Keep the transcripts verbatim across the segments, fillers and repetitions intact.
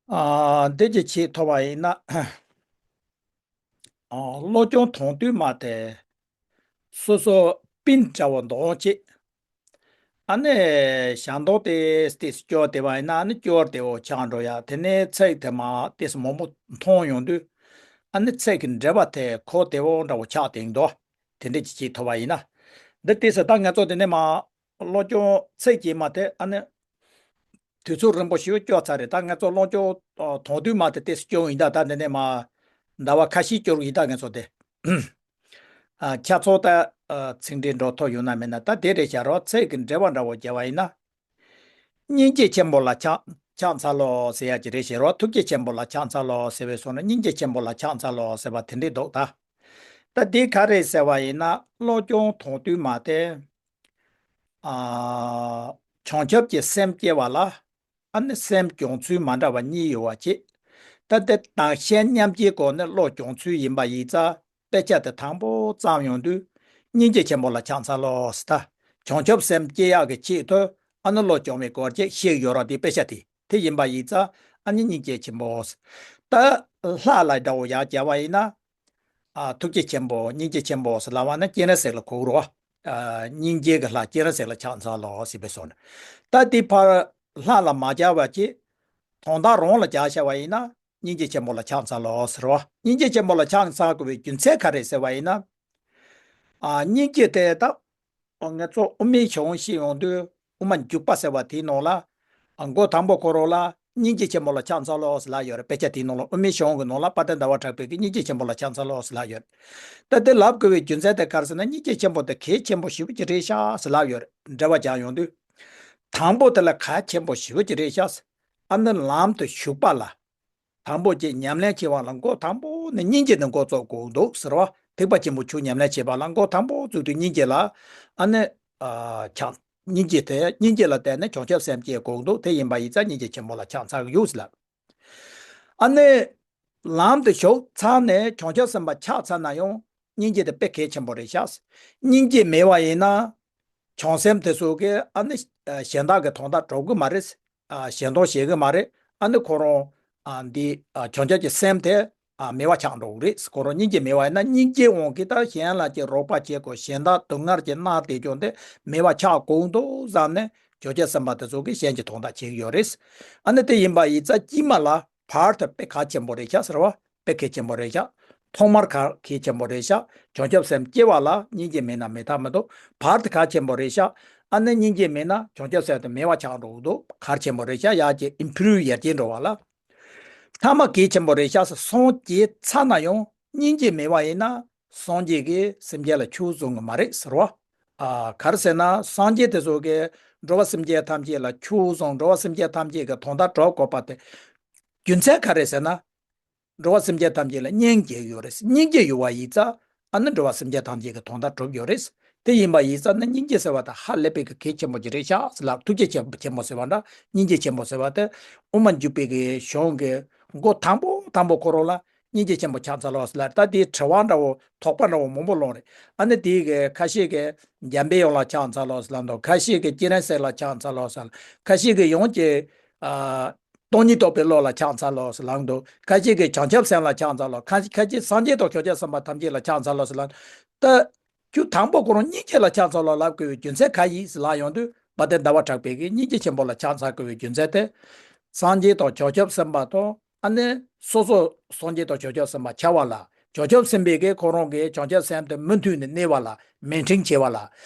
ཨ། འདི་ཅིག་བྱེད་ཐུབ་པ་ཡིན་ན། ཨ། བློ་སྦྱོང་དོན་བསྡུས་མ་དེ་སོ་སོ་པིན་འདྲ་བོ་འདོན་བྱེད། ཨ་ནི་ཞལ་འདོན་དེ་ཏོག་ཙམ་སྐྱོར་བདེ་བ་ཡིན་ན། ཨ་ནི་སྐྱོར་བདེ་བོ་ཆགས་འགྲོ་ཡ། དེ་ནས་ཚིག་དེ་མར་ཏོག་ཙམ་མང་པོ་མཐོང་ཡོང་དུས། ཨ་ནི་ཚིག་གི་འགྲེལ་པ་དེ་གོ་བདེ་བོ་འདྲ་བོ་ཆགས་བསྡད་འདུག་དེ་འདྲ་ཅིག་བྱེད་ཐུབ་པ་ཡིན་ན། འདི་ཏོག་ཙམ་ད་ང་ཚོ་དེ་ནས་མར་བློ་སྦྱོང་ཚིག་གཅིག་མ་དེ་ཨ་ནི་དུས་ཚོད་རིང་པོ་ཞིག་སྐྱོར་ཚར་རེད། ད་ང་ཚོ་བློ་སྦྱོང་དོན་བསྡུས་མ་དེ་ཏོག་ཙམ་སྐྱོར་ཡིན་ད། ད་འདི་ནས་མར་ཟླ་བ་ཁ་ཤས་སྐྱོར་ཡིན་ད་ང་ཚོ་དེ། ཨ། ཁྱེད་ཚོ་ད། ཨ། ཚིག་འགྲེལ་འགྲོ་ཐུབ་ཡོད་ན་མེད་ན། ད་དེ་རེད་བཞག་རོགས། ཚིག་གི་འགྲེལ་པ་འདྲ་བོ་བརྒྱབ་པ་ཡིན་ན། སྙིང་རྗེ་ཆེན་པོ་ལ་ཕྱག་ཕྱག་འཚལ་ལོ་ཟེར་ཡ་ཅིག་རེད་བཞག་རོགས། ཐུགས་རྗེ་ཆེན་པོ་ལ་ཕྱག་འཚལ་ལོ་ཟེར་བའི་བཟོ་ན། སྙིང་རྗེ་ཆེན་པོ་ལ་ཕྱག་འཚལ་ལོ་ཟེར་བ་དེ་འདྲས་འདུག་ད། ད་འདི་ག་རེད་ཟེར་བ་ཡིན་ན། བློ་སྦྱོང་དོན་བསྡུས་མ་དེ། ཨ། བྱང་ཆུབ་ཀྱི་སེམས་སྐྱེ་བ་ལ། ཨ་ནི་སེམས་སྦྱོང་ཚུལ་མ་འདྲ་བ་གཉིས་ཡོད་པ་བྱེད། ད་དེ་དང་གཞན་མཉམ་སྐྱེའི་སྒོ་ནས་བློ་སྦྱོང་ཚུལ་ཡིན་པ་ཡིན་ཙང་། དཔེ་ཆ་དེ་དང་པོ་བརྩམས་ཡོང་དུས། སྙིང་རྗེ་ཆེན་པོ་ལ་ཕྱག་འཚལ་ལོ་ཟེར་ད། བྱང་ཆུབ་སེམས་སྐྱེ་ཡག་གི་ཆེད་དུ། ཨ་ནི་བློ་སྦྱོང་བའི་སྐོར་ཅིག་བཤད་ཡོད་ར། དེ་དཔེ་ཆ་དེ་དེ་ཡིན་པ་ཡིན་ཙང་། ཨ་ནི་སྙིང་རྗེ་ཆེན་པོ་ཟེར། ད་ལྷ་ལ་འདྲ་བོ་ཡར་བརྒྱབ་པ་ཡིན་ན། ཨ། ཐུགས་རྗེ་ཆེན་པོ། སྙིང་རྗེ་ཆེན་པོ་ཟེར་ལབ་པ་ན་སྤྱན་རས་གཟིགས་ལ་གོ་རོ། ཨ། སྙིང་རྗེ་གི་ལྷ་སྤྱན་རས་གཟིགས་ལ་ཕྱག་འཚལ་ལོ་ཟེར་བའི་བཟོ་ནས། ད་དེ་ཕར་ལྷ་ལ་མ་བརྒྱབ་པ་བྱེད། དོན་དག་རང་ལ་བརྒྱབ་བཞག་པ་ཡིན་ན། སྙིང་རྗེ་ཆེན་པོ་ལ་ཕྱག་འཚལ་ལོ་ཟེར་བ། སྙིང་རྗེ་ཆེན་པོ་ལ་ཕྱག་འཚལ་དགོས་པའི་རྒྱུ་མཚན་ག་རེ་ཟེར་བ་ཡིན་ན། ཨ། སྙིང་རྗེ་དེ་ད། ང་ཚོ་དབུ་མའི་གཞུང་ཤེས་ཡོང་དུས། དབུ་མ་འཇུག་པ་ཟེར་བ་དེའི་ནང་ལ། ཨ། མགོ་དང་པོ་ཁོ་རང་ལ་སྙིང་རྗེ་ཆེན་པོ་ལ་ཕྱག་འཚལ་ལོ་ཟེར་ལབ་ཡོད་རེད། དཔེ་ཆ་དེའི་ནང་ལ། དབུ་མའི་གཞུང་གི་ནང་ལ་དཔལ་ལྡན་ཟླ་བ་གྲགས་པས་ཀྱིས་སྙིང་རྗེ་ཆེན་པོ་ལ་ཕྱག་འཚལ་ལོ་ཟེར་ལབ་ཡོད་རེད། ད་དེ་ལབ་དགོས་པའི་རྒྱུ་མཚན་དེ་ག་རེ་ཟེར་ན། སྙིང་རྗེ་ཆེན་པོ་དེ་གལ་ཆེན་པོ་ཞེ་པོ་ཅིག་རེད་ཤག་ཟེར་ལབ་ཡོད་རེད། འགྲེལ་པ་རྒྱག་ཡོང་དུས། དང་པོ་དེ་ལ་གལ་ཆེན་པོ་ཞེ་པོ་ཅིག་རེད་ཤག་ཨ་ནི་ལམ་དུ་ཞུགས་པ་ལ། དང་པོ་ཅིག་ཉམས་ལེན་བྱེད་པ་ལ་འགོ་དང་པོ་ནས་སྙིང་རྗེ་ནས་འགོ་བཙུགས་དགོས་འདུག་ཟེར་བ། ཐེག་པ་ཆེན་པོ་ཆོས་ཉམས་ལེན་བྱེད་པ་ལ་འགོ་དང་པོ་བཙུགས་དུས་སྙིང་རྗེ་ལ། ཨ་ནི། ཨ། ཕྱག་སྙིང་རྗེ་དེ། སྙིང་རྗེ་ལ་བརྟེན་ནས་བྱང་ཆུབ་སེམས་སྐྱེ་དགོས་འདུག་དེ་ཡིན་པ་ཡིན་ཙང་སྙིང་རྗེ་ཆེན་པོ་ལ་ཕྱག་འཚལ་གྱི་ཡོད་ཟེར་ལབ། ཨ་ནི། ལམ་དུ་ཞུགས་ཚར་ནས་བྱང་ཆུབ་སེམས་དཔའ་ཆགས་ཚར་ན་ཡང་། སྙིང་རྗེ་དེ་དཔེ་གལ་ཆེན་པོ་རེད་ཤག་སྙིང་རྗེ་མེད་པ་ཡིན་ན། བྱང་སེམས་དེ་ཚོ་གིས་ཨ་ནི་གཞན་དག་གི་དོན་དག་སྒྲུབ་གི་མ་རེད། ཨ། གཞན་དོན་བྱེད་གི་མ་རེད། ཨ་ནི་ཁོ་རང་། ཨ། འདི། ཨ། བྱང་ཆུབ་ཀྱི་སེམས་དེ། ཨ། མེད་པ་ཆགས་འགྲོ་གི་རེད། ཁོ་རང་སྙིང་རྗེ་མེད་པ་ཡིན་ན། སྙིང་རྗེའི་དབང་གིས་ད་གཞན་ལ་ཅིག་རོགས་པ་བྱེད་དགོས། གཞན་དག་སྡུག་བསྔལ་གྱིས་མནར་བསྡད་ཀྱང་དེ་མེད་པ་ཆགས་དགོས་འདུག་བསམ་ནས་བྱང་ཆུབ་སེམས་དཔའ་དེ་ཚོ་གིས་གཞན་གྱི་དོན་དག་བྱེད་ཀྱི་ཡོད་རེད། ཨ་ནི་དེ་ཡིན་པ་ཡིན་ཙང་དཀྱིལ་མ་ལ། བར་དུ་དཔེ་གལ་ཆེན་པོ་རེད་ཤག་ཟེར་བ། དཔེ་གལ་ཆེན་པོ་རེད་ཤག་ཐོག་མར་གལ་གལ་ཆེན་པོ་རེད་ཤག་བྱང་ཆུབ་སེམས་སྐྱེ་བ་ལ་སྙིང་རྗེ་མེད་ན་མེད་ཐབས་མི་འདུག་བར་དུ་གལ་ཆེན་པོ་རེད་ཤག་ཨ་ནི་སྙིང་རྗེ་མེད་ན་བྱང་ཆུབ་སེམས་དེ་མེད་པ་ཆགས་འགྲོ་གི་འདུག་གལ་ཆེན་པོ་རེད་ཤག་ཡར་རྒྱས་ཨིམ་པུ་རུབ་ཡར་རྒྱས་འགྲོ་བ་ལ། ཐ་མ་གལ་ཆེན་པོ་རེད་ཤག་སངས་རྒྱས་ཚར་ན་ཡང་སྙིང་རྗེ་མེད་པ་ཡིན་ན། སངས་རྒྱས་ཀྱིས་སེམས་ཅན་ལ་ཆོས་གསུང་གི་མ་རེད་ཟེར་བ། ཨ། ག་རེ་ཟེར་ན། སངས་རྒྱས་དེ་ཚོ་གིས་འགྲོ་བ་སེམས་ཅན་ཐམས་ཅད་ལ་ཆོས་གསུངས། འགྲོ་བ་སེམས་ཅན་ཐམས་ཅད་ཀྱི་དོན་དག་སྒྲུབ་དགོས་པ་དེ། རྒྱུ་མཚན་ག་རེ་ཟེར་ན། འགྲོ་བ་སེམས་ཅན་ཐམས་ཅད་ལ་སྙིང་རྗེ་ཡོད་རེད། སྙིང་རྗེ་ཡོད་པ་ཡིན་ཙང་། ཨ་ནི་འགྲོ་བ་སེམས་ཅན་ཐམས་ཅད་ཀྱི་དོན་དག་སྒྲུབ་ཡོད་རེད། དེ་ཡིན་པ་ཡིན་ཙང་ནི་སྙིང་རྗེ་ཟེར་བ་དེ་ཧ་ལས་པའི་གི་གལ་ཆེན་པོ་ཅིག་རེད་ཤག་ཟེར་ལབ། ཐུགས་རྗེ་ཆེན་པོ་ཆེན་པོ་ཟེར་བ་འདྲ། སྙིང་རྗེ་ཆེན་པོ་ཟེར་བ་དེ་དབུ་མ་འཇུག་པའི་གི་གཞུང་གི་མགོ་དང་པོ་དང་པོ་ཁོ་རང་ལ། སྙིང་རྗེ་ཆེན་པོ་ཕྱག་འཚལ་ལོ་ཟེར་ལབ། ད་དེའི་དྲི་བ་འདྲ་བོ། དོགས་པ་འདྲ་བོ་མང་པོ་སློང་རེད། ཨ་ནི་དེའི་གི་ཁ་ཤས་ཀྱིས་འཇམ་པའི་དབྱངས་ལ་ཕྱག་འཚལ་ལོ་ཟེར་ལབ་འདུག་ཁ་ཤས་ཀྱིས་སྤྱན་རས་གཟིགས་ལ་ཕྱག་འཚལ་ལོ་ཟེར་ལབ། ཁ་ཤས་ཀྱིས་ཡང་ཅིག་ཨ། སྟོང་ཉིད་རྟོགས་པའི་བློ་ལ་ཕྱག་འཚལ་ལོ་ཟེར་ལབ་འདུག་ཁ་ཤས་ཀྱིས་བྱང་ཆུབ་སེམས་ལ་ཕྱག་འཚལ་ལོ། ཁ་ཁ་ཤས་སངས་རྒྱས་དང་བྱང་ཆུབ་སེམས་དཔའ་ཐམས་ཅད་ལ་ཕྱག་འཚལ་ལོ་ཟེར་ལབ། ད། རྒྱུ་དང་པོ་ཁོ་རང་སྙིང་རྗེ་ལ་ཕྱག་འཚལ་ལོ་ལབ་དགོས་པའི་རྒྱུ་མཚན་ག་ཡིན་ཟེར་ལབ་ཡོང་དུས། དཔལ་ལྡན་ཟླ་བ་གྲགས་པས་ཀྱིས་སྙིང་རྗེ་ཆེན་པོ་ལ་ཕྱག་འཚལ་དགོས་པའི་རྒྱུ་མཚན་དེ། སངས་རྒྱས་དང་བྱང་ཆུབ་སེམས་དཔའ་དང་། ཨ་ནི་སོ་སོ་སངས་རྒྱས་དང་བྱང་ཆུབ་སེམས་དཔའ་ཆགས་པ་ལ། བྱང་ཆུབ་སེམས་དཔའི་གིས་ཁོ་རང་གི་བྱང་ཆུབ་སེམས་དེ་མུ་མཐུད་ནས་གནས་པ་ལ་མེན་ཊེན་བྱེད་པ་ལ།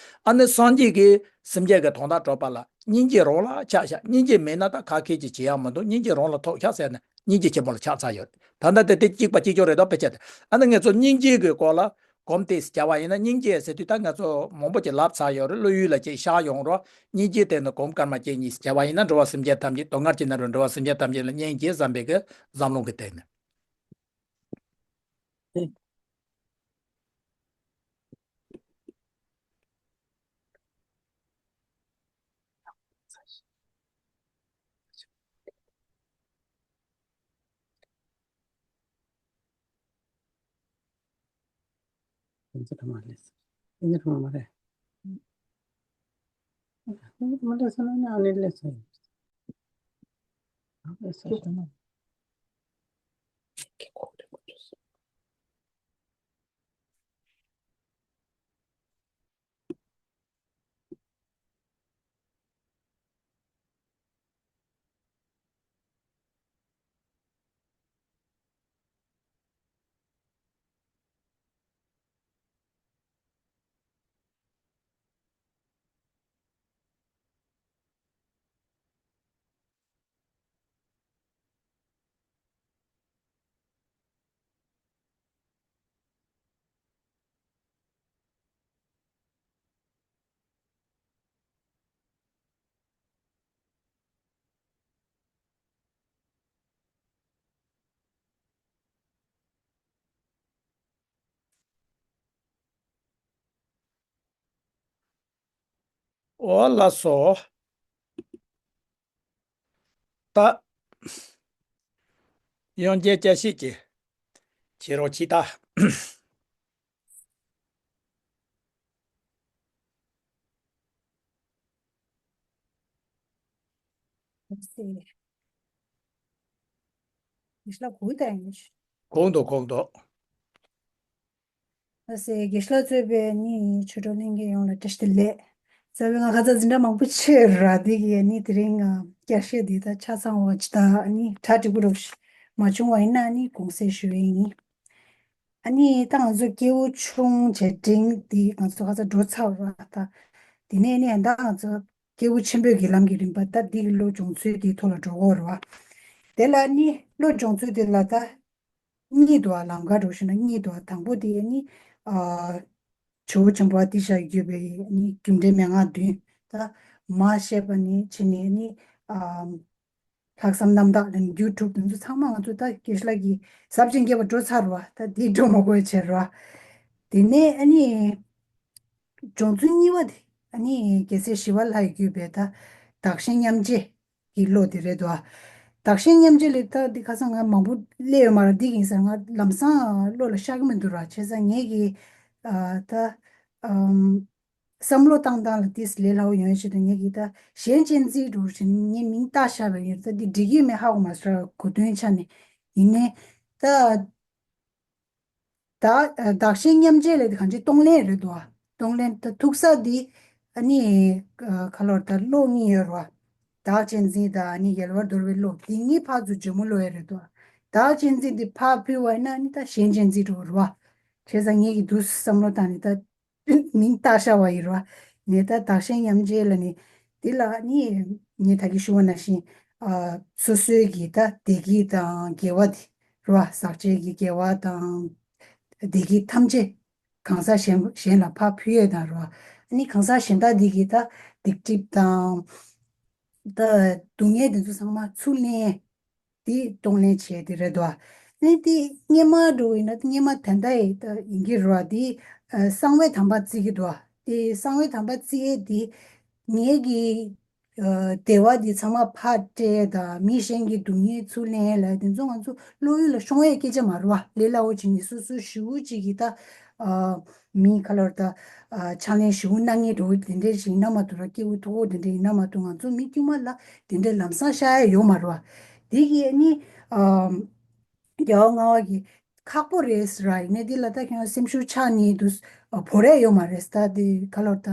ཨ་ནི་སངས་རྒྱས་ཀྱིས་སེམས་ཅན་གྱི་དོན་དག་སྒྲུབ་པ་ལ་སྙིང་རྗེ་རང་ལ་ཆགས་ཤག་སྙིང་རྗེ་མེད་ན་ད་ག་གེ་ཅིག་བྱེད་ཡག་མི་འདུག་སྙིང་རྗེ་རང་ལ་ཐོགས་ཤག་ཟེར་ནས་སྙིང་རྗེ་ཆེན་པོ་ལ་ཕྱག་འཚལ་ཡོད། ད་ལྟ་དེ་དེ་གཅིག་པ་གཅིག་ཀྱང་རེད་དོ། དཔེ་ཆ་དེ། ཨ་ནི་ང་ཚོ་སྙིང་རྗེ་གི་སྐོར་ལ་གོམ་ཏོག་ཙམ་བརྒྱབ་པ་ཡིན་ན། སྙིང་རྗེ་ཟེར་དུས་ད་ང་ཚོ་མང་པོ་ཅིག་ལབ་ཚར་ཡོད་རེད། བློ་ཡུལ་ལ་ཅིག་ཤར་ཡོང་རོགས། སྙིང་རྗེ་དེ་ནི་གོམ་སྐར་མ་གཅིག་གཉིས་བརྒྱབ་པ་ཡིན་ན། འགྲོ་བ་སེམས་ཅན་ཐམས་ཅད། སྡུག་བསྔལ་གྱི་ནང་ལ་འགྲོ་བ་སེམས་ཅན་ཐམས་ཅད་ལ་སྙིང་རྗེ་བསམ་པའི་གི་བསམ་བློ་གི་སྟེང་ནས། འོ་ལགས་སོ། ད། ཡང་བསྐྱར་བསྐྱར་ཞིབ་ཀྱིས་བྱེད་རོགས་གྱིས་ད། ལགས་སེ། ཡིད་ལ་གུས་དང་། གོང་དུ་གོང་དུ། ལགས་སེ། དགེ་བཤེས་ལགས་གཙོས་པའི་ནི་ཆོས་གྲོགས་ལྷན་རྒྱས་ཡོངས་ལ་བཀྲ་ཤིས་བདེ་ལེགས། རྩ་བའི་ང་ཁ་ཚ་འཛིན་གྲྭ་མང་པོ་ཕྱིར་ར་དེ་གི་ནི་དེ་རིང་བསྐྱར་བཤད་འདི་ད་ཆ་ཚང་བ་ཅི་ད་ནི་གྲ་འགྲིག་པོ་རོགས་ཤིག་མ་བྱུང་བ་ཡིན་ན་ནི་དགོངས་སེལ་ཞུ་ཡིན། ཨ་ནི་ད་ང་ཚོ་སྐྱེས་བུ་ཆུང་བྱས་འབྲིང་འདི་ང་ཚོ་ཁ་ཚ་འགྲོ་ཚར་བ་ད། དེ་ནས་ནི་ད་ང་ཚོ་སྐྱེས་བུ་ཆེན་པོའི་གི་ལམ་གྱི་རིམ་པ་ད་འདི་གི་བློ་སྦྱོང་ཚུལ་འདིའི་ཐོག་ལ་འགྲོ་དགོས་རེད་བ། དེ་ལ་ནི་བློ་སྦྱོང་ཚུལ་དེ་ལ་ད། གཉིས་འདུག་བ། ལམ་ཁ་འགྲོ་ཤེས་ན་གཉིས་འདུག་བ། དང་པོ་དེ་ནི། ཨ། ཇོ་བོ་ཆེན་པོ་ཏི་ཤ་བརྒྱུད་པའི་ནི་རྒྱུ་འབྲས་མན་ངག་བདུན། ད། མ་བཤད་པ་ནི་ཕྱི་ནས་ནི། ཨ། ལྷག་བསམ་རྣམ་དག་ལ་ནི་རྒྱུ་དྲུག་དེ་ཚོ་ཚང་མ་ང་ཚོ་ད་དགེ་བཤེས་ལགས་ཀྱིས་ཟབ་ཅིང་རྒྱས་པ་འགྲོ་ཚར་བ། ད་འདི་འགྲོ་མ་དགོས་བྱས་ར། དེ་ནས་ཨ་ནི། སྦྱོང་ཚུལ་གཉིས་པ་དེ་ཨ་ནི་རྒྱལ་སྲས་ཞི་བ་ལྷ་ཡིས་བརྒྱུད་པའི་ད་བདག་གཞན་མཉམ་བརྗེ་གི་བློ་དེ་རེད་དོ། བདག་གཞན་མཉམ་བརྗེ་ལས་ད་འདི་ཁ་སང་ང་མང་པོ་སླེབས་ཡོད་མ་རེད། འདི་ཡིན་ཟེར་ང་ལམ་སང་བློ་ལ་ཤར་གི་མི་འདུག་ར། བྱས་ཙང་ངེད་ཀྱི་ཨ་ད་ཨམ་བསམ་བློ་བཏང་སྟངས་ལ་ཏིས་ལས་སླ་བོ་ཡོང་ཡ་ཆེད་དུ་ངེད་ཀྱི་ད་གཞན་གཅེས་འཛིན་འགྲོ་བཞིན་ངས་མིང་བཏགས་བཞག་པ་ཡིན། ད་འདི་འགྲིག་གི་མེད་ཧ་གོ་མ་སོང་ར། གོ་དོན་ཆ་ནས་ཡིན་ནའི་ད། བདག་བདག་གཞན་མཉམ་བརྗེ་ལས་དེ་གང་ཅི་གཏོང་ལེན་རེད་དོ། གཏོང་ལེན་ད་ཐུག་ས་འདི་ཨ་ནི་ཁ་ལོར་ད་བློ་གཉིས་ཡོད་རོ། བདག་གཅེས་འཛིན་དང་ཨ་ནི་ཡལ་བར་དོར་བའི་བློ་འདི་གཉིས་ཕར་ཚུར་འཇོལ་མོ་བློ་ཡོད་རེད་དོ། བདག་གཅེས་འཛིན་འདི་ཕར་ཕུལ་བ་ཡིན་ན་ཨ་ནི་ད་གཞན་གཅེས་འཛིན་འགྲོ་རོ། བྱས་ཙང་ངེད་ཀྱི་འདུག་བསམ་བློ་བཏང་ནས་ད། མིང་བཏགས་བཞག་པ་ཡིན་རོ། ངས་ད་བདག་གཞན་མཉམ་བརྗེ་ལ་ནི། འདི་ལ་ནི་ངས་ད་གིན་ཞུ་བ་ནང་བཞིན། ཨ། སོ་སོའི་གི་ད་བདེ་སྐྱིད་དང་དགེ་བ་དེ་རོ། ཟག་བཅས་ཀྱི་དགེ་བ་དང་། བདེ་སྐྱིད་ཐམས་ཅད་གང་ཟག་གཞན་གཞན་ལ་ཕར་ཕུལ་ཡས་དང་རོ། ཨ་ནི་གང་ཟག་གཞན་དག་འདི་གི་ད་སྡིག་སྒྲིབ་དང་། ད་སྡུག་བསྔལ་འདི་ཚོ་ཚང་མ་ཚུར་ལེན། དེ་གཏོང་ལེན་བྱས་དེ་རེད་དོ། ཨ་ནི་དེ་སྔོན་མ་འགྲོ་ཡིན་ན་དེ་སྔོན་མ་ད་ལྟ་ཡི་ད་ཡིན་གྱི་རེད་བ། དེ་ཨ་གསང་བའི་དམ་པ་བརྩི་གི་འདུག་བ། དེ་གསང་བའི་དམ་པ་བརྩི་ཡས་དེ་ངེད་ཀྱི་ཨ་བདེ་བ་དེ་ཚང་མ་ཕར་སྤྲད་དང་མི་གཞན་གྱི་སྡུག་བསྔལ་ཚུར་ལེན་ལ་དེ་ཚོ་ང་ཚོ་བློ་ཡུལ་ལ་ཤོང་ཡས་སྐད་ཆ་མ་རེད་བ། ལས་སླ་བོ་ཅིག་ནི་སོ་སོ་ཞེ་པོ་ཅིག་གི་ད་ཨ་མི་ཁ་ལོར་ད་ཨ་ཕྱག་ལེན་ཞེ་པོ་གནང་མཁན་འདྲ་བོ་དེ་འདྲ་ཞིག་ཡིན་ན་མ་གཏོགས་ར། སྐྱེ་བོ་མཐོ་པོ་དེ་འདྲ་ཡིན་ན་མ་གཏོགས་ང་ཚོ་མི་དཀྱུས་མ་ལ་དེ་འདྲའི་ལམ་སང་ཤར་ཡ་ཡོད་མ་རེད་བ། དེ་གི་ནི་ཨམ། རྒྱལ་བ་ལྔ་པ་གི་ཁག་པོ་རེད་ཟེར་བ་ཡིན་ནའི་དེ་ལ་ད་ཁྱོད་སེམས་ཤུགས་ཆག་ནི་འདུག་བོར་ཡ་ཡོད་མ་རེད། ད་དེ་ག་ལོར་ད་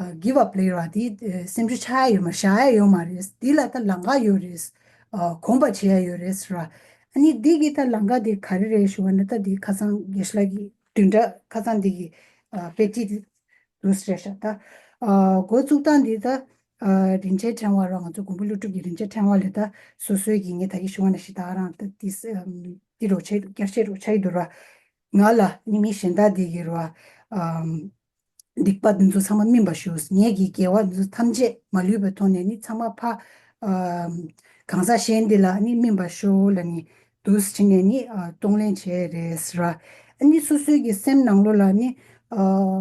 ཨ་give up ལབ་ཡོད་ར། དེ་སེམས་ཤུགས་ཆག་ཡ་ཡོད་མ་རེད། བཞག་ཡ་ཡོད་མ་རེད། དེ་ལ་ད་ལམ་ཁ་ཡོད་རེད། ཨ་གོམ་པ་བྱེད་ཡ་ཡོད་རེད་ཟེར་བ། ཨ་ནི་དེ་གི་ད་ལམ་ཁ་དེ་ག་རེ་རེད་ཞུ་བ་ན། ད་དེ་ཁ་སང་དགེ་བཤེས་ལགས་ཀྱི་བདུན་ཕྲག་ཁ་སང་དེ་གི་ཨ་དཔེ་ཁྲིད་འདུག་ཟེར་ཤག་ད། ཨ་འགོ་བཙུགས་སྟངས་འདི་ད་ཨ་རིན་ཆེན་ཕྲེང་བ་ར་ང་ཚོ་མགོན་པོ་ཀླུ་སྒྲུབ་ཀྱི་རིན་ཆེན་ཕྲེང་བ་ལས་ད་སོ་སོའི་གི་ངས་ད་གིན་ཞུ་བ་ནང་བཞིན་ད་རང་ད་ཏིས་ཨམ་ཏི་རོ་ཆེ་བསྐྱར་བཤད་རོ་ཆ་ཡི་འདུག་ར། ང་ལ་ནི་མི་གཞན་དག་འདི་གི་ར་ཨམ་སྡིག་པ་འདི་ཚོ་ཚང་མ་སྨིན་པ་ཞུ། ངེད་ཀྱི་དགེ་བ་འདི་ཚོ་ཐམས་ཅད་མ་ལུས་པའི་ཐོག་ནས་ནི་ཚང་མ་ཕ་ཨམ་གང་ཟག་གཞན་འདི་ལ་ནི་སྨིན་པ་ཞུ་ལ་ནི། འདུག་སེ་བྱས་ནས་ནི་ཨ་གཏོང་ལེན་བྱས་རེད་ཟེར་བ། ཨ་ནི་སོ་སོའི་གི་སེམས་ནང་ལོགས་ལ་ནི་ཨ་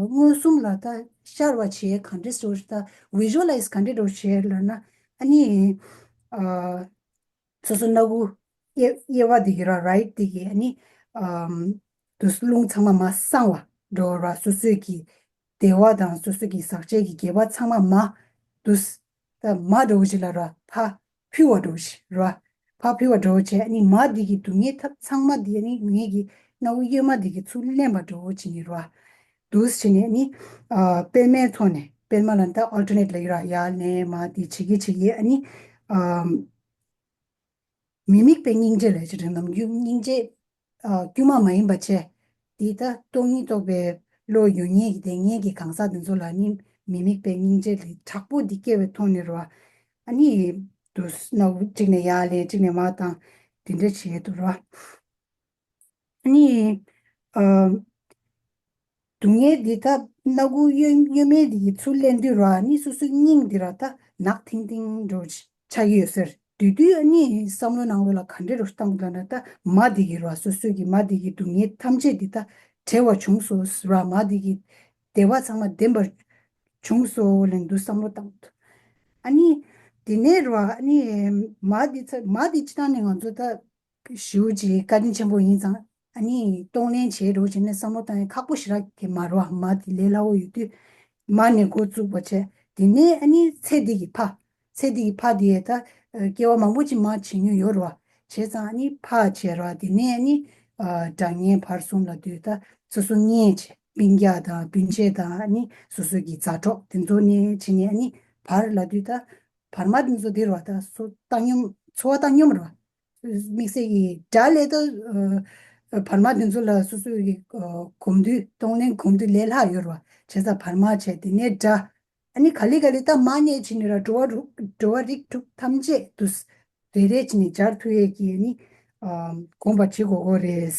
མངོན་སུམ་ལ་ད་ཤར་བ་བྱས་ག་འདྲས་འགྲོ་ད་visualize ག་འདྲས་འགྲོ་བྱས་ལབ་ན། ཨ་ནི་ཨ་སོ་སོ་སྣ་ཁུག་དབྱེ་དབྱེ་བ་འདི་གི་ར་right འདི་གི་ཨ་ནི་ཨམ་འདུག་སེ་རླུང་ཚང་མ་མར་སངས་པ་འགྲོ་ར། སོ་སོའི་གི་བདེ་བ་དང་སོ་སོའི་གི་ཟག་བཅས་ཀྱི་དགེ་བ་ཚང་མ་མར་འདུག་སེ་ད་མར་འགྲོ་བ་ཞིག་ལ་ར་ཕར་ཕུལ་བ་འགྲོ་བ་ཞིག་ར། ཕར་ཕུལ་བ་འདྲ་བོ་བྱས། ཨ་ནི་མ་འདི་གི་སྡུག་བསྔལ་ཐབས་ཚང་མ་འདི་ཨ་ནི་ངེད་ཀྱི་སྣ་བུག་གཡོན་མ་འདི་གི་ཚུར་ལེན་པ་འདྲ་བོ་བྱས་ནས་རེད་བ། འདུག་སེ་བྱས་ནས་ཨ་ནི་ཨ་སྤེལ་མའི་ཐོག་ནས། སྤེལ་མ་ལ་ད་ཨོལ་ཊར་ནེཊ་ལབ་ཀྱི་རེད་བ། ཡར་ལེན་མར་འདི་བྱེད་ཀྱི་བྱེད་ཀྱི། ཨ་ནི་ཨ་མི་དམིགས་པའི་སྙིང་རྗེ་ལབ་ཀྱི་རེད། ནམ་རྒྱུན་སྙིང་རྗེ་ཨ་དཀྱུས་མ་མ་ཡིན་པ་བྱས། འདི་ད་སྟོང་ཉིད་རྟོགས་པའི་བློ་ཡོད་མཁན་གྱི་དེ་སྔོན་གྱི་གང་ཟག་དེ་ཚོ་ལ་ནི་མི་དམིགས་པའི་སྙིང་རྗེ་དེ་དྲག་པོ་འདི་སྐྱེ་བའི་ཐོག་ནས་རེད་བ། ཨ་ནི་འདུག་སེ་གཅིག་ནས་ཡར་ལེན། གཅིག་ནས་མར་བཏང་། དེ་འདྲ་བྱེད་འདུག་རེད་བ། ཨ་ནི་ཨ་སྡུག་བསྔལ་འདི་ད་སྣ་ཁུག་གཡོན་གཡོན་མའི་འདི་གི་ཚུར་ལེན་དུས་ར། ནི་སོ་སོའི་སྙིང་འདི་ར་ད་ནག་ཐིང་ཐིང་འདྲ་ཆགས་ཀྱི་ཡོད་ཟེར། དེ་དུས་ཨ་ནི་བསམ་བློ་ནང་ལོགས་ལ་ག་འདྲ་རུ་བཏང་དགོས་ན། ད་མ་འདི་གི་ར་སོ་སོའི་གི་མ་འདི་གི་སྡུག་བསྔལ་ཐམས་ཅད་འདི་ད་བྲལ་བ་བྱུང་སོང་ར། མ་འདི་གི་བདེ་བ་ཚང་མ་ལྡན་པར་བྱུང་སོང་ལབ་འདུག་བསམ་བློ་བཏང་འདུག་ཨ་ནི་དེ་ནས་ར་ཨ་ནི་མ་འདི་ཚ་མ་འདི་སྤྱིར་བཏང་ནས་ང་ཚོ་ད་ཞེ་པོ་ཅིག་བཀའ་དྲིན་ཆེན་པོ་ཡིན་ཙང་། ཨ་ནི་གཏོང་ལེན་བྱེད་རོགས་བྱས་ནས་བསམ་བློ་བཏང་ཡ་ཁག་པོ་ཞེ་དྲག་གི་མ་རེད་བ། མ་དེ་ལས་སླ་བོ་ཡོད་དུས་མ་ནས་འགོ་བཙུགས་པ་བྱས། དེ་ནས་ཨ་ནི་ཚེ་འདི་གི་ཕ། ཚེ་འདི་གི་ཕ་དེ་ད་སྐྱེ་བ་མང་པོ་ཅིག་མ་བྱེད་མྱོང་ཡོད་རེད་བ། བྱས་ཙང་ཨ་ནི་ཕ་བྱས་རེད་བ། དེ་ནས་ཨ་ནི་ཨ་དགྲ་གཉེན་བར་གསུམ་ལབ་དུས་ད་སོ་སོ་གཉེན་བྱས། སྤུན་ཀྱག་དང་སྤུན་མཆེད་དང་ཨ་ནི་སོ་སོ་གི་མཛའ་གྲོགས་དེ་ཚོ་ནས་བྱས་ནས། ཨ་ནི་བར་ལབ་དུས་ད་བར་མ་དེ་ཚོ་དེ་རེད་བ། ད་སོ་བཏང་སྙོམས། འཚོ་བ་བཏང་སྙོམས་རེད་བ། དམིགས་བསལ་གྱི་དགྲ་ལས་ད་ཨ་བར་མ་དེ་ཚོ་ལ་སོ་སོ་གི་ཨ་གོམས་འདྲིས། གཏོང་ལེན་གོམས་འདྲིས་ལས་སླ་ཡོད་རེད་བ། བྱས་ཙང་བར་མ་བྱས། དེ་ནས་དགྲ། ཨ་ནི་ག་ལེ་ག་ལེ་ད་མ་ནས་བྱས་ནས་ར་འགྲོ་བ་རུ་འགྲོ་བ་རིགས་དྲུག་ཐམས་ཅད་དུ་རེ་རེ་བྱས་ནས་སྦྱར་ཐུབ་ཡས་ཀྱི་ཨ་ནི་ཨ་གོམས་པ་བྱེད་དགོས་ཀྱི་རེད།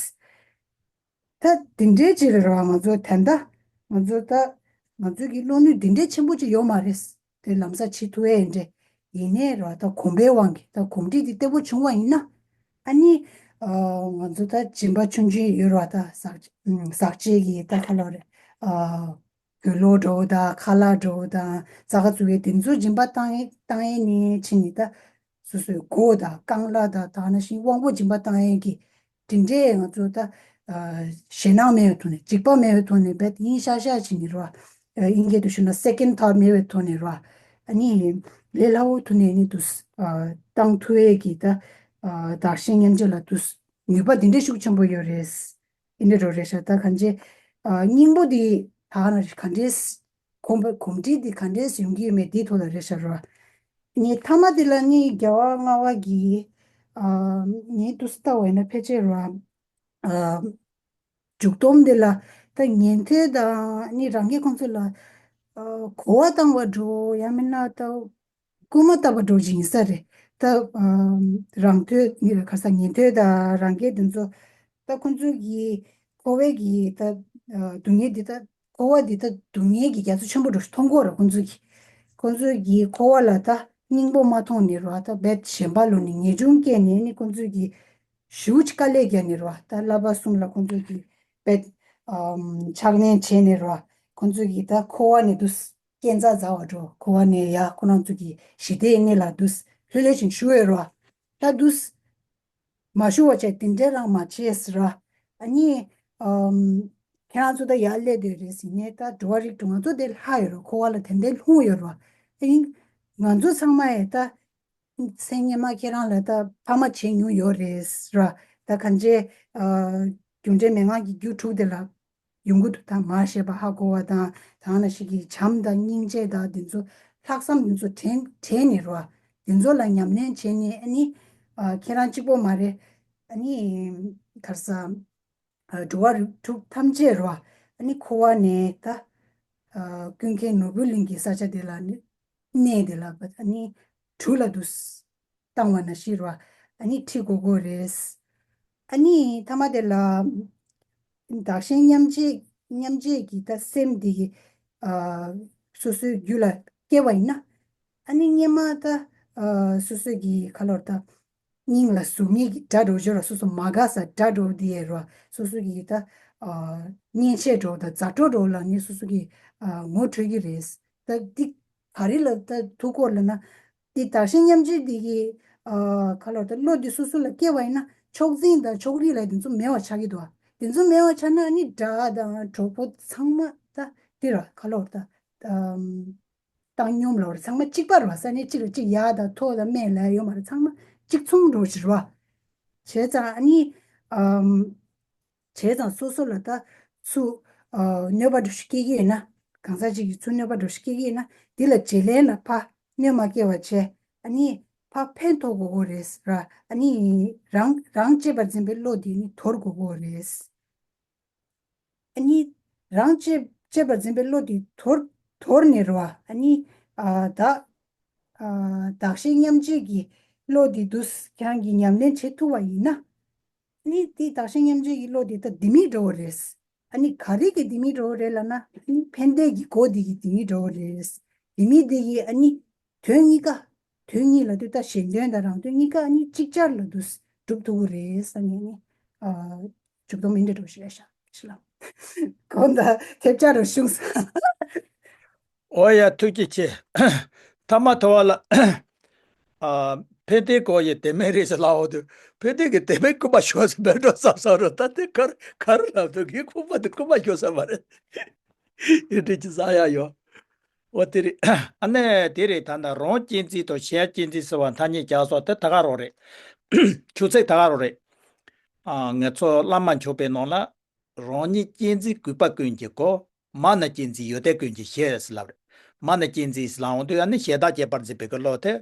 ད་འདི་འདྲའི་ཅིག་རེད་བ། ང་ཚོ་ད་ལྟ་ང་ཚོ་ད་ང་ཚོ་གི་བློ་ནུས་འདི་འདྲའི་ཆེན་པོ་ཅིག་ཡོད་མ་རེད། དེ་ལམ་སང་བྱེད་ཐུབ་ཡས་འདྲ། ཡིན་ནའི་རེད་བ། ད་གོམས་པའི་དབང་གིས། ད་གོམས་འདྲིས་འདི་བརྟན་པོ་བྱུང་བ་ཡིན་ན། ཨ་ནི་ཨ་ང་ཚོ་ད་སྦྱིན་པ་ཆུང་ཆུང་ཡོད་རེད་བ། ད་ཟག་ཟག་བཅས་ཀྱི་ད་ག་ལབ་རེད། ཨ་གོས་ལོག་འདྲ་བོ་དང་། ཁ་ལག་འདྲ་བོ་དང་། རྩྭ་ཁ་བཙུགས་ཡས་དེ་ཚོ་སྦྱིན་པ་བཏང་ཡས་བཏང་ཡས་ནས་ཕྱིན་ནས། ད་སོ་སོའི་གོས་དང་རྐང་ལག་དང་། ད་ག་ནང་བཞིན་དབང་པོ་སྦྱིན་པ་བཏང་ཡས་ཀྱི་དེ་འདྲའི་ང་ཚོ་ད་ཨ་ཞེད་སྣང་མེད་པའི་ཐོག་ནས། འཇིགས་པ་མེད་པའི་ཐོག་ནས། རྦད་ཡིན་ཤག་ཤག་བྱས་ནས་རེད་བ། ཨ་ཨིན་སྐད་དུ་ཞུས་ན་སེ་ཀེན་ཐོཊ་མེད་པའི་ཐོག་ནས་རེད་བ། ཨ་ནི་ལས་སླ་བོའི་ཐོག་ནས་ནི་དུ་ཨ་བཏང་ཐུབ་ཡས་ཀྱི་ད་ཨ་བདག་གཞན་མཉམ་བརྗེ་ལ་དུ་ནུས་པ་འདི་འདྲའི་ཤུགས་ཆེན་པོ་ཡོད་རེད། ཨེ་འདྲ་འདྲ་བོ་རེད་ཤག་ད་གང་ཅི། ཨ་སྙིང་པོ་འདི་ད་ག་ནང་བཞིན་ག་འདྲས། གོམས་པ་གོམས་འདྲིས་འདི་ག་འདྲས་ཡོང་གི་ཡོད་མེད་འདིའི་ཐོག་ལ་རེད་ཤག་ར། ངས་མཐའ་མ་འདི་ལ་ནི་རྒྱལ་བ་ལྔ་པ་གི་ཨ་ངས་འདུག་སེ་ལྟ་བ་ཡིན་ན་ཕལ་ཆེར་ར། ཨ་མཇུག་སྡོམ་འདི་ལ་ད་ཉན་ཐོས་དང་ནི་རང་རྒྱལ་ཁོང་ཚོ་ལ་ཨ་གོ་བ་བཏང་བ་འདྲ་བོ། ཡང་མིན་ན་ད་སྐུལ་མ་བཏབ་པ་འདྲ་བོ་ཅིག་ཡིན་ས་རེད། ད་ཨ་རང་ཐོས་ག་ས་ཉན་ཐོས་དང་རང་རྒྱལ་དེ་ཚོ་ད་ཁོང་ཚོ་གི་འཁོར་བའི་གི་ད་ཨ་སྡུག་བསྔལ་འདི་ད། འཁོར་བ་འདི་ད་སྡུག་བསྔལ་གྱི་རྒྱ་མཚོ་ཆེན་པོ་འདྲ་མཐོང་གི་ཡོད་རེད། ཁོང་ཚོ་གིས། ཁོང་ཚོ་གིས་འཁོར་བ་ལ་ད་སྙིང་པོ་མ་མཐོང་ནས་རེད་བ། ད་རྦད་ཞེན་པ་ལོག་ནས་ངེས་འབྱུང་སྐྱེས་ནས་ནི་ཁོང་ཚོ་གིས་ཞེ་པོ་ཅིག་དཀའ་ལས་བརྒྱབ་ནས་རེད་བ། ད་བསླབ་པ་གསུམ་ལ་ཁོང་ཚོ་གིས་རྦད་ཨམ་ཕྱག་ལེན་བྱས་ནས་རེད་བ། ཁོང་ཚོ་གིས་ད་འཁོར་བ་ནས་འདུག་སེ་སྐས་འཛེག་འཛེགས་པ་འདྲ། འཁོར་བ་ནས་ཡ་ཁོ་རང་ཚོ་གི་ཞི་བདེའི་གནས་ལ་འདུག་སེ་ལྷོད་ལྷོད་བྱས་ནས་བཞུགས་ཡོད་རེད་བ། ད་འདུག་སེ་མ་ཞུ་བ་བྱས། དེ་འདྲ་རང་མ་བྱས་ཟེར་ར། ཨ་ནི་ཨམ་ཁྱེད་རང་ཚོ་ད་ཡར་སླེབས་དུས་རེད་ཟེར་ནས། ད་འགྲོ་བ་རིགས་དྲུག་ང་ཚོ་དེ་ལྷག་ཡོད་རེད། འཁོར་བ་ལ་དེ་འདྲ་ལྷུང་ཡོད་རེད། ཨ་ནི་ང་ཚོ་ཚང་མ་ཡས་ད་མཚན་སྔོན་མ་ཁྱེད་རང་ལ་ད་ཕ་མ་བྱས་མྱོང་ཡོད་རེད་ཟེར་ར། ད་གང་ཅི་ཨ་རྒྱུ་འབྲས་མན་ངག་གི་རྒྱུ་དྲུག་དེ་ལ་ཡོང་གི་འདུག་ད་མར་བཤད་པ་ཧ་གོ་བ་དང་། ད་ག་ནང་བཞིན་གྱི་བྱམས་དང་སྙིང་རྗེ་དང་དེ་ཚོ་ལྷག་བསམ་དེ་ཚོ་དྲན་དྲན་ནས་རོ། དེ་ཚོ་ལ་ཉམས་ལེན་བྱས་ནས། ཨ་ནི་ཨ་ཁྱེད་རང་གཅིག་པོ་མ་རེད། ཨ་ནི་ག་རེ་ཟ། ཨ་འགྲོ་བ་རིགས་དྲུག་ཐམས་ཅད་རོ། ཨ་ནི་འཁོར་བ་ནས་ད་ཨ་ཀུན་མཁྱེན་ནོར་བུ་གླིང་གི་ས་ཆ་དེ་ལ་ནི། གནས་དེ་ལ་ཨ་ནི་གྲུ་ལ་དུ་བཏང་བ་ནང་བཞིན་རོ། ཨ་ནི་ཁྲིད་དགོས་ཀྱི་རེད། ཨ་ནི་མཐའ་མ་དེ་ལ་བདག་གཞན་མཉམ་བརྗེ། མཉམ་བརྗེ་གི་ད་སེམས་དེ་གི་ཨ་སོ་སོའི་རྒྱུད་ལ་སྐྱེ་བ་ཡིན་ན། ཨ་ནི་སྔོན་མ་ད་ཨ་སོ་སོ་གི་ག་ལབ་དགོས་རེད། ད་སྙིང་ལ་ཟུག་ངེས་ཀྱི་དགྲ་འདྲ་བོ་ཅིག་རོ། སོ་སོ་མ་དགའ་ས་དགྲ་འདྲ་བོ་དེ་ཡས་རོ། སོ་སོ་གི་ད་ཨ་གཉེན་བཤེས་འདྲ་བོ་དང་མཛའ་གྲོགས་འདྲ་བོ་ལ་ནི་སོ་སོ་གི་ཨ་ངོ་འཕྲོད་ཀྱི་རེད། ད་འདི་ག་རེ་ལ་ད་ཐུག་གོ་ལབ་ན། འདི་བདག་གཞན་མཉམ་བརྗེ་འདི་གི་ཨ་ག་ལབ་དགོས་རེད། ད་བློ་འདི་སོ་སོ་ལ་སྐྱེ་བ་ཡིན་ན། མཆོག་འཛིན་དང་ཕྱོགས་རིས་ལབ་དེ་ཚོ་མེད་པ་ཆགས་ཀྱི་འདུག་ཨ། དེ་ཚོ་མེད་པ་ཆགས་ན་ནི་དགྲ་དང་གྲོགས་པོ་ཚང་མ་ད་འདི་ར་ག་ལབ་དགོས་རེད། ད་ཨམ་བཏང་སྙོམས་ལབ་དགོས་རེད། ཚང་མ་གཅིག་པ་རེད་བ། ས་གནས་གཅིག་ལ་གཅིག། ཡར་དང་མཐོ་དང་དམན་ལབ་ཡ་ཡོད་མ་རེད། ཚང་མ་ གཅིག་མཚུངས་འགྲོ་ཞིག་རེད་བ། བྱས་ཙང་ཨ་ནི་ཨམ། བྱས་ཙང་སོ་སོ་ལ་ད་ཚུར་ཨ་གནོད་པ་འགྲོ་ཞིག་སྐྱེ་གི་ཡོད་ན། གང་ཟག་ཅིག་གིས་ཚུར་གནོད་པ་འགྲོ་ཞིག་སྐྱེ་གི་ཡོད་ན། དེ་ལ་བརྗེ་ལེན་ལ་ཕར་གནོད་མ་སྐྱེལ་བ་བྱས། ཨ་ནི་ཕར་ཕན་ཐོགས་དགོས་ཀྱི་རེད་ར། ཨ་ནི་རང་རང་གཅེས་པར་འཛིན་པའི་བློ་དེ་ནི་དོར་དགོས་ཀྱི་རེད། ཨ་ནི་རང་གཅེས་གཅེས་པར་འཛིན་པའི་བློ་དེ་དོར་དོར་ནས་རེད་བ། ཨ་ནི་ཨ་བདག་ཨ་བདག་གཞན་མཉམ་བརྗེ་གི་བློ་དེ་འདུག་སེ་ཁྱེད་རང་གིས་ཉམས་ལེན་བྱེད་ཐུབ་པ་ཡིན་ན། ཨ་ནི་དེ་བདག་གཞན་མཉམ་བརྗེ་གི་བློ་དེ་ད་ལྡེ་མིག་འདྲ་བོ་རེད། ཨ་ནི་ག་རེ་གི་ལྡེ་མིག་འདྲ་བོ་རེད་ལབ་ན། ཨ་ནི་ཕན་བདེ་གི་སྒོ་དེ་གི་ལྡེ་མིག་འདྲ་བོ་རེད། ལྡེ་མིག་དེ་གི་ཨ་ནི་དོན་གཉིས་ཀ་དོན་གཉིས་ལབ་དུས་ད་གཞན་དོན་དང་རང་དོན་གཉིས་ཀ་ཨ་ནི་ཅིག་ཅར་ལ་འདུག་སེ་སྒྲུབ་ཐུབ་ཀྱི་རེད་བསམ་ནས། ཨ་ནི་ཨ་མཇུག་སྡོམ་འདི་འདྲ་འདྲ་བོ་ཞིག་རེད་ཤག་ཤི་ལ། གོང་ད་ཐེབས་ཆག་རུ་ཤུགས་ས། ཨོ་ཡ། ཐུགས་རྗེ་ཆེ། ཐ་མ་ཐོ་བ་ལ། ཨ། ཕན་བདེའི་སྒོ་ཡི་ལྡེ་མིག་རེད་ཟེར་ལབ་འོ་དུ། ཕན་བདེ་གི་ལྡེ་མིག་རྐུན་མ་ཤོར་ཟེར་མེད་འགྲོ་བསམ་བསམ་རུང་། ད་དེ་ག་རེ་ག་རེ་ལབ་འདུག་ངའི་ཁུག་པ་དེ་རྐུན་མ་ཤོར་ས་མ་རེད། ཡིན་འདྲ་ཅི་བཟང་ཡག་ཡོད། འོ་དེ་རེད། ཨ་ནི་དེ་རེད། ད་ལྟ་རང་གཅེས་འཛིན་དང་གཞན་གཅེས་འཛིན་ཟེར་བ་ཐ་སྙད་རྒྱག་སོགས་དེ་ད་ག་རང་རེད། ཆུ་ཚད་ད་ག་རང་རེད། ཨ། ང་ཚོ་བླ་མ་མཆོད་པའི་ནང་ལ། རང་ཉིད་གཅེས་འཛིན་གུས་པ་ཀུན་གྱི་སྒོ། མ་ན་གཅེས་འཛིན་ཡོན་ཏན་ཀུན་གྱི་གཞི་ཟེར་ལབ་རེད། མ་ན་གཅེས་འཛིན་ཟེར་ལབ་འོང་དུས་ཨ་ནི་གཞན་དག་གཅེས་པར་འཛིན་པའི་གི་བློ་དེ་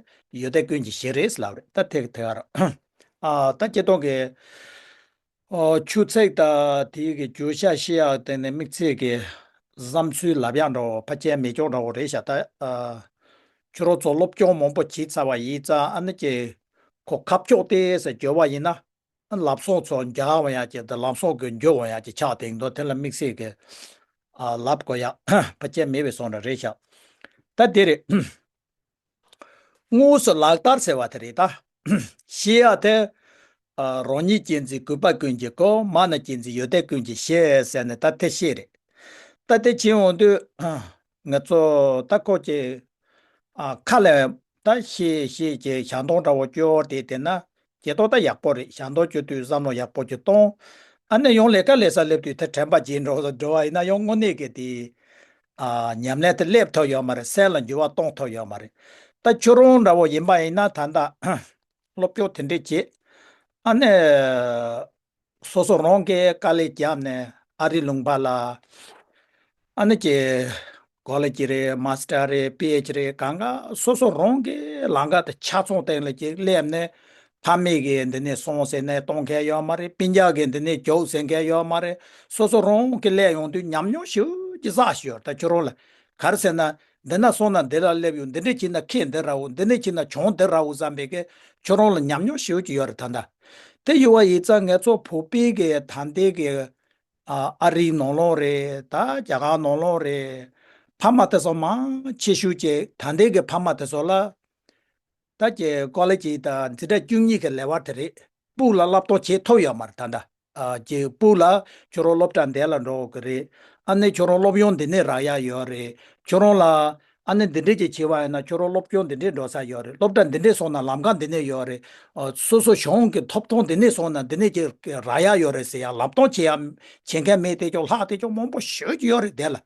ཡོན་ཏན་ཀུན་གྱི་གཞི་རེད་ཟེར་ལབ་རེད། ད་དེ་དེ་ག་རང་། ཨ། ད་སྤྱིར་བཏང་གི། ཨོ། ཆུ་ཚད་དང་དེའི་གི་བརྗོད་བྱ་བཤད་ཡག་སྟེང་ནས་དམིགས་བསལ་གྱི་བསམ་ཚུལ་ལབ་ཡག་འདྲ་བོ་ཕལ་ཆེར་མེད་ཀྱོག་འདྲ་བོ་རེད་ཤག་ད། ཨ། ཁྱོད་རང་ཚོ་སློབ་སྦྱོང་མང་པོ་བྱས་ཚར་བ་ཡིན་ཙང་ཨ་ནི་ཀྱི་ཁོ་ཁ་ཕྱོགས་དེ་ཟེར་བརྗོད་པ་ཡིན་ན། ལམ་སང་ཚོ་འཇལ་འོང་ཡག་གི་དང་ལམ་སང་གི་འགྱོ་འོང་ཡག་གི་ཆགས་དེ་འདུག་དེ་ལ་དམིགས་བསལ་གྱི། ཨ། ལབ་དགོས་ཡག་ཕལ་ཆེར་མེད་པའི་བཟོ་འདྲ་རེད་ཤག་ད་དེ་རེད། དངོས་སུ་ལག་བསྟར་ཟེར་བ་དེ་རེད་ད། བཤད་ཡག་དེ། ཨ། རང་ཉིད་གཅེས་འཛིན་གུས་པ་ཀུན་གྱི་སྒོ། མ་ན་གཅེས་འཛིན་ཡོན་ཏན་ཀུན་གྱི་གཞི་ཟེར་ནས་ད་དེ་བཤད་རེད། ད་དེ་བྱེད་འོང་དུས། ང་ཚོ་ད་ཁོ་ཀྱི། ཨ། ཁ་ལ་ད་བཤད་བཤད་ཀྱི་ཞལ་འདོན་འདྲ་བོ་སྐྱོར་དེ་དེ་ན། ཇེ་ཏོག་ད་ཡག་པོ་རེད། ཞལ་འདོན་སྐྱོར་དུས་བསམ་བློ་ཡག་པོ་ཅིག་གཏོང་། ཨ་ནི་ཡང་ལས་ཀ་ལས་ས་སླེབས་དུས་དེ་དྲན་པ་བརྗེད་འགྲོ་འགྲོ་བ་ཡིན་ན་ཡང་དངོས་གནས་ཀྱི་དེ། ཨ། ཉམས་ལེན་དེ་སླེབས་ཐུབ་ཡོད་མ་རེད། སེམས་ལ་འགྱུར་བ་གཏོང་ཐུབ་ཡོད་མ་རེད། ད་ཁྱོད་རང་འདྲ་བོ་ཡིན་པ་ཡིན་ན་ད་ལྟ་སློབ་སྦྱོང་དེ་འདྲས་བྱེད། ཨ་ནི། སོ་སོ་རང་གིས་དཀའ་ལས་བརྒྱབ་ནས་ཨ་རིའི་ལུང་པ་ལ། ཨ་ནི་ཀྱི་ཀོ་ལེ་ཇི་རེད། མ་སི་ཊར་རེད། པི་ཨེཆ་ཌི་རེད། གང་ག་སོ་སོ་རང་གི་ལམ་ཁ་དེ་ཆ་ཚང་སྟེང་ལ་ཅིག་སླེབས་ནས། ཕ་མེས་ཀྱིས་འདི་ནས་སོང་ཟེར་ནས་གཏོང་མཁན་ཡོད་མ་རེད། སྤུན་ཀྱག་གིས་འདི་ནས་རྒྱུགས་ཟེར་མཁན་ཡོད་མ་རེད། སོ་སོ་རང་གིས་སླེབས་ཡོང་དུས་ཉམས་མྱོང་ཞེ་པོ་ཅིག་བསགས་ཤིག་ཡོད་རེད། ད་ཁྱོད་རང་ལ་ག་རེ་ཟེར་ན། འདི་ན་སོང་ན་འདི་ལ་སླེབས་ཡོང་། འདི་འདྲས་བྱས་ན་ཁེ་འདི་རག་འོ། འདི་འདྲས་བྱས་ན་གྱོང་འདི་རག་འོ་བསམ་པའི་གི་ཁྱོད་རང་ལ་ཉམས་མྱོང་ཞེ་པོ་ཅིག་ཡོད་རེད་ད་ལྟ། དེ་ཡོད་པ་ཡིན་ཙང་ང་ཚོ་བོད་པའི་གི་ད་ལྟའི་གི། ཨ། ཨ་རིའི་ནང་ལོགས་རེད། ད་རྒྱ་གར་ནང་ལོགས་རེད། ཕ་མ་དེ་ཚོ་མང་ཆེ་ཤོས་ཀྱི་ད་ལྟའི་གི་ཕ་མ་དེ་ཚོ་ལ། ད་ཀྱི་ཀོ་ལེ་ཇི་དང་འཛིན་གྲྭ་བཅུ་གཉིས་ཀྱི་ལེ་ཝལ་དེ་རེད། སྤུ་ལ་བསླབ་སྟོན་བྱེད་ཐུབ་ཡོད་མ་རེད་ད་ལྟ། ཨ། ཀྱི་སྤུ་ལ་ཁྱོད་རང་སློབ་གྲྭ་འདི་ལ་འགྲོ་དགོས་ཀྱི་རེད། ཨ་ནི་ཁྱོད་རང་སློབ་ཡོན་འདི་ནས་རག་ཡག་ཡོད་རེད། ཁྱོད་རང་ལ་ཨ་ནི་འདི་འདྲས་ཅིག་བྱས་པ་ཡིན་ན་ཁྱོད་རང་སློབ་སྦྱོང་འདི་འདྲས་འགྲོ་ས་ཡོད་རེད། སློབ་གྲྭ་འདི་འདྲས་སོང་ན་ལམ་ཁ་འདི་ནས་ཡོད་རེད། ཨ། སོ་སོ་གཞུང་གི་ཐོབ་ཐང་འདི་ནས་སོང་ན་འདི་ནས་ཅིག་རག་ཡག་ཡོད་རེད་ཟེར་ཡག་ལམ་སྟོན་བྱེད་ཡག་བྱེད་མཁན་མི་དེ་ཅུང་ལྷག་དེ་ཅུང་མང་པོ་ཞེ་པོ་ཅིག་ཡོད་རེད་དེ་ལ།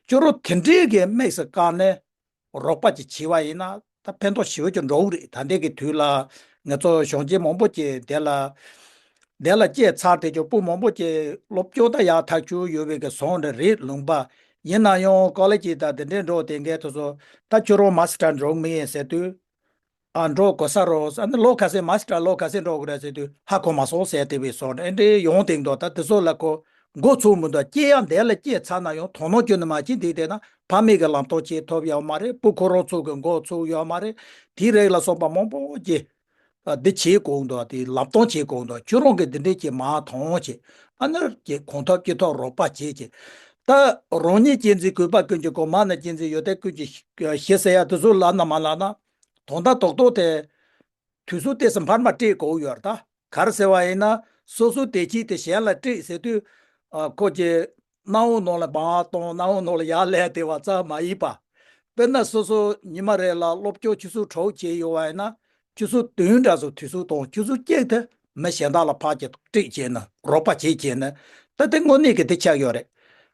ཁྱོད་རང་དེ་འདྲས་ཀྱི་དམིགས་སུ་བཀར་ནས་རོགས་པ་ཅིག་བྱས་པ་ཡིན་ན་ད་ཕན་ཐོགས་ཞེ་པོ་ཅིག་འགྲོ་གི་རེད། ད་ལྟའི་གི་དུས་ལ་ང་ཚོ་གཞོན་སྐྱེས་མང་པོ་ཅིག་དེ་ལ་དེ་ལ་སྐྱེས་ཚར་དེ་ཅུང་སྤུ་མང་པོ་ཅིག་སློབ་སྦྱོང་ད་ཡག་ཐག་ཆོད་ཡོད་པའི་གི་བཟོ་འདྲ་རེད་ལུང་པ། ཡིན་ན་ཡང་ཀོ་ལེ་ཇི་དང་དེ་འདྲས་འགྲོ་དེ་འགའི་དུས་སུ་ད་ཁྱོད་རང་མ་སི་ཊར་འགྲོ་མི་ཡིན་ཟེར་དུས། ཨ། འགྲོ་དགོས་ས་རོ། ཨ་ནི་ལོ་ག་ཚོད་མ་སི་ཊར་ལོ་ག་ཚོད་འགྲོ་དགོས་རེད་ཟེར་དུས་ཧ་གོ་མ་སོང་ཟེར་དེ་བས་སོང་། ཨེ་འདྲའི་ཡོང་དེང་དོ་ད་དེ་ཚོ་ལ་ཁོ་འགོ་ཚུགས་མི་འདུག་སྐྱེ་ཡག་འདས་ལ་སྐྱེས་ཚར་ན་ཡང་དོ་སྣང་ཅུང་ནི་མ་བྱེད་དེ་བསྡད་ན་ཕ་མེས་ཀྱི་ལམ་སྟོན་བྱེད་ཐུབ་ཡོད་མ་རེད། སྤུ་ཁོ་རང་ཚོ་གི་འགོ་ཚུགས་ཡོད་མ་རེད། དེའི་རིགས་ལ་སོགས་པ་མང་པོ་ཅིག་ཨ། འདི་བྱེད་དགོས་འདུག་དེ་ལམ་སྟོན་བྱེད་དགོས་འདུག་ཁྱོད་རང་གིས་འདི་འདྲས་ཀྱི་མ་མཐོང་བྱེད། ཨ་ནི་ཀྱི་གང་ཐུབ་ཅི་ཐུབ་རོགས་པ་བྱེད་བྱེད། ད་རང་ཉིད་གཅེས་འཛིན་གུས་པ་ཀུན་གྱི་སྒོ། མ་ན་གཅེས་འཛིན་ཡོན་ཏན་ཀུན་གྱི་གཞི་ཟེར་ཡག་དེ་ཚོ་ལབ་ན་མ་ལབ་ན། དོན་དག་རྡོག་རྡོག་དེ་དུས་ཚོད་ཏོག་ཙམ་བར་མ་སྤྲད་དགོས་ཡོད་རེད་ད། ག་རེ་ཟེར་བ་ཡིན་ན་སོ་སོའི་བདེ་སྐྱིད་དེ་གཞན་ལ་སྤྲད་ཟེར་དུས། ཨ། ཁོ་ཀྱི་སྣང་བ་ནང་ལ་བང་གཏོང་། སྣང་བ་ནང་ལ་ཡར་ལས་དེ་བ་ཙམ་མ་ཡིན་པ། དཔེར་ན་སོ་སོ་ཉི་མ་རེ་ལ་སློབ་སྦྱོང་ཆུ་ཚོད་དྲུག་བྱས་ཡོད་བ་ཡིན་ན་ཆུ་ཚོད་བདུན་འདྲ་བོ་དུས་ཚོད་གཏོང་། ཆུ་ཚོད་གཅིག་དེ་མི་གཞན་དག་ལ་ཕར་ཀྱི་སྤྲད་བྱས་ན་རོགས་པ་བྱེད་བྱས་ན། ད་དེ་དངོས་གནས་ཀྱི་དེ་ཆགས་ཡོད་རེད།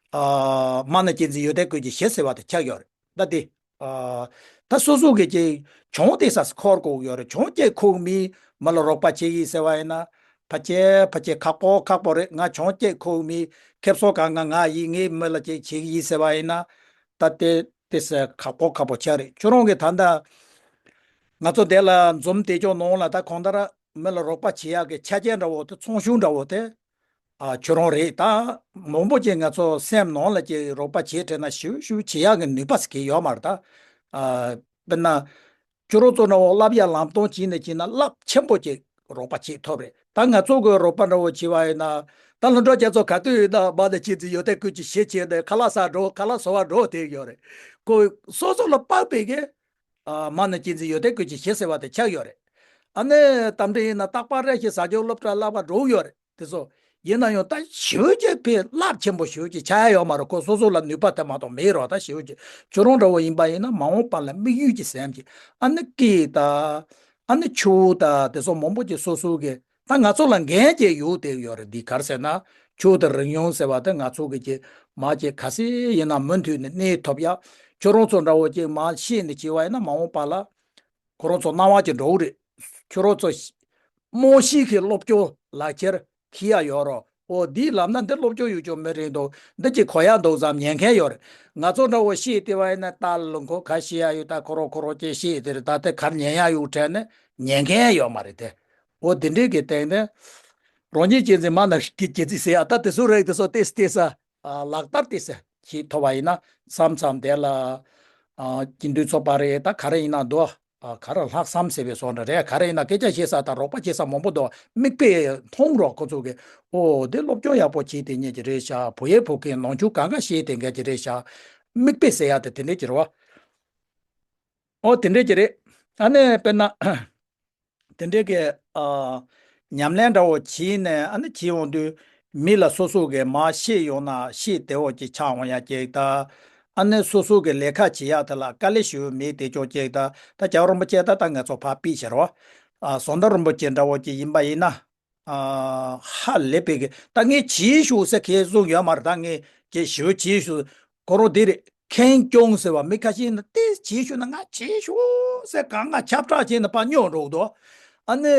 ཨ། མ་ན་གཅེས་འཛིན་ཡོན་ཏན་ཀུན་གྱི་གཞི་ཟེར་བ་དེ་ཆགས་ཡོད་རེད། ད་དེ། ཨ། ད་སོ་སོ་གི་ཅིག་གྱོང་དེ་ས་འཁོར་དགོས་ཡོད་རེད། གྱོང་སྐྱེ་ཁུག་མི་མི་ལ་རོགས་པ་བྱེད་ཡིན་ཟེར་བ་ཡིན་ན། ཕ་ཆེ་ཕ་ཆེ་ཁག་པོ་ཁག་པོ་རེད། ང་གྱོང་སྐྱེ་ཁུག་མི་ཁེབ་སོ་གང་ང་ང་ཡིན། ངའི་མི་ལ་ཅིག་བྱེད་ཡིན་ཟེར་བ་ཡིན་ན། ད་དེ་དེ་ས་ཁག་པོ་ཁག་པོ་ཆགས་རེད། ཁྱོད་རང་གི་ད་ལྟ་ང་ཚོ་དེ་ལ་འཛོམས་དེ་ཅོག་ནང་ལ་ད་གང་ལྟར་མི་ལ་རོགས་པ་བྱེད་ཡག་གི་ཆ་རྐྱེན་འདྲ་བོ་དེ་ཚོང་གཞུང་འདྲ་བོ་དེ། ཨ་ཁྱོད་རང་རེད། ད་མང་པོ་ཅིག་ང་ཚོ་སེམས་ནང་ལ་ཅིག་རོགས་པ་བྱེད་དྲན་ན་ཞིབ་ཞིབ་བྱེད་ཡག་གི་ནུས་པ་ཟེར་གྱི་ཡོད་མ་རེད་ད། ཨ་དཔེར་ན་ཁྱོད་རང་ཚོ་འདྲ་བོ་བསླབ་ཡག་ལམ་སྟོན་བྱས་ནས་བྱས་ན་རླབས་ཆེན་པོ་ཅིག་རོགས་པ་བྱེད་ཐུབ་རེད། ད་ང་ཚོ་གི་རོགས་པ་འདྲ་བོ་བྱས་པ་ཡིན་ན། ད་ལྷུན་གྲུབ་རྒྱ་མཚོ་ག་དུས་ཡིན་ན་མ་ནས་ཁྱེད་ཚོ་ཡོད་དེ་ཀུན་གྱིས་ཤེས་བྱས་ནས་ཁ་ལག་ཟ་འགྲོ། ཁ་ལག་བཟོ་བ་འགྲོ་དེ་ཡོད་རེད། ཁོ་སོ་སོ་ལ་དཔག་པའི་གི་ཨ་མ་ནས་ཁྱེད་ཚོ་ཡོད་དེ་ཀུན་གྱིས་ཤེས་ཟེར་བ་དེ་ཆགས་ཡོད་རེད། ཨ་ནི་གཏམ་འདྲ་ཡིན་ན་རྟག་པར་རེ་ཞིག་ཟ་རྒྱུ་སློབ་གྲྭ་བསླབ་པ་འགྲོ་ཡོད་རེད། དེ་ཚོ་ཡིན་ན་ཡང་ད་ཞེ་པོ་ཅིག་དཔེ་རླབས་ཆེན་པོ་ཞེ་པོ་ཅིག་ཆགས་ཡ་ཡོད་མ་རེད། ཁོ་སོ་སོ་ལ་ནུས་པ་དེ་མ་གཏོགས་མེད་རོགས། ད་ཞེ་པོ་ཅིག་ཁྱོད་རང་འདྲ་བོ་ཡིན་པ་ཡིན་ན་མ་འོངས་པ་ལ་དམིགས་ཡུལ་གྱི་སེམས་ཀྱི་ཨ་ནི་སྐད་དང་། ཨ་ནི་ཆུ་བོ་དང་དེ་ཚོ་མང་པོ་ཅིག་སོ་སོ་གི་ད་ང་ཚོ་ལ་འགན་ཅིག་ཡོད་དེ་ཡོད་རེད། འདི་ག་རེ་ཟེར་ན་ཆུ་བོ་དང་རིག་ཡོང་ཟེར་བ་དེ་ང་ཚོ་གི་ཅིག་མ་ཅིག་ག་ཚོད་ཡིན་ན་མུ་མཐུད་ནས་གནས་ཐུབ་ཡ། ཁྱོད་རང་ཚོ་འདྲ་བོ་ཅིག་མ་ཤེས་ནས་བྱས་པ་ཡིན་ན་མ་འོངས་པ་ལ། ཁོ་རང་ཚོ་སྣང་བ་ཅིག་འགྲོ་གི་རེད། ཁྱོད་རང་ཚོ་རྨང་གཞི་གི་སློབ་སྦྱོང་ལག་ཁྱེར་འཁྱེར་ཡ་ཡོད་རོགས། འོ་འདི་ལབ་ན་འདི་སློབ་སྦྱོང་ཡོད་ཅོག་མི་རེད་འདུག་འདི་ཅིག་གོ་ཡ་འདུག་བསམ་ཉན་མཁན་ཡོད་རེད། ང་ཚོ་འདྲ་བོ་ཤེས་བལྟས་པ་ཡིན་ན་ད་ལོ་འཁོར་ཁ་ཤས་ཡ་ཡོད། ད་ཁོ་རང་ཁོ་རང་ཅིག་ཤེས་དེ་རེད། ད་དེ་གར་ཉན་ཡ་ཡོད་དྲན་ནས་ཉན་མཁན་ཡོད་མ་རེད་དེ། འོ་དེ་འདྲའི་གི་སྟེང་ནས་རང་ཉིད་གཅེས་འཛིན་མ་ན་གི་གཅེས་འཛིན་ཟེར་ཡ་ད་དེ་ཚོ་རེད། དེ་ཚོ་ཏེས་ཏེས་ས་ལག་བསྟར་ཏེས་ས་ཞིག་ཐོབ་པ་ཡིན་ན་བསམ་བསམ་དེ་ལ་སྐྱིད་འདོད་ཚོགས་པ་རེད། ད་ག་རེ་ཡིན་ན་འདུག་ཨ་ག་རེ་ལྷག་བསམ་ཟེར་བའི་བཟོ་འདྲ་རེད། ག་རེ་ཡིན་ན་སྐད་ཆ་བཤད་ས་དང་རོགས་པ་བྱེད་ས་མང་པོ་འདུག་མིག་དཔེ་མཐོང་རོགས་ཁོ་ཚོ་གི། ཨོ་དེ་སློབ་སྦྱོང་ཡག་པོ་བྱེད་དེ་ཉེ་གི་རེད་ཤག་བུ་ཡས་བུ་ཁའི་ནང་ཆུ་གང་ག་བཤད་དེ་འགལ་གྱི་རེད་ཤག་མིག་དཔེ་ཟེར་ཡ་དེ་དེ་འདྲས་ཀྱི་རེད་བ། ཨོ་དེ་འདྲས་ཀྱི་རེད། ཨ་ནི་དཔེར་ན། དེ་འདྲའི་གི་ཨ་ཉམས་ལེན་འདྲ་བོ་བྱས་ནས་ཨ་ནི་བྱེད་ཡོང་དུས་མི་ལ་སོ་སོ་གི་མ་ཤེས་ཡོང་ན་ཤེས་བདེ་བོ་ཅིག་ཆགས་འོང་ཡ་ཅིག་དང་། ཨ་ནི་སོ་སོ་གི་ལས་ཀ་བྱེད་ཡ་དེ་ལ་དཀའ་ལས་ཞེ་པོ་མེད་དེ་ཅོག་ཅིག་དང་། ད་རྒྱལ་བ་རིན་པོ་ཆེ་ད་ད་ང་ཚོ་ཕར་ཕུད་ཤར་བ། ཨ་ཟམ་གདོང་རིན་པོ་ཆེ་འདྲ་བོ་ཅིག་ཡིན་པ་ཡིན་ན། ཨ་ཧ་ལས་པའི་གི་ད་ངས་བྱེད་ཤོག་ཟེར་ཁས་བཟུང་ཡོད་མ་རེད། ད་ངས་ཀྱི་ཞེ་པོ་བྱེད་ཤོག་ཁོ་རང་དེ་རེད། ཁེངས་སྐྱུང་ཟེར་བ་མི་ཁ་ཤས་ནི་དེ་བྱེད་ཤོག་ན་ང་བྱེད་ཤོག་ཟེར་གང་ང་ཁྱབ་བསྒྲགས་བྱས་ནས་ཕར་སྙོག་འགྲོ་གི་འདུག་ཨ་ནི་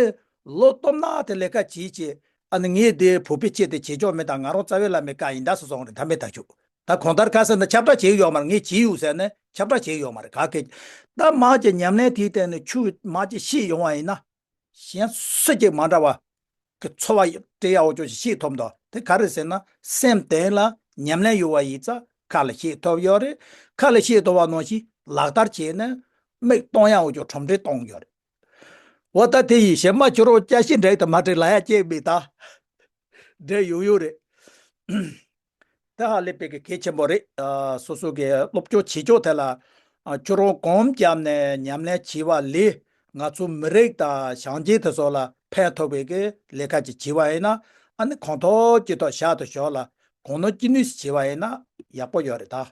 ལོ་སྟོང་ན་དེ་ལས་ཀ་བྱེད་ཅེས་ཨ་ནི་ངས་དེ་བོད་པའི་ཆེད་དུ་བྱེད་ཆོག་མེད། ད་ང་རང་རྩ་བའི་བླ་མའི་བཀའ་ཡིན་ད་སོ་སོང་རེད། ད་མེད་ད་ཆུ་ད་གང་ལྟར་ཁ་སང་ནས་ཁྱབ་བསྒྲགས་བྱེད་ཡོད་མ་རེད། ངས་བྱེད་ཡོད་ཟེར་ནས་ཁྱབ་བསྒྲགས་བྱེད་ཡོད་མ་རེད། ག་གེ་ད་མ་ཅིག་ཉམས་ལེན་དེའི་སྟེང་ནས་ཆུ་མ་ཅིག་ཤེས་ཡོང་བ་ཡིན་ན། གཞན་སུ་གཅིག་མ་འདྲ་བ་གི་འཚོ་བ་སྤྲད་ཡག་འོ་ཅོག་ཞིག་ཤེས་ཐུབ་འདུག་དེ་ག་རེ་ཟེར་ན་སེམས་གཏིང་ལ་ཉམས་ལེན་ཡོད་པ་ཡིན་ཙང་ཁ་ལ་ཤེས་ཐུབ་ཡོད་རེད། ཁ་ལ་ཤེས་ཐུབ་པ་ནང་བཞིན་ལག་བསྟར་བྱས་ནས་མིག་གཏོང་ཡག་འོ་ཅོག་ཁྲོམ་འདྲེ་གཏོང་ཡོད་རེད། འོ་ད་དེ་ཡིན་གཞན་མ་ཁྱོད་རང་ཅ་ཤི་འདྲེ་དང་མ་འདྲེ་ལ་ཡ་སྐྱེས་མེད་ད། འདྲེ་ཡོང་ཡོད་རེད། ད་ཧ་ལས་པའི་གི་གལ་ཆེན་པོ་རེད། ཨ་སོ་སོ་གི་སློབ་སྦྱོང་བྱེད་ཕྱོགས་དེ་ལ་ཨ་ཁྱོད་རང་གོམ་བརྒྱབ་ནས་ཉམས་ལེན་བྱས་པ་ལས་ང་ཚོ་མི་རིགས་དང་བྱང་ཆེན་དེ་ཚོ་ལ་ཕན་ཐོགས་པའི་གི་ལས་ཀ་ཅིག་བྱས་པ་ཡིན་ན་ཨ་ནི་གང་ཐོག་ཅི་ཐོག་ཞག་ཏུ་ཞོག་ལ་གང་ནོར་ཅི་ནུས་བྱས་པ་ཡིན་ན་ཡག་པོ་ཡོད་རེད་ད།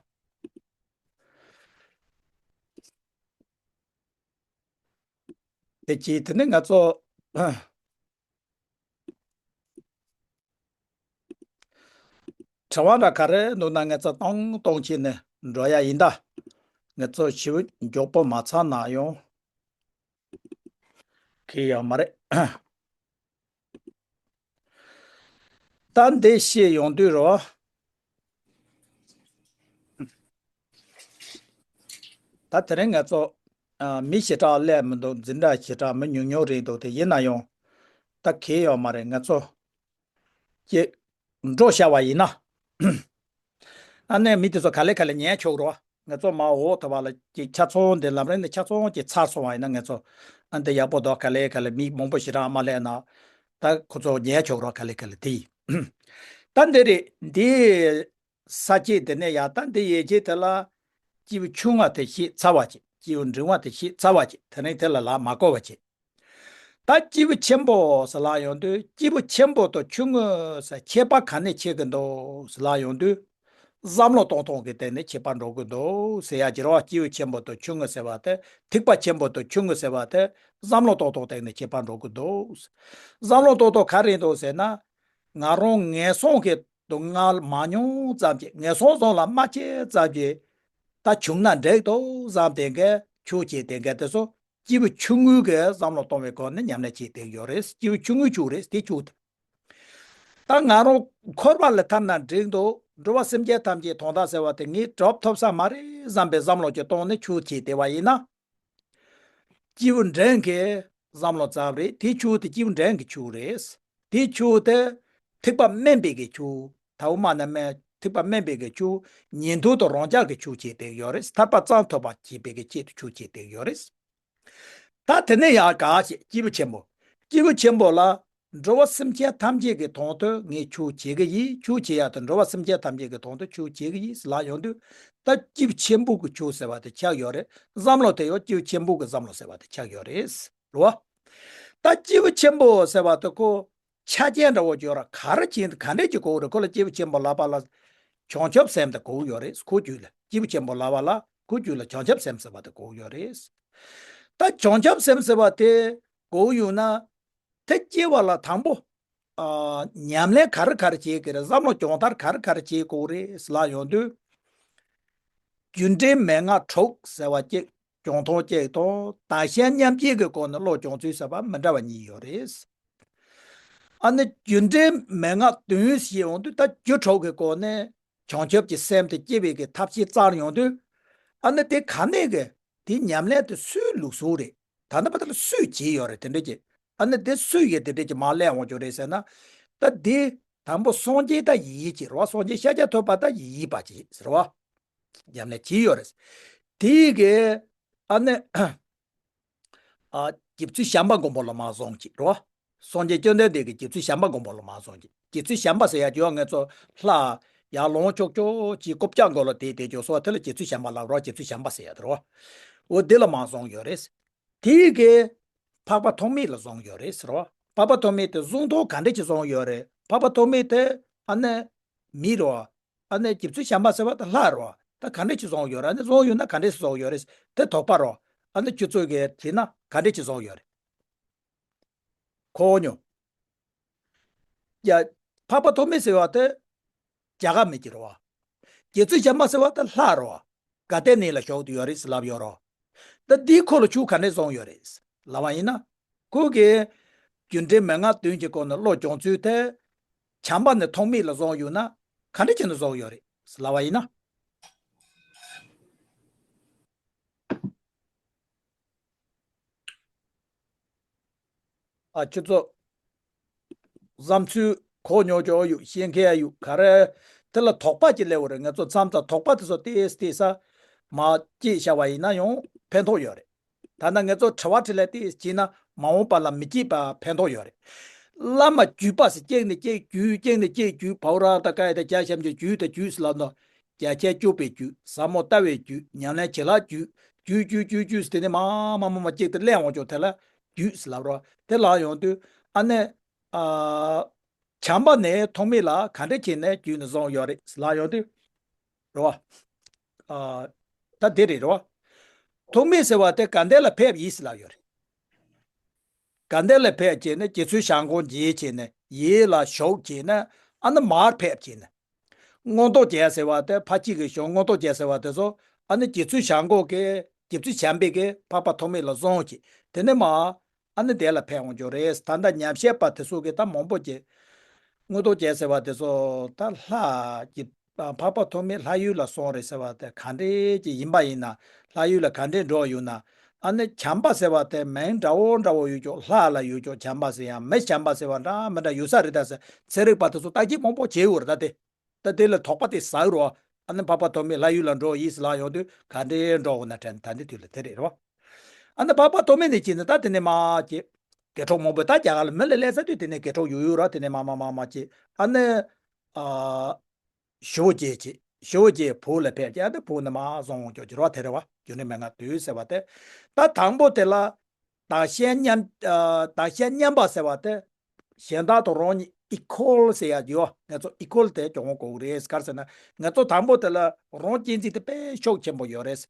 དེ་གྱིས་དེ་ནི་ང་ཚོ་དྲི་བ་འདྲ་ག་རེ་འདུག་ན་ངེད་ཚོ་ཏོང་ཏོང་བྱས་ནས་འགྲོ་ཡ་ཡིན་ད། ངེད་ཚོ་ཞེ་པོ་མགྱོགས་པོ་མ་ཚར་ན་ཡང་གི་ཡོད་མ་རེད། ད་འདི་བཤད་ཡོང་དུས་རོ། ད་དེ་རིང་ང་ཚོ་ཨ་མི་ཞེ་དྲག་སླེབས་མི་འདུག་འཛིན་གྲྭ་ཞེ་དྲག་མི་ཉུང་ཉུང་རེད་འདུག་དེ་ཡིན་ན་ཡང་ད་གལ་ཡོད་མ་རེད། ང་ཚོ་ཀྱེ་འགྲོ་བྱ་བ་ཡིན་ན། ཨ་ནེ་མི་དེ་ཚོ་ག་ལེ་ག་ལེ་ཉན་ཆོག་རོགས། ང་ཚོ་མ་འོག་ཐོབ་པ་ལ་ཀྱེ་ཆ་ཚང་དེ་ལམ་རིམ་དེ་ཆ་ཚང་ཀྱེ་ཚར་སོང་བ་ཡིན་ན་ང་ཚོ་ཨ་འདི་ཡག་པོ་འདུག་ག་ལེ་ག་ལེ་མི་མང་པོ་ཞེ་དྲག་མ་སླེབས་ན་ད་ཁོ་ཚོ་ཉན་ཆོག་རོགས་ག་ལེ་ག་ལེ་དེ་ཡིན། ད་འདི་རེད་འདི། ས་བཅད་དེ་ནས་ཡང་ད་འདི་ཡས་ཆེད་དེ་ལ་སྐྱེས་བུ་ཆུང་བ་དེ་ཤེས་ཚར་བ་ཅིག་སྐྱེས་བུ་འབྲིང་བ་དེ་ཤེས་ཚར་བ་ཅིག་དེ་རིང་དེ་ལ་ལ་མ་གོ་བ་ཅིག་ད་སྐྱེས་བུ་ཆེན་པོ་ཟེར་ལ་ཡོང་དུས་སྐྱེས་བུ་ཆེན་པོ་དང་ཆུང་ངུ་ཟེར་ཁྱད་པར་ག་ནས་ཕྱེ་གི་འདུག་ཟེར་ལ་ཡོང་དུས་བསམ་བློ་གཏོང་སྟངས་ཀྱི་སྟེང་ནས་ཁྱད་པར་འགྲོ་གི་འདུག་ཟེར་ཡ་ཅིག་རེད་བ། སྐྱེས་བུ་ཆེན་པོ་དང་ཆུང་ངུ་ཟེར་བ་དེ་ཐེག་པ་ཆེན་པོ་དང་ཆུང་ངུ་ཟེར་བ་དེ་བསམ་བློ་གཏོང་སྟངས་སྟེང་ནས་ཁྱད་པར་འགྲོ་གི་འདུག་བསམ་བློ་གཏོང་སྟངས་ག་རེ་འདུག་ཟེར་ན། ང་རང་ངན་སོང་གི་སྡུག་བསྔལ་མ་མྱོང་ཙམ་གྱིས་ངན་སོང་ཙམ་ལ་མ་སྐྱེས་ཙམ་གྱིས་ད་བྱུང་ན་འགྲིག་འདུག་བསམ་དེ་གས་ ཆོས་བྱེད་བསྡད་མཁན་དེ་ཚོ་སྐྱེས་བུ་ཆུང་ངུའི་གི་བསམ་བློ་གཏོང་བའི་སྒོ་ནས་ཉམས་ལེན་བྱེད་བསྡད་ཡོད་རེད། སྐྱེས་བུ་ཆུང་ངུའི་ཆོས་རེད། དེ་ཆོས་དེ། ད་ང་རང་འཁོར་བ་ལས་ཐར་ན་འགྲིག་འདུག་འགྲོ་བ་སེམས་ཅན་ཐམས་ཅད་དོན་དག་ཟེར་བ་དེ་ངས་གྲུབ་ཐུབ་ས་མ་རེད་བསམ་པའི་བསམ་བློ་ཅིག་བཏང་ནས་ཆོས་བྱེད་བསྡད་པ་ཡིན་ན། སྐྱེས་བུ་འབྲིང་གི་བསམ་བློ་ཙམ་རེད། དེ་ཆོས་དེ་སྐྱེས་བུ་འབྲིང་གི་ཆོས་རེད། དེ་ཆོས་དེ་ཐེག་པ་དམན་པའི་གི་ཆོས། ད་འོ་མ་ན་མེད་ཐེག་པ་དམན་པའི་གི་ཆོས། ཉན་ཐོས་དང་རང་རྒྱལ་གྱི་ཆོས་བྱེད་བསྡད་ཡོད་རེད། ཐར་པ་ཙམ་ཐོབ་པ་བྱེད་པའི་གི་ཆེད་དུ་ཆོས་བྱེད་བསྡད་ཡོད་རེད། ད་དེ་ནས་ཡང་ག་ཞིག་སྐྱེས་བུ་ཆེན་པོ། སྐྱེས་བུ་ཆེན་པོ་ལ་འགྲོ་བ་སེམས་ཅན་ཐམས་ཅད་ཀྱི་དོན་དུ་ངས་ཆོས་བྱེད་ཀྱི་ཡིན། ཆོས་བྱེད་ཡག་དང་འགྲོ་བ་སེམས་ཅན་ཐམས་ཅད་ཀྱི་དོན་དུ་ཆོས་བྱེད་ཀྱི་ཡིན་ལབ་ཡོང་དུས། ད་སྐྱེས་བུ་ཆེན་པོ་གི་ཆོས་ཟེར་བ་དེ་ཆགས་ཡོད་རེད། བསམ་བློ་དེ་ཡང་སྐྱེས་བུ་ཆེན་པོ་གི་བསམ་བློ་ཟེར་བ་དེ་ཆགས་ཡོད་རེད། རེད་བ། ད་སྐྱེས་བུ་ཆེན་པོ་ཟེར་བ་དེ་ཁོ་ཆ་རྐྱེན་འདྲ་བོ་ཅིག་ཡོད་ར། ག་རེ་བྱས་ག་འདྲས་ཀྱི་དགོས་རེད། ཁོ་ལ་སྐྱེས་བུ་ཆེན་པོ་ལབ་པ་ལ་བྱང་ཆུབ་སེམས་དེ་དགོས་ཡོད་རེད། ཁོ་རྒྱུད་ལ་སྐྱེས་བུ་ཆེན་པོ་ལབ་པ་ལ་ཁོ་རྒྱུད་ལ་བྱང་ཆུབ་སེམས་ཟེར་བ་དེ་དགོས་ཡོད་རེད། ད་བྱང་ཆུབ་སེམས་ཟེར་བ་དེ་དགོས་ཡོད་ན། དེ་སྐྱེ་བ་ལ་དང་པོ། ཨ། ཉམས་ལེན་ག་རེ་ག་རེ་བྱེད་དགོས་རེད། བསམ་བློ་སྦྱོང་བརྡར་ག་རེ་ག་རེ་བྱེད་དགོས་རེད་ལབ་ཡོང་དུས། རྒྱུ་འབྲས་མན་ངག་དྲུག་ཟེར་བ་གཅིག་སྦྱོང་སྟངས་གཅིག་དང་། བདག་གཞན་མཉམ་བརྗེ་གི་སྒོ་ནས་བློ་སྦྱོང་ཚུལ་ཟེར་བ་མི་འདྲ་བ་གཉིས་ཡོད་རེད། ཨ་ནི་རྒྱུ་འབྲས་མན་ངག་བདུན་ཞེས་ཡོང་དུས། ད་རྒྱུ་དྲུག་གི་སྒོ་ནས་བྱང་ཆུབ་ཀྱི་སེམས་དེ་སྐྱེ་བའི་གི་ཐབས་ཤེས་བཙལ་ཡོང་དུས། ཨ་ནི་དེ་ག་ནས་གི་དེ་ཉམས་ལེན་དེ་སུའི་ལུགས་སྲོལ་རེད། ད་ནི་པ་ད་ལ་སུས་བྱས་ཡོད་རེད། དེ་འདྲ་ཅིག་ཨ་ནི་དེ་སུས་ཡི་དེ་འདྲ་ཅིག་མར་གླེང་འོང་རྒྱུ་རེད་ཟེར་ན། ད་དེ་དང་པོ་སངས་རྒྱས་ད་ཡིད་ཀྱི་རེད་བ། སངས་རྒྱས་ཤཱཀྱ་ཐུབ་པ་ད་ཡིད་པ་ཅིག་ཟེར་བ། ཉམས་ལེན་བྱས་ཡོད་རེད། དེའི་གི་ཨ་ནི། ཨ། རྗེ་བཙུན་བྱམས་པ་མགོན་པོ་ལ་མར་སོང་ཅིག་རེད་བ། སངས་རྒྱས་བཅོམ་ལྡན་འདས་ཀྱིས་རྗེ་བཙུན་བྱམས་པ་མགོན་པོ་ལ་མར་སོང་ཅིག་རྗེ་བཙུན་བྱམས་པ་ཟེར་ཡ་ཅིག་ཡོད། ང་ཚོ་ལྷ་ཡར་ལོངས་སྤྱོད་སྤྱོད་ཅིག་རྐུབ་བཀྱག་མགོ་ལ་དེ་དེ་ཅོ་སོ་དེ་ལ་རྗེ་བཙུན་བྱམས་པ་ལབ་རོ། རྗེ་བཙུན་བྱམས་པ་ཟེར་ཡ་དེ་རོ། འོ་དེ་ལ་མར་སོང་ཡོད་རེད། དེའི་གི་འཕགས་པ་ཐོགས་མེད་ལ་སོང་ཡོད་རེད་ཟེར་རོ། འཕགས་པ་ཐོགས་མེད་དེ་གཟུང་སྟངས་ག་འདྲ་ཅིག་སོང་ཡོད་རེད། འཕགས་པ་ཐོགས་མེད་དེ་ཨ་ནི་མི་རོ། ཨ་ནི་རྗེ་བཙུན་བྱམས་པ་ཟེར་བ་དེ་ལྷ་རོ། ད་ག་འདྲ་ཅིག་བཟུང་ཡོད་རེད། ཨ་ནི་བཟུང་ཡོད་ན་ག་འདྲ་ཅིག་བཟུང་ཡོད་རེད། དེ་དོགས་པ་རོ། ཨ་ནི་ཁྱོད་ཚོས་གི་དྲིས་ན་ག་འདྲ་ཅིག་བཟུང་ཡོད་རེད། གོ་མྱོང་། ཡ། འཕགས་པ་ཐོགས་མེད་ཟེར་བ་དེ་རྒྱ་གར་མི་གི་རོ། རྗེ་བཙུན་བྱམས་པ་ཟེར་བ་དེ་ལྷ་རོ། དགའ་ལྡན་གནས་ལ་བཞུགས་ཏེ་ཡོད་རེད་ཟེར་ལབ་ཡོད་རོ། ད་འདིའི་ཁོ་ལ་ཆོས་ག་འདྲས་བཟུང་ཡོད་རེད་ལབ་པ་ཡིན་ན། ཁོ་གིས་རྒྱུ་འབྲས་མན་ངག་བདུན་གྱི་སྒོ་ནས་བློ་སྦྱོང་ཚུལ་དེ། བྱམས་པ་ནས་ཐོགས་མེད་ལ་བཟུང་ཡོད་ན་ག་འདྲ་བྱས་ནས་བཟུང་ཡོད་རེད་ལབ་པ་ཡིན་ན། ཨ། ཁྱོད་ཚོ་བསམ་ཚུལ་གོ་མྱོང་ཆོག་ཡོད། ཤེས་མཁན་ཡོད། ག་རེ་དེ་ལ་དོགས་པ་ཅིག་སླེབས་ཡོད་རེད། ང་ཚོ་མཚམས་མཚམས་དོགས་པ་དེ་ཚོ་ཏེས་ཏེས་ས་མར་སྐྱེས་བཞག་པ་ཡིན་ན་ཡང་ཕན་ཐོགས་ཡོད་རེད། ད་ནང་ང་ཚོ་དྲི་བ་དྲིས་ལན་ཏེས་བྱས་ན་མ་འོངས་པ་ལ་མི་སྐྱེས་པ་ཕན་ཐོགས་ཡོད་རེད། བླ་མ་བརྒྱུད་པ་ཟེར་གཅིག་ནས་གཅིག་བརྒྱུད། གཅིག་ནས་གཅིག་བརྒྱུད། བའུ་ར་ཏ་ཀ་ཡ་ཏ་བརྒྱ་ཞབས་ཀྱུ་བརྒྱུད་དང་བརྒྱུད་ཟེར་ལབ་ནོ། རྒྱ་ཆེན་སྐྱོབ་པའི་རྒྱུད། ཟབ་མོ་ལྟ་བའི་རྒྱུད། ཉམས་ལེན་བྱེད་ལ་རྒྱུད། རྒྱུད་རྒྱུད་རྒྱུད་རྒྱུད་ཟེར་དེ་ནས་མ་མ་མ་མ་གཅིག་ཏུ་གླེང་འོང་ཆོག་དེ་ལ་རྒྱུད་ཟེར་ལབ་རོ། དེ་ལ་ཡོང་དུས་ཨ་ནི། ཨ། བྱམས་པ་ནས་ཐོགས་མེད་ལ་ག་འདྲ་བྱས་ནས་བརྒྱུད་ནས་བཟུང་ཡོད་རེད་ལབ་ཡོང་དུས། རེད་བ། ཨ། ད་དེ་རེད་རེད་བ། ཐོགས་མེད་ཟེར་བ་དེ་དགའ་ལྡན་ལ་ཕེབས་ཡིན་ཟེར་ལབ་ཡོད་རེད། དགའ་ལྡན་ལ་ཕེབས་བྱས་ནས་རྗེ་བཙུན་ཞལ་སྔོན་མཇལ་བྱས་ནས་ཡིད་ལ་ཞུགས་བྱས་ནས་ཨ་ནི་མར་ཕེབས་བྱས་ནས། མངོན་རྟོགས་རྒྱལ་ཟེར་བ་དེ་ཕ་གཅིག་གི་ཞོགས་མངོན་རྟོགས་རྒྱལ་ཟེར་བ་དེ་ཚོ་ཨ་ནི་རྗེ་བཙུན་ཞལ་སྔོན་གྱིས་རྗེ་བཙུན་བྱམས་པས་ཀྱིས་འཕགས་པ་ཐོགས་མེད་ལ་གསུངས་ཀྱི་དེ་ནས་མར་ཨ་ནི་དེ་ལ་ཕེབས་འོང་རྒྱུ་རེད། ད་ལྟ་ཉམས་ཞིབ་པ་དེ་ཚོ་གིས་ད་མང་པོ་ཅིག་མངོན་རྟོགས་རྒྱལ་ཟེར་བ་དེ་ཚོ་ད་ལྷ་གི་འཕགས་པ་ཐོགས་མེད་ལྷ་ཡུལ་ལ་སོང་རེད་ཟེར་བ་དེ་ག་འདྲས་ཅིག་ཡིན་པ་ཡིན་ན། ལྷ་ཡུལ་ལ་ག་འདྲས་འགྲོ་ཡོད་ན། ཨ་ནི་བྱམས་པ་ཟེར་བ་དེ་མིང་འདྲ་བོ་འདྲ་བོ་ཡོད་ཀྱོག་ལྷ་ལ་ཡོད་ཀྱོག་བྱམས་པ་ཟེར་ཡང་མི་བྱམས་པ་ཟེར་བ་འདྲ་མི་འདྲ་ཡོད་ས་རེད། ད་ཟེར་ཚན་རིག་པ་དེ་ཚོ་བརྟག་དཔྱད་མང་པོ་བྱས་ཡོད་རེད། ད་དེ། ད་དེ་ལ་དོགས་པ་དེ་ཟ་རོ། ཨ་ནི་འཕགས་པ་ཐོགས་མེད་ལྷ་ཡུལ་ལ་འགྲོ་ཡིས་ལ་ཡོང་དུས་ག་འདྲའི་འགྲོ་འོ་ན་དྲན་ད་འདི་དུས་ལ་དེ་རེད་རོ། ཨ་ནི་འཕགས་པ་ཐོགས་མེད་ནས་ཅི་ནི་ད་དེ་ནས་མ་ཅི། དགེ་གྲོགས་མང་པོས་ད་རྒྱ་གར་ལ་མི་ལ་ལས་ས་དུས་དེ་ནས་དགེ་གྲོགས་ཡོད་ཡོད་ར་དེ་ནས་མ་མ་མ་མ་ཅི། ཨ་ནི། ཨ། ཞི་བོ་རྗེ་ཅི། ཞི་བོ་རྗེ་བོད་ལ་ཕེབས་ཀྱི་ཨ་ནི་བོད་ནས་མ་བཟུང་འོང་ཀྱོག་ཅི་རོ་དེ་རེད་བ། རྒྱུ་འབྲས་མན་ངག་བདུན་ཟེར་བ་དེ། ད་དང་པོ་དེ་ལ། བདག་གཞན་མཉམ། ཨ། བདག་གཞན་མཉམ་པ་ཟེར་བ་དེ། གཞན་དག་དང་རང་ཉིད་ཨི་ཁོལ་ཟེར་ཡ་ཡོད། ང་ཚོ་ཨི་ཁོལ་དེ་སྦྱོང་དགོས་རེད། ག་རེ་ཟེར་ན། ང་ཚོ་དང་པོ་དེ་ལ་རང་གཅེས་འཛིན་དེ་དཔེ་ཤུགས་ཆེན་པོ་ཡོད་རེད།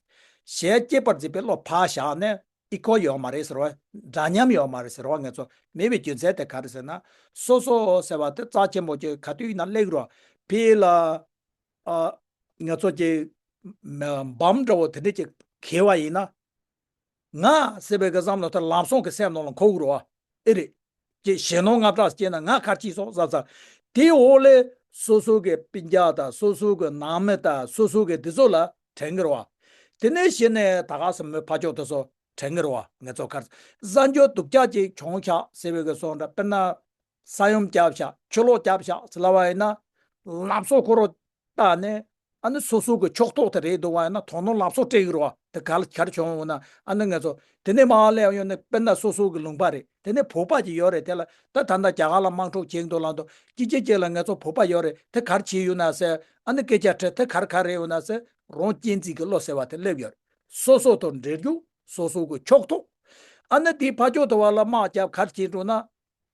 གཞན་གཅེས་པར་འཛིན་པའི་བློ་ཕར་བཞག་ནས་ཨི་ཁོལ་ཡོད་མ་རེད་ཟེར་བ། འདྲ་མཉམ་ཡོད་མ་རེད་ཟེར་བ། ང་ཚོ་མེད་པའི་རྒྱུ་མཚན་དེ་ག་རེ་ཟེར་ན། སོ་སོ་ཟེར་བ་དེ་རྩ་ཆེན་པོ་ཅིག་ག་དུས་ཡིན་ན་སླེབས་རོགས་ཕི་ལ། ཨ། ང་ཚོ་ཅིག་འབམ་འདྲ་བོ་དེ་འདྲ་ཅིག་འཁེལ་བ་ཡིན་ན། ང་ཟེར་བའི་གི་བསམ་བློ་དེ་ལམ་སང་གི་སེམས་ནང་ལ་འཁོར་གི་རེད་བ། ཨེ་རེད། ཅེས་ཞེད་སྣང་དངངས་སྐྲག་སྐྱེས་ན་ང་ག་རེ་བྱས་སོང་བསམ་ཙང་། དེའི་འོག་ལས་སོ་སོ་གི་སྤུན་ཀྱག་དང་སོ་སོ་གི་ནང་མི་དང་སོ་སོ་གི་འདི་ཚོ་ལ་དྲན་གི་རེད་བ། དེ་ནས་གཞི་ནས་ད་ག་སེ་མོའི་ཕ་ཕྱོགས་དེ་ཚོ་དྲན་གི་རེད་བ། ང་ཚོ་གར་གསར་འགྱུར་སྡུག་ཅག་ཅིག་བྱུང་ཤག་ཟེར་བའི་གི་སོང་འདྲ། དཔེར་ན། ས་ཡོམ་བརྒྱབ་ཤག་ཆུ་ལོག་བརྒྱབ་ཤག་ཟེར་ལབ་པ་ཡིན་ན། ལམ་སང་ཁོ་རང་བལྟས་ནས། ཨ་ནི་སོ་སོ་གི་ཕྱོགས་གཏོགས་དེ་རེད་འདུག་བ་ཡིན་ན། དོ་སྣང་ལམ་སང་སྤྲད་ཀྱི་རེད་བ། དེ་ག་ལ་ག་རེ་བྱུང་འོང་ན། ཨ་ནི་ང་ཚོ་དེ་ནས་མར་སླེབས་ཡོང་ནས། དཔེར་ན་སོ་སོ་གི་ལུང་པ་རེད། དེ་ནས་བོད་པ་ཅིག་ཡོད་རེད། དེ་ལ་ད་ད་ལྟ་རྒྱ་གར་ལ་དམག་འཁྲུག་བྱེད་འདུག་ལབ་འདུག་གཅིག་གཅིག་གཅིག་ལ་ང་ཚོ་བོད་པ་ཡོད་རེད། དེ་ག་རེ་བྱས་ཡོད་ན་ཟེར། ཨ་ནི་སྐད་ཆ་དྲིས། དེ་ག་རེ་ག་རེ་ཡོད་ན་ཟེར། རང་གཅེས་འཛིན་གྱི་བློ་ཟེར་བ་དེ་སླེབས་ཡོད་རེད། སོ་སོ་དང་འབྲེལ་རྒྱུ། སོ་སོ་གི་ཕྱོགས་གཏོགས། ཨ་ནི་དེའི་ཕ་ཕྱོགས་དེ་བ་ལ་དམག་རྒྱབ་ག་རེ་བྱས་འགྲོ་ན།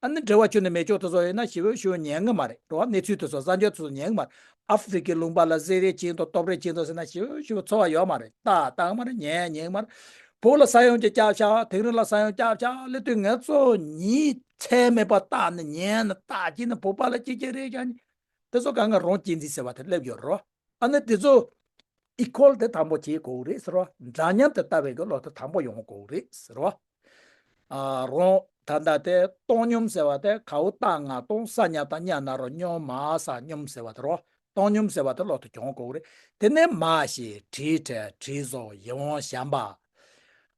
ཨ་ནི་འབྲེལ་བ་ཁྱོན་ནས་མེད་ཆོག་དེ་ཚོ་ཡིན་ན་ཞེ་པོ་ཞེ་པོ་ཉན་གི་མ་རེད། རེད་བ། གནས་ཚུལ་དེ་ཚོ། གསར་འགྱུར་དེ་ཚོ་ཉན་གི་མ་རེད། ཨ་ཧྥེ་རི་ཁའི་ལུང་པ་ལ་བསད་རེས་བྱས་འདུག་གཏོར་རེས་བྱས་འདུག་ཟེར་ན་ཞེ་པོ་ཞེ་པོ་ཚོར་བ་ཡོད་མ་རེད། ལྟ་ལྟ་གི་མ་རེད། ཉན་ཉན་གི་མ་རེད། བོད་ལ་ས་ཡོམ་ཅིག་བརྒྱབ་ཤག་དེང་རབས་ལ་ས་ཡོམ་བརྒྱབ་ཤག་ལབ་དུས་ང་ཚོ་ཉིན་མཚན་མེད་པར་ལྟ་ནས་ཉན་ནས་ལྟ་བྱས་ནས། བོད་པ་ལ་ཅི་བྱས་རེད་ཀྱང་། དེ་ཚོ་གང་ག་རང་གཅེས་འཛིན་ཟེར་བ་དེ་སླེབས་ཡོད་རེད་བ། ཨ་ནི་དེ་ཚོ་ཨི་ཁོལ་དེ་དང་པོ་བྱེད་དགོས་རེད་ཟེར་བ། འདྲ་མཉམ་དུ་ལྟ་བའི་གི་བློ་དེ་དང་པོ་ཡོང་དགོས་རེད་ཟེར་བ། ཨ། རང་ད་ལྟ་དེ་བཏང་སྙོམས་ཟེར་བ་དེ་གའུ་ཏ་ང་ཏང་ས་ཉ་ཏ་ཉ་ན་རོ་སྙོ་མ་ས་སྙོམས་ཟེར་བ་དེ་རོ། བཏང་སྙོམས་ཟེར་བ་དེ་བློ་དེ་སྦྱོང་དགོས་རེད། དེ་ནས་མ་ཞེས་དྲིས་ཁྲེལ་དྲིས་བཟོ་ཡིད་དབང་བྱམས་པ།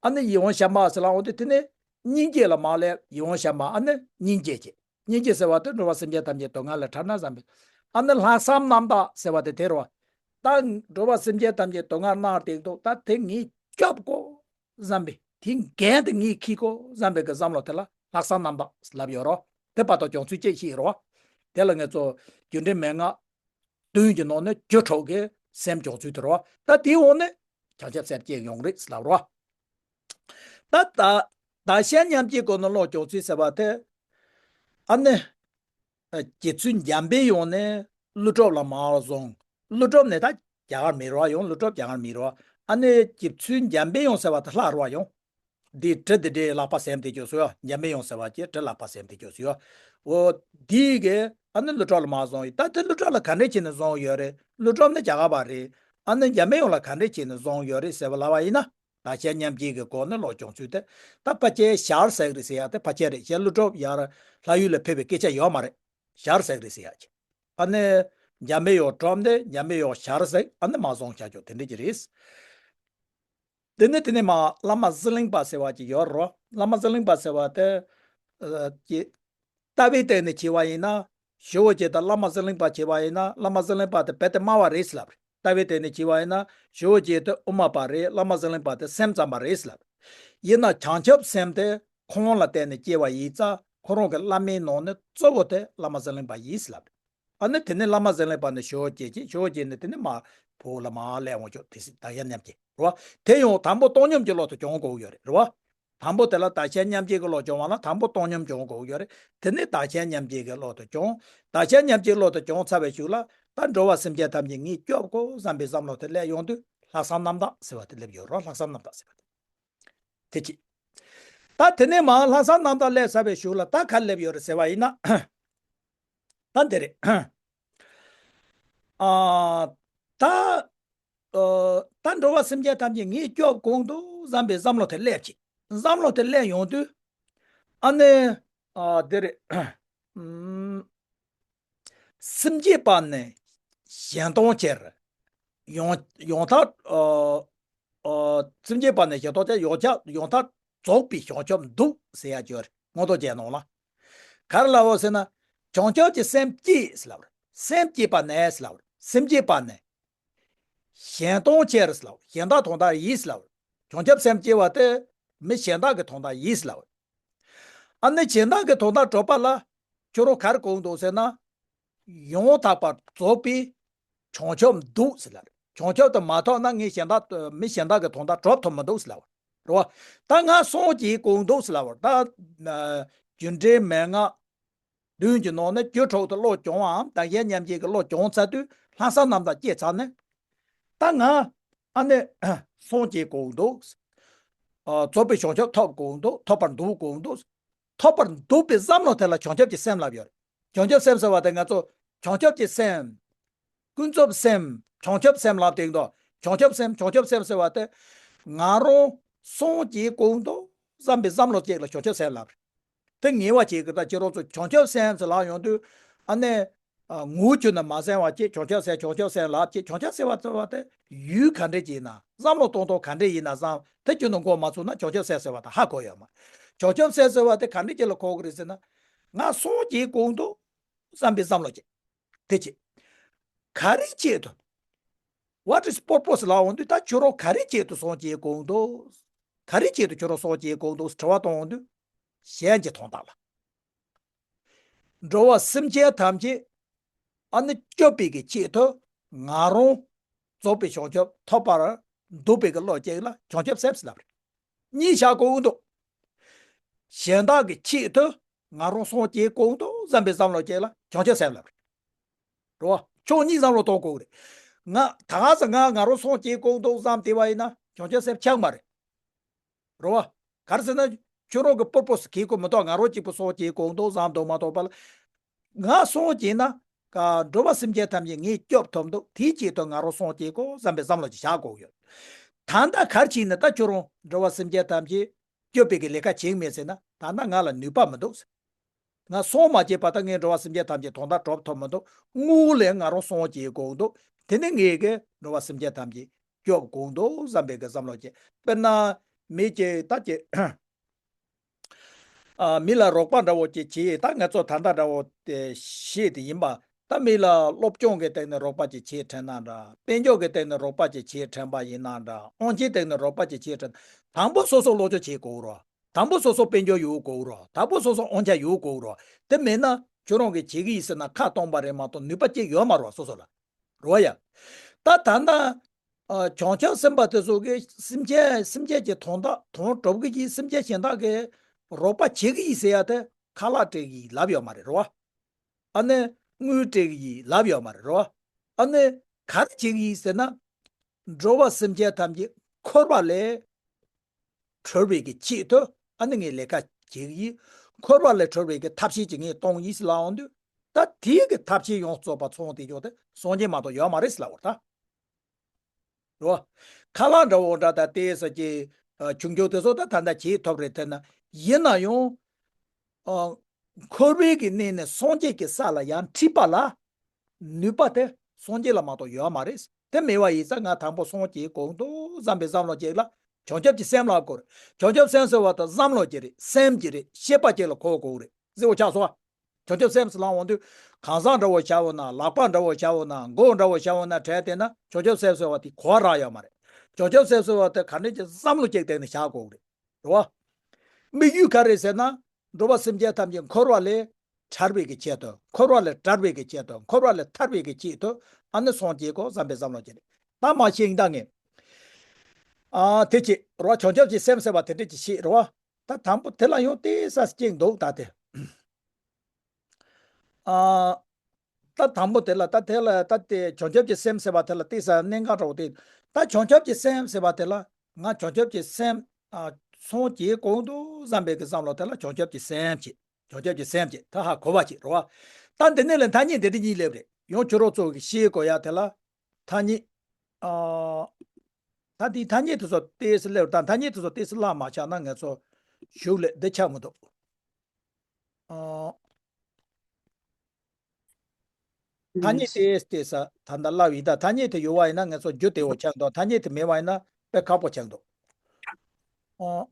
ཨ་ནི་ཡིད་དབང་བྱམས་པ་ཟེར་ལ་འོང་དུས་དེ་ནས་སྙིང་རྗེ་ལ་མ་སླེབས། ཡིད་དབང་བྱམས་པ། ཨ་ནི་སྙིང་རྗེ་བྱེད། སྙིང་རྗེ་ཟེར་བ་དེ་འགྲོ་བ་སེམས་ཅན་ཐམས་ཅད་སྡུག་བསྔལ་ལས་ཐར་ན་བསམ་པའི། ཨ་ནི་ལྷག་བསམ་རྣམ་དག་ཟེར་བ་དེ་དེ་རེད་བ། ད་འགྲོ་བ་སེམས་ཅན་ཐམས་ཅད་སྡུག་བསྔལ་ན་སྟེ་འདུག་ད་དེ་ངས་སྐྱོབ་དགོས་བསམ་པའི། དེའི་འགན་དེ་ངས་འཁྱེར་དགོས་བསམ་པའི་གི་བསམ་བློ་དེ་ལ་ལྷག་བསམ་རྣམ་དག་ལབ་ཡོད་རོ། དེ་བར་དུ་སྦྱོང་ཚུལ་ཅིག་ཤེས་རོ། དེ་ལ་ང་ཚོ་རྒྱུ་འབྲས་མན་ངག་བདུན་གྱི་ནང་ནས་རྒྱུ་དྲུག་གི་སེམས་སྦྱོང་ཚུལ་དེ་རོ། ད་དེའི་འོག་ནས་བྱང་ཆུབ་སེམས་སྐྱེ་ཡོང་རེད་ལབ་རོ། ད་ད་བདག་གཞན་མཉམ་བརྗེའི་སྒོ་ནས་བློ་སྦྱོང་ཚུལ་ཟེར་བ་དེ། ཨ་ནི། ཨ། རྗེ་བཙུན་འཇམ་པའི་དབྱངས་ནས་ཀླུ་སྒྲུབ་ལ་མར་བཟུང་། ཀླུ་སྒྲུབ་ནས་ད་རྒྱ་གར་མི་རེད་བ། ཡང་ཀླུ་སྒྲུབ་རྒྱ་གར་མི་རེད་བ། ཨ་ནི་རྗེ་བཙུན་འཇམ་པའི་དབྱངས་ཟེར་བ་དེ་ལྷག་རེད་བ། ཡང་འདི་བྲི་འདི་འདྲའི་ལག་པ་ཟེར་དེ་སྐྱོ་སུ་ཡོད། འཇམ་པའི་དབྱངས་ཟེར་བ་ཅེས་བྲི་ལག་པ་ཟེར་དེ་སྐྱོ་སུ་ཡོད། འོ། འདི་གི་ཨ་ནི་ཀླུ་སྒྲུབ་ལ་མར་བཟུང་ཡོད། ད་དེ་ཀླུ་སྒྲུབ་ལ་ག་འདྲས་བྱས་ནས་བཟུང་ཡོད་རེད། ཀླུ་སྒྲུབ་ནི་རྒྱ་གར་པ་རེད། ཨ་ནི་འཇམ་པའི་དབྱངས་ལ་ག་འདྲས་བྱས་ནས་བཟུང་ཡོད་རེད་ཟེར་བ་ལབ་པ་ཡིན་ན། བདག་གཞན་མཉམ་བརྗེ་གི་སྒོ་ནས་བློ་སྦྱོང་ཚུལ་དེ། ད་ཕལ་ཆེར་ཞར་ཟེར་གི་རེད་ཟེར་ཡ་དེ་ཕལ་ཆེར་རེད། གཞན་ཀླུ་སྒྲུབ་ཡར་ལྷ་ཡུལ་ལ་ཕེབས་པའི་སྐད་ཆ་ཡོད་མ་རེད། ཞར་ཟེར་གི་རེད་ཟེར་ཡ་ཅིག་ཨ་ནི་འཇམ་པའི་དབྱངས་སྒྲུབ་ནས་འཇམ་པའི་དབྱངས་ཞར་ཟེར། ཨ་ནི་མར་བཟུང་བྱ་ཆོག་དེ་འདྲ་ཅིག་རེད། དེ་ནས་དེ་ནས་མར་བླ་མ་ཟི་ལིང་པ་ཟེར་བ་ཅིག་ཡོད་རོ། བླ་མ་ཟི་ལིང་པ་ཟེར་བ་དེ། ཨ། ཀྱི། ལྟ་བའི་སྟེང་ནས་བྱས་པ་ཡིན་ན། ཇོ་བོ་རྗེ་དང་བླ་མ་ཟི་ལིང་པ་བྱས་པ་ཡིན་ན། བླ་མ་ཟི་ལིང་པ་དེ་རྦད་དེ་དམའ་བ་རེད་ཟེར་ལབ་རེད། ལྟ་བའི་སྟེང་ནས་བྱས་པ་ཡིན་ན། ཇོ་བོ་རྗེ་དེ་དབུ་མ་པ་རེད། བླ་མ་ཟི་ལིང་པ་དེ་སེམས་ཙམ་པ་རེད་ཟེར་ལབ་རེད། ཡིན་ན་བྱང་ཆུབ་སེམས་དེ་ཁོང་ལ་བརྟེན་ནས་སྐྱེ་བ་ཡིན་ཙང་། ཁོ་རང་གི་བླ་མའི་ནང་ནས་གཙོ་བོ་དེ་བླ་མ་ཟི་ལིང་པ་ཡིན་ཟེར་ལབ་རེད། ཨ་ནི་དེ་ནས་བླ་མ་ཟི་ལིང་པ་ནས་ཇོ་བོ་རྗེ་བྱས། ཇོ་བོ་རྗེ་ནས་དེ་ནས་མར་བོད་ལ་མར་སླེབས་འོང་ཆོག་དེ་སྲིད་བདག་གཞན་མཉམ་བརྗེ་རེད་བ། དེ་ཡང་དང་པོ་བཏང་སྙོམས་ཀྱི་བློ་དེ་སྦྱོང་དགོས་ཡོད་རེད། རེད་བ། དང་པོ་དེ་ལ་བདག་གཞན་མཉམ་བརྗེ་གི་བློ་སྦྱོང་བ་ལ་དང་པོ་བཏང་སྙོམས་སྦྱོང་དགོས་ཡོད་རེད། དེ་ནས་བདག་གཞན་མཉམ་བརྗེ་གི་བློ་དེ་སྦྱོང་། བདག་གཞན་མཉམ་བརྗེའི་བློ་དེ་སྦྱོང་ཚར་བའི་གཞུག་ལ། ད་འགྲོ་བ་སེམས་ཅན་ཐམས་ཅད་ངས་སྐྱོབ་དགོས་བསམ་པའི་བསམ་བློ་དེ་སླེབས་ཡོང་དུས། ལྷག་བསམ་རྣམ་དག་ཟེར་བ་དེ་སླེབས་ཡོད་རེད། ལྷག་བསམ་རྣམ་དག་ཟེར་བ་དེ། དེ་གཅིག་ད་དེ་ནས་མར་ལྷག་བསམ་རྣམ་དག་སླེབས་ཚར་བའི་གཞུག་ལ་ད་ག་རེ་སླེབས་ཡོད་རེད་ཟེར་བ་ཡིན་ན། ད་འདི་རེད། ཨ། ད། ཨ། ད་འགྲོ་བ་སེམས་ཅན་ཐམས་ཅད་ངས་སྐྱོབ་དགོས་འདུག་བསམ་པའི་བསམ་བློ་དེ་སླེབས་ཀྱི། བསམ་བློ་དེ་སླེབས་ཡོང་དུས། ཨ་ནི། ཨ། འདི་རེད། ཨུམ། སེམས་བསྐྱེད་པ་ནི་གཞན་སྟོང་ཁྱེར། ཡང་ཡང་དག་ཨ། ཨ། སེམས་བསྐྱེད་པ་ནི་གཞན་སྟོང་ཁྱེར། ཡང་དག་ཡང་དག་རྫོགས་པའི་བྱང་ཆུབ་འདུག་ཟེར་ཡ་ཅིག་ཡོད་རེད། མངོན་རྟོགས་རྒྱན་ནང་ལ། ག་རེ་ལབ་ཡོད་ཟེར་ན། བྱང་ཆུབ་ཀྱི་སེམས་བསྐྱེད་ཟེར་ལབ་རེད། སེམས་བསྐྱེད་པ་ནི་ཟེར་ལབ་རེད། སེམས་བསྐྱེད་པ་ནི། གཞན་སྟོང་ཁྱེར་ཟེར་ལབ། གཞན་དག་དོན་དག་ཡིན་ཟེར་ལབ། བྱང་ཆུབ་སེམས་སྐྱེ་བ་དེ་མི་གཞན་དག་གི་དོན་དག་ཡིན་ཟེར་ལབ། ཨ་ནི་གཞན་དག་གི་དོན་དག་གྲུབ་པ་ལ་ཁྱོད་རང་ག་རེ་དགོས་འདུག་ཟེར་ན། ཡང་དག་པར་རྫོགས་པའི་བྱང་ཆུབ་འདུག་ཟེར་ལབ། བྱང་ཆུབ་དེ་མ་ཐོབ་ན་ངས་གཞན་དག་མི་གཞན་དག་གི་དོན་དག་གྲུབ་ཐུབ་མི་འདུག་ཟེར་ལབ། རེད་བ། ད་ང་སངས་རྒྱས་དགོས་འདུག་ཟེར་ལབ། ད་རྒྱུ་འབྲས་མན་ངག་བདུན་གྱི་ནང་ནས་རྒྱུ་དྲུག་ཏུ་བློ་སྦྱོང་བའམ་བདག་གཞན་མཉམ་བརྗེ་གི་བློ་སྦྱོང་ཚར་དུས། ལྷག་བསམ་རྣམ་དག་སྐྱེས་ཚར་ནས། ད་ང་ཨ་ནི་སངས་རྒྱས་དགོས་འདུག་ཨ། རྫོགས་པའི་བྱང་ཆུབ་ཐོབ་དགོས་འདུག་ཐོབ་པར་འདུག་དགོས་འདུག་ཐོབ་པར་འདུག་པའི་བསམ་བློ་དེ་ལ་བྱང་ཆུབ་ཀྱི་སེམས་ལབ་ཡོད་རེད། བྱང་ཆུབ་སེམས་ཟེར་བ་དེ་ང་ཚོ་བྱང་ཆུབ་ཀྱི་སེམས། ཀུན་རྫོབ་སེམས། བྱང་ཆུབ་སེམས་ལབ་དེ་འདུག་བྱང་ཆུབ་སེམས། བྱང་ཆུབ་སེམས་ཟེར་བ་དེ། ང་རང་ སངས་རྒྱས་གོ་འདུག་བསམ་པའི་བསམ་བློ་ཅིག་ལ་བྱང་ཆུབ་སེམས་ལབ་རེད། དེ་ངེས་པ་བྱེད་ཀྱི་ད་ཁྱེད་རང་ཚོ་བྱང་ཆུབ་སེམས་ཟེར་ལབ་ཡོང་དུས་ཨ་ནི། ཨ། ངུ་རྒྱུ་ན་མ་བཟང་བ་ཅིག་བྱང་ཆུབ་སེམས་བྱང་ཆུབ་སེམས་ལབ་ཅིག་བྱང་ཆུབ་སེམས་ཟེར་བ་དེ་ཡུལ་ག་འདྲས་ཅིག་ཡིན་ན་བསམ་བློ་གཏོང་སྟངས་ག་འདྲས་ཡིན་ན་བསམ་དེ་རྒྱུ་ནོར་མགོ་མ་ཚུགས་ན་བྱང་ཆུབ་སེམས་ཟེར་བ་དེ་ཧ་གོ་ཡོད་མ་རེད། བྱང་ཆུབ་སེམས་ཟེར་བ་དེ་ག་འདྲས་ཅིག་ལ་གོ་གི་རེད་ཟེར་ན། ང་སངས་རྒྱས་གོ་འདུག་བསམ་པའི་བསམ་བློ་ཅིག་དེ་ཅིག་ག་རེ་ཆེད་དུ། What is purpose ལབ་འོང་དུས་ད་ཁྱོད་རང་ག་རེ་ཆེད་དུ་སངས་རྒྱས་གོ་འདུག་ག་རེ་ཆེད་དུ་ཁྱོད་རང་སངས་རྒྱས་གོ་འདུག་དྲི་བ་གཏོང་འོང་དུས། གཞན་གྱི་དོན་དག་ལ། འགྲོ་བ་སེམས་ཅན་ཐམས་ཅད་ཨ་ནི་སྐྱོབ་པའི་གི་ཆེད་དུ་ང་རང་རྫོགས་པའི་བྱང་ཆུབ་ཐོབ་པར་འདོད་པའི་གི་བློ་ཅིག་ལ་བྱང་ཆུབ་སེམས་ལབ་རེད། གཉིས་བཞག་དགོས་འདུག་གཞན་དག་གི་ཆེད་དུ་ང་རང་སངས་རྒྱས་དགོས་འདུག་བསམ་པའི་བསམ་བློ་ཅིག་ལ་བྱང་ཆུབ་སེམས་ལབ་རེད། རེད་བ། ཕྱོགས་གཉིས་བསམ་བློ་གཏོང་དགོས་རེད། ང་ད་ག་ས་ང་ང་རང་སངས་རྒྱས་དགོས་འདུག་བསམ་བསྡད་པ་ཡིན་ན་བྱང་ཆུབ་སེམས་ཆགས་མ་རེད། རེད་བ། ག་རེ་ཟེར་ན། ཁྱོད་རང་གི་purpose གི་གོ་མི་ཐོག་ང་རང་གཅིག་པུ་སངས་རྒྱས་དགོས་འདུག་བསམ་འདུག་མ་གཏོགས་པ་ལ། ང་སངས་རྒྱས་ན། ཀ་འགྲོ་བ་སེམས་ཅན་ཐམས་ཅད་ངས་སྐྱོབ་ཐུབ་འདུག་དེའི་ཆེད་དུ་ང་རང་སངས་རྒྱས་དགོས་བསམ་པའི་བསམ་བློ་ཅིག་བཞག་དགོས་ཡོད། ད་ལྟ་ག་རེ་བྱས་ནས་ད་ཁྱོད་རང་འགྲོ་བ་སེམས་ཅན་ཐམས་ཅད་སྐྱོབ་པའི་གི་ལས་ཀ་བྱེད་མེད་ཟེར་ན་ད་ལྟ་ང་ལ་ནུས་པ་མི་འདུག་ཟེར། ང་སངས་མ་རྒྱས་བར་དུ་ངས་འགྲོ་བ་སེམས་ཅན་ཐམས་ཅད་དོན་དག་སྒྲུབ་ཐུབ་མི་འདུག་དངོས་ལས་ང་རང་སངས་རྒྱས་དགོས་འདུག་དེ་ནས་ངས་ཀྱི་འགྲོ་བ་སེམས་ཅན་ཐམས་ཅད་སྐྱོབ་དགོས་འདུག་བསམ་པའི་གི་བསམ་བློ་ཅིག་དཔེར་ན། མི་གཅིག་ད་ཅིག་ཨ། མི་ལ་རོགས་པ་འདྲ་བོ་ཅིག་བྱེད་ད་ང་ཚོ་ད་ལྟ་འདྲ་བོ་དེ་ཤེས་དེ་ཡིན་པ། ད་མི་ལ་སློབ་སྦྱོང་གི་སྟེང་ནས་རོགས་པ་ཅིག་བྱེད་དྲན་ན་འདྲ། དཔལ་འབྱོར་གྱི་སྟེང་ནས་རོགས་པ་ཅིག་བྱེད་དྲན་པ་ཡིན་ན་འདྲ། དབང་ཆའི་སྟེང་ནས་རོགས་པ་ཅིག་བྱེད་དྲན། དང་པོ་སོ་སོ་སློབ་སྦྱོང་བྱེད་དགོས་རོགས། དང་པོ་སོ་སོ་དཔལ་འབྱོར་ཡོད་དགོས་རོགས། དང་པོ་སོ་སོ་དབང་ཆ་ཡོད་དགོས་རོགས། དེ་མེད་ན་ཁྱོད་རང་གིས་བྱེད་ཀྱི་ཡིན་ཟེར་ན་ཁ་སྟོང་པ་རེད་མ་གཏོགས་ནུས་པ་ཅིག་ཡོད་མ་རེད་བ་སོ་སོ་ལ། རེད་བ་ཡ། ད་ད་ལྟ། ཨ། བྱང་ཆུབ་སེམས་དཔའ་དེ་ཚོ་གིས་སེམས་ཅན་སེམས་ཅན་གྱི་དོན་དག་དོན་སྒྲུབ་ཀྱི་ཡིན་སེམས་ཅན་གཞན་དག་གི་རོགས་པ་བྱེད་ཀྱི་ཡིན་ཟེར་ཡ་དེ་ཁ་ལག་སྤྲད་ཀྱི་ཡིན་ལབ་ཡོད་མ་རེད་རེད་བ། ཨ་ནི་དངུལ་སྤྲད་ཀྱི་ཡིན་ལབ་ཡོད་མ་རེད་རེད་བ། ཨ་ནི་ག་རེ་བྱེད་ཀྱི་ཡིན་ཟེར་ན། འགྲོ་བ་སེམས་ཅན་ཐམས་ཅད་འཁོར་བ་ལས་གྲོལ་བའི་གི་ཆེད་དུ་ཨ་ནི་ངས་ལས་ཀ་བྱེད་ཀྱི་ཡིན། འཁོར་བ་ལས་གྲོལ་བའི་གི་ཐབས་ཤེས་ཅིག་ངས་གཏོང་ཡིན་ཟེར་ལབ་འོང་དུས། ད་དེའི་གི་ཐབས་ཤེས་ཡོངས་རྫོགས་པ་ཚང་དེ་ཀྱོག་དེ་སངས་རྒྱས་མ་གཏོགས་ཡོད་མ་རེད་ཟེར་ལབ་པ་རེད་ད། རོ། ཁ་ལག་འདྲ་བོ་འདྲ་ད་ལྟའི་ས་ཀྱི། ཨ། ཆུང་ཆུང་དེ་ཚོ་ད་ད་ལྟ་བྱེད་ཐུབ་རེད་དེ་ན། ཡིན་ན་ཡང་། ཨ། འཁོར་བའི་གི་གནས་ནས་སངས་རྒྱས་ཀྱི་ས་ལ་ཡང་ཁྲིད་པ་ལ། ནུས་པ་དེ་སངས་རྒྱས་ལ་མ་གཏོགས་ཡོད་མ་རེད། དེ་མེད་པ་ཡིན་ཙང་ང་དང་པོ་སངས་རྒྱས་དགོས་འདུག་བསམ་པའི་བསམ་བློ་ཅིག་ལ་བྱང་ཆུབ་ཀྱི་སེམས་ལ་གོ་རེད། བྱང་ཆུབ་སེམས་ཟེར་བ་དེ་བསམ་བློ་ཅིག་རེད། སེམས་ཅིག་རེད། ཤེས་པ་ཅིག་ལ་གོ་དགོས་རེད། ཟེར་བ་ཆགས་སོང་བ། བྱང་ཆུབ་སེམས་ཟེར་ལབ་འོང་དུས་གང་ཟག་འདྲ་བོ་བྱ་འོང་ན། ལག་པ་འདྲ་བོ་བྱ་འོང་ན། མགོ་འདྲ་བོ་བྱ་འོང་ན། བྲལ་བསྡད་ན་བྱང་ཆུབ་སེམས་ཟེར་བ་དེ་གོ་རག་ཡོད་མ་རེད། བྱང་ཆུབ་སེམས་ཟེར་བ་དེ་ག་འདྲ་ཅིག་བསམ་བློ་ཅིག་སྟེང་ནས་བཞག་དགོས་རེད། རེད་བ། དམིགས་ཡུལ་ག་རེ་ཟེར་ན། འགྲོ་བ་སེམས་ཅན་ཐམས་ཅད་འཁོར་བ་ལས་ཐར་བའི་གི་ཆེད་དུ། འཁོར་བ་ལས་བྲལ་བའི་གི་ཆེད་དུ། འཁོར་བ་ལས་ཐར་བའི་གི་ཆེད་དུ་ཨ་ནི་སངས་རྒྱས་དགོས་བསམ་པའི་བསམ་བློ་ཅིག་རེད། ད་མ་ཤེས་ཡིན་ད་ངས། ཨ། དེ་ཅིག་རེད་བ། བྱང་ཆུབ་ཀྱི་སེམས་ཟེར་བ་དེ་འདྲ་ཅིག་ཤེས་རེད་བ། ད་དང་པོ་དེ་ལ་ཡང་ཏོག་ཙམ་གཅིག་འདུག་ད་དེ། ཨ། ད་དང་པོ་དེ་ལ་ད་དེ་ལ་ད་དེ་བྱང་ཆུབ་ཀྱི་སེམས་ཟེར་བ་དེ་ལ་ཏོག་ཙམ་གནད་འགག་འདྲ་བོ་དེ། ད་བྱང་ཆུབ་ཀྱི་སེམས་ཟེར་བ་དེ་ལ་ང་བྱང་ཆུབ་ཀྱི་སེམས། ཨ། སངས་རྒྱས་གོང་དུ་བསམ་པའི་གི་བསམ་བློ་དེ་ལ་བྱང་ཆུབ་ཀྱི་སེམས་ཀྱི། བྱང་ཆུབ་ཀྱི་སེམས་ཀྱི་ད་ཧ་གོ་བ་ཅིག་རེད་བ། ད་འདི་ནས་ལས་ཐ་སྙད་འདི་འདྲ་གཉིས་སླེབས་རེད། ཡང་ཁྱོད་རང་ཚོ་གི་ཤེས་དགོས་ཡ་དེ་ལ། ཐ་སྙད། ཨ། ད་དེའི་ཐ་སྙད་དེ་ཚོ་ཏོག་ཙམ་སླེབས་དང་། ཐ་སྙད་དེ་ཚོ་ཏོག་ཙམ་བཀླགས་མ་ཆགས་ན་ང་ཚོ་གཞུག་ལས་འདི་ཆགས་མི་འདུག་ཨ། ཐ་སྙད་ཏོག་ཙམ་ཏོག་ཙམ་ད་ལྟ་བསླབ་ཡིན་ད། ཐ་སྙད་དེ་ཡོད་པ་ཡིན་ན་ང་ཚོ་རྒྱུ་དེ་འོ་ཆགས་འདུག་ཐ་སྙད་དེ་མེད་པ་ཡིན་ན་དཔེ་ཁག་པོ་ཆགས་འདུག་ཨ།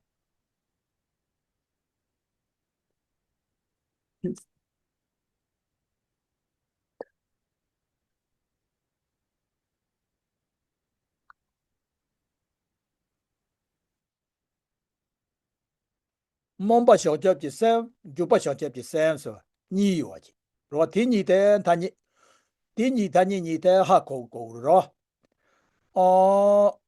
སྨོན་པ་བྱང་ཆུབ་ཀྱི་སེམས། འཇུག་པ་བྱང་ཆུབ་ཀྱི་སེམས་ཟེར་བ་གཉིས་ཡོད་པ་ཅིག་རེད་བ། དེ་གཉིས་དེ་ཐ་སྙད། དེ་གཉིས་ཐ་སྙད་གཉིས་དེ་ཧ་གོ་དགོས་རེད་བ། ཨོ།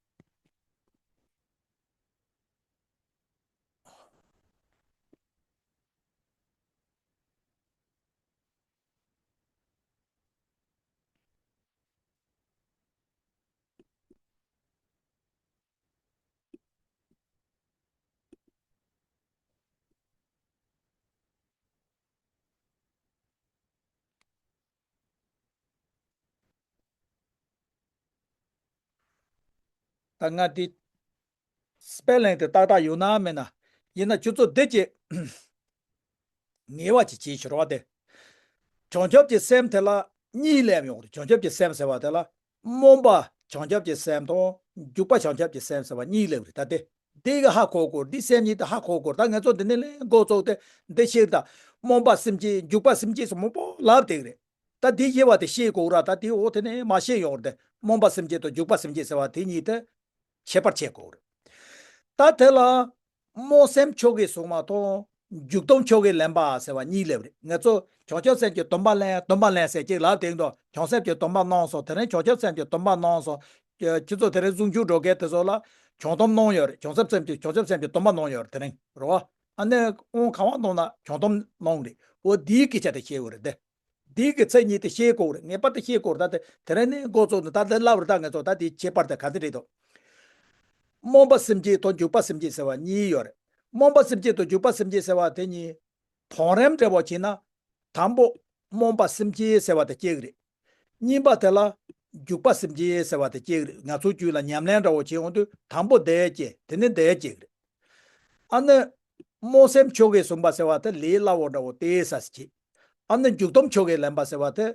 ད་ང་འདི། སྤེ་ལིང་དེ་ཏག་ཏག་ཡོད་ན་མེད་ན། ཡིན་ན་ཁྱོད་ཚོ་འདི་ཅིག་ངེས་པ་ཅིག་བྱེད་ཤོར་བ་དེ། བྱང་ཆུབ་ཀྱི་སེམས་དེ་ལ་གཉིས་སླེབས་ཡོང་རེད། བྱང་ཆུབ་ཀྱི་སེམས་ཟེར་བ་དེ་ལ་སྨོན་པ་བྱང་ཆུབ་ཀྱི་སེམས་དང་འཇུག་པ་བྱང་ཆུབ་ཀྱི་སེམས་ཟེར་བ་གཉིས་སླེབས་རེད། ད་དེ་འདི་གི་ཧ་གོ་དགོས། འདི་སེམས་ཉིད་དེ་ཧ་གོ་དགོས། ད་ང་ཚོ་འདི་ནས་ལས་འགོ་བཙུགས་ཏེ་འདི་ཤེས་ད། སྨོན་པ་སེམས་བསྐྱེད་འཇུག་པ་སེམས་བསྐྱེད་སོགས་མང་པོ་ལབ་བསྡད་ཀྱི་རེད། ད་འདི་ཤེས་པ་དེ་ཤེས་དགོས་ར། ད་དེ་འོ་དེ་ནས་མ་ཤེས་ཡོང་རེད་དེ། སྨོན་པ་སེམས་བསྐྱེད་དང་འཇུག་པ་སེམས་བསྐྱེད་ཟེར་བ་དེ་གཉིས་དེ་ཁྱད་པར་ཕྱེ་དགོས་རེད། ད་དེ་ལ་སྨོན་སེམས་ཆོ་གས་བཟུང་བ་དང་འཇུག་སྡོམ་ཆོ་གས་ལེན་པ་ཟེར་བ་གཉིས་སླེབས་རེད། ང་ཚོ་བྱང་ཆུབ་སེམས་ཀྱི་སྡོམ་པ་ལེན། སྡོམ་པ་ལེན་ཟེར་གཅིག་ལབ་དེ་འདུག་བྱང་སེམས་ཀྱི་སྡོམ་པ་གནང་སོང་། དེ་རིང་བྱང་ཆུབ་སེམས་ཀྱི་སྡོམ་པ་གནང་སོང་། ཁྱེད་ཚོ་དེ་རིང་གཟུངས་ཆུ་འགྲོ་མཁན་དེ་ཚོ་ལ་བྱང་སྡོམ་གནང་ཡོད་རེད། བྱང་སེམས་སེམས་ཀྱི་བྱང་ཆུབ་སེམས་ཀྱི་སྡོམ་པ་གནང་ཡོད་རེད། དེ་རིང་རེད་བ། ཨ་ནི་དབང་གང་བ་གནང་ན་བྱང་སྡོམ་གནང་རེད། འོ་འདིའི་སྐད་ཆ་དེ་བཤད་དགོས་རེད་དེ། འདི་གི་མཚན་ཉིད་དེ་ཤེས་དགོས་རེད། ངེས་པར་དུ་ཤེས་དགོས་རེད། ད་དེ་དེ་རིང་ནས་འགོ་བཙུགས་ནས་ད་དེ་ལབ་རེད། ད་ང་ཚོ་ད་དེ་ཁྱད་པར་དེ་ག་ཚོད་རེད་དོ། སྨོན་པ་སེམས་བསྐྱེད་དང་འཇུག་པ་སེམས་བསྐྱེད་ཟེར་བ་གཉིས་ཡོད་རེད། སྨོན་པ་སེམས་བསྐྱེད་དང་འཇུག་པ་སེམས་བསྐྱེད་ཟེར་བ་དེ་གཉིས་བང་རིམ་འདྲ་བོ་བྱས་ན། དང་པོ་སྨོན་པ་སེམས་བསྐྱེད་ཟེར་བ་དེ་སྐྱེ་གི་རེད། གཉིས་པ་དེ་ལ་འཇུག་པ་སེམས་བསྐྱེད་ཟེར་བ་དེ་སྐྱེ་གི་རེད། ང་ཚོ་རྒྱུད་ལ་ཉམས་ལེན་འདྲ་བོ་བྱེད་འོང་དུས་དང་པོ་དེ་སྐྱེ། དེ་ནས་དེ་སྐྱེ་གི་རེད། ཨ་ནི། སྨོན་སེམས་ཆོ་གས་བཟུང་བ་ཟེར་བ་དེ་ལས་སླ་བོ་འདྲ་བོ་དེ་ས་སི་ཆེ། ཨ་ནི་འཇུག་སྡོམ་ཆོ་གས་ལེན་པ་ཟེར་བ་དེ།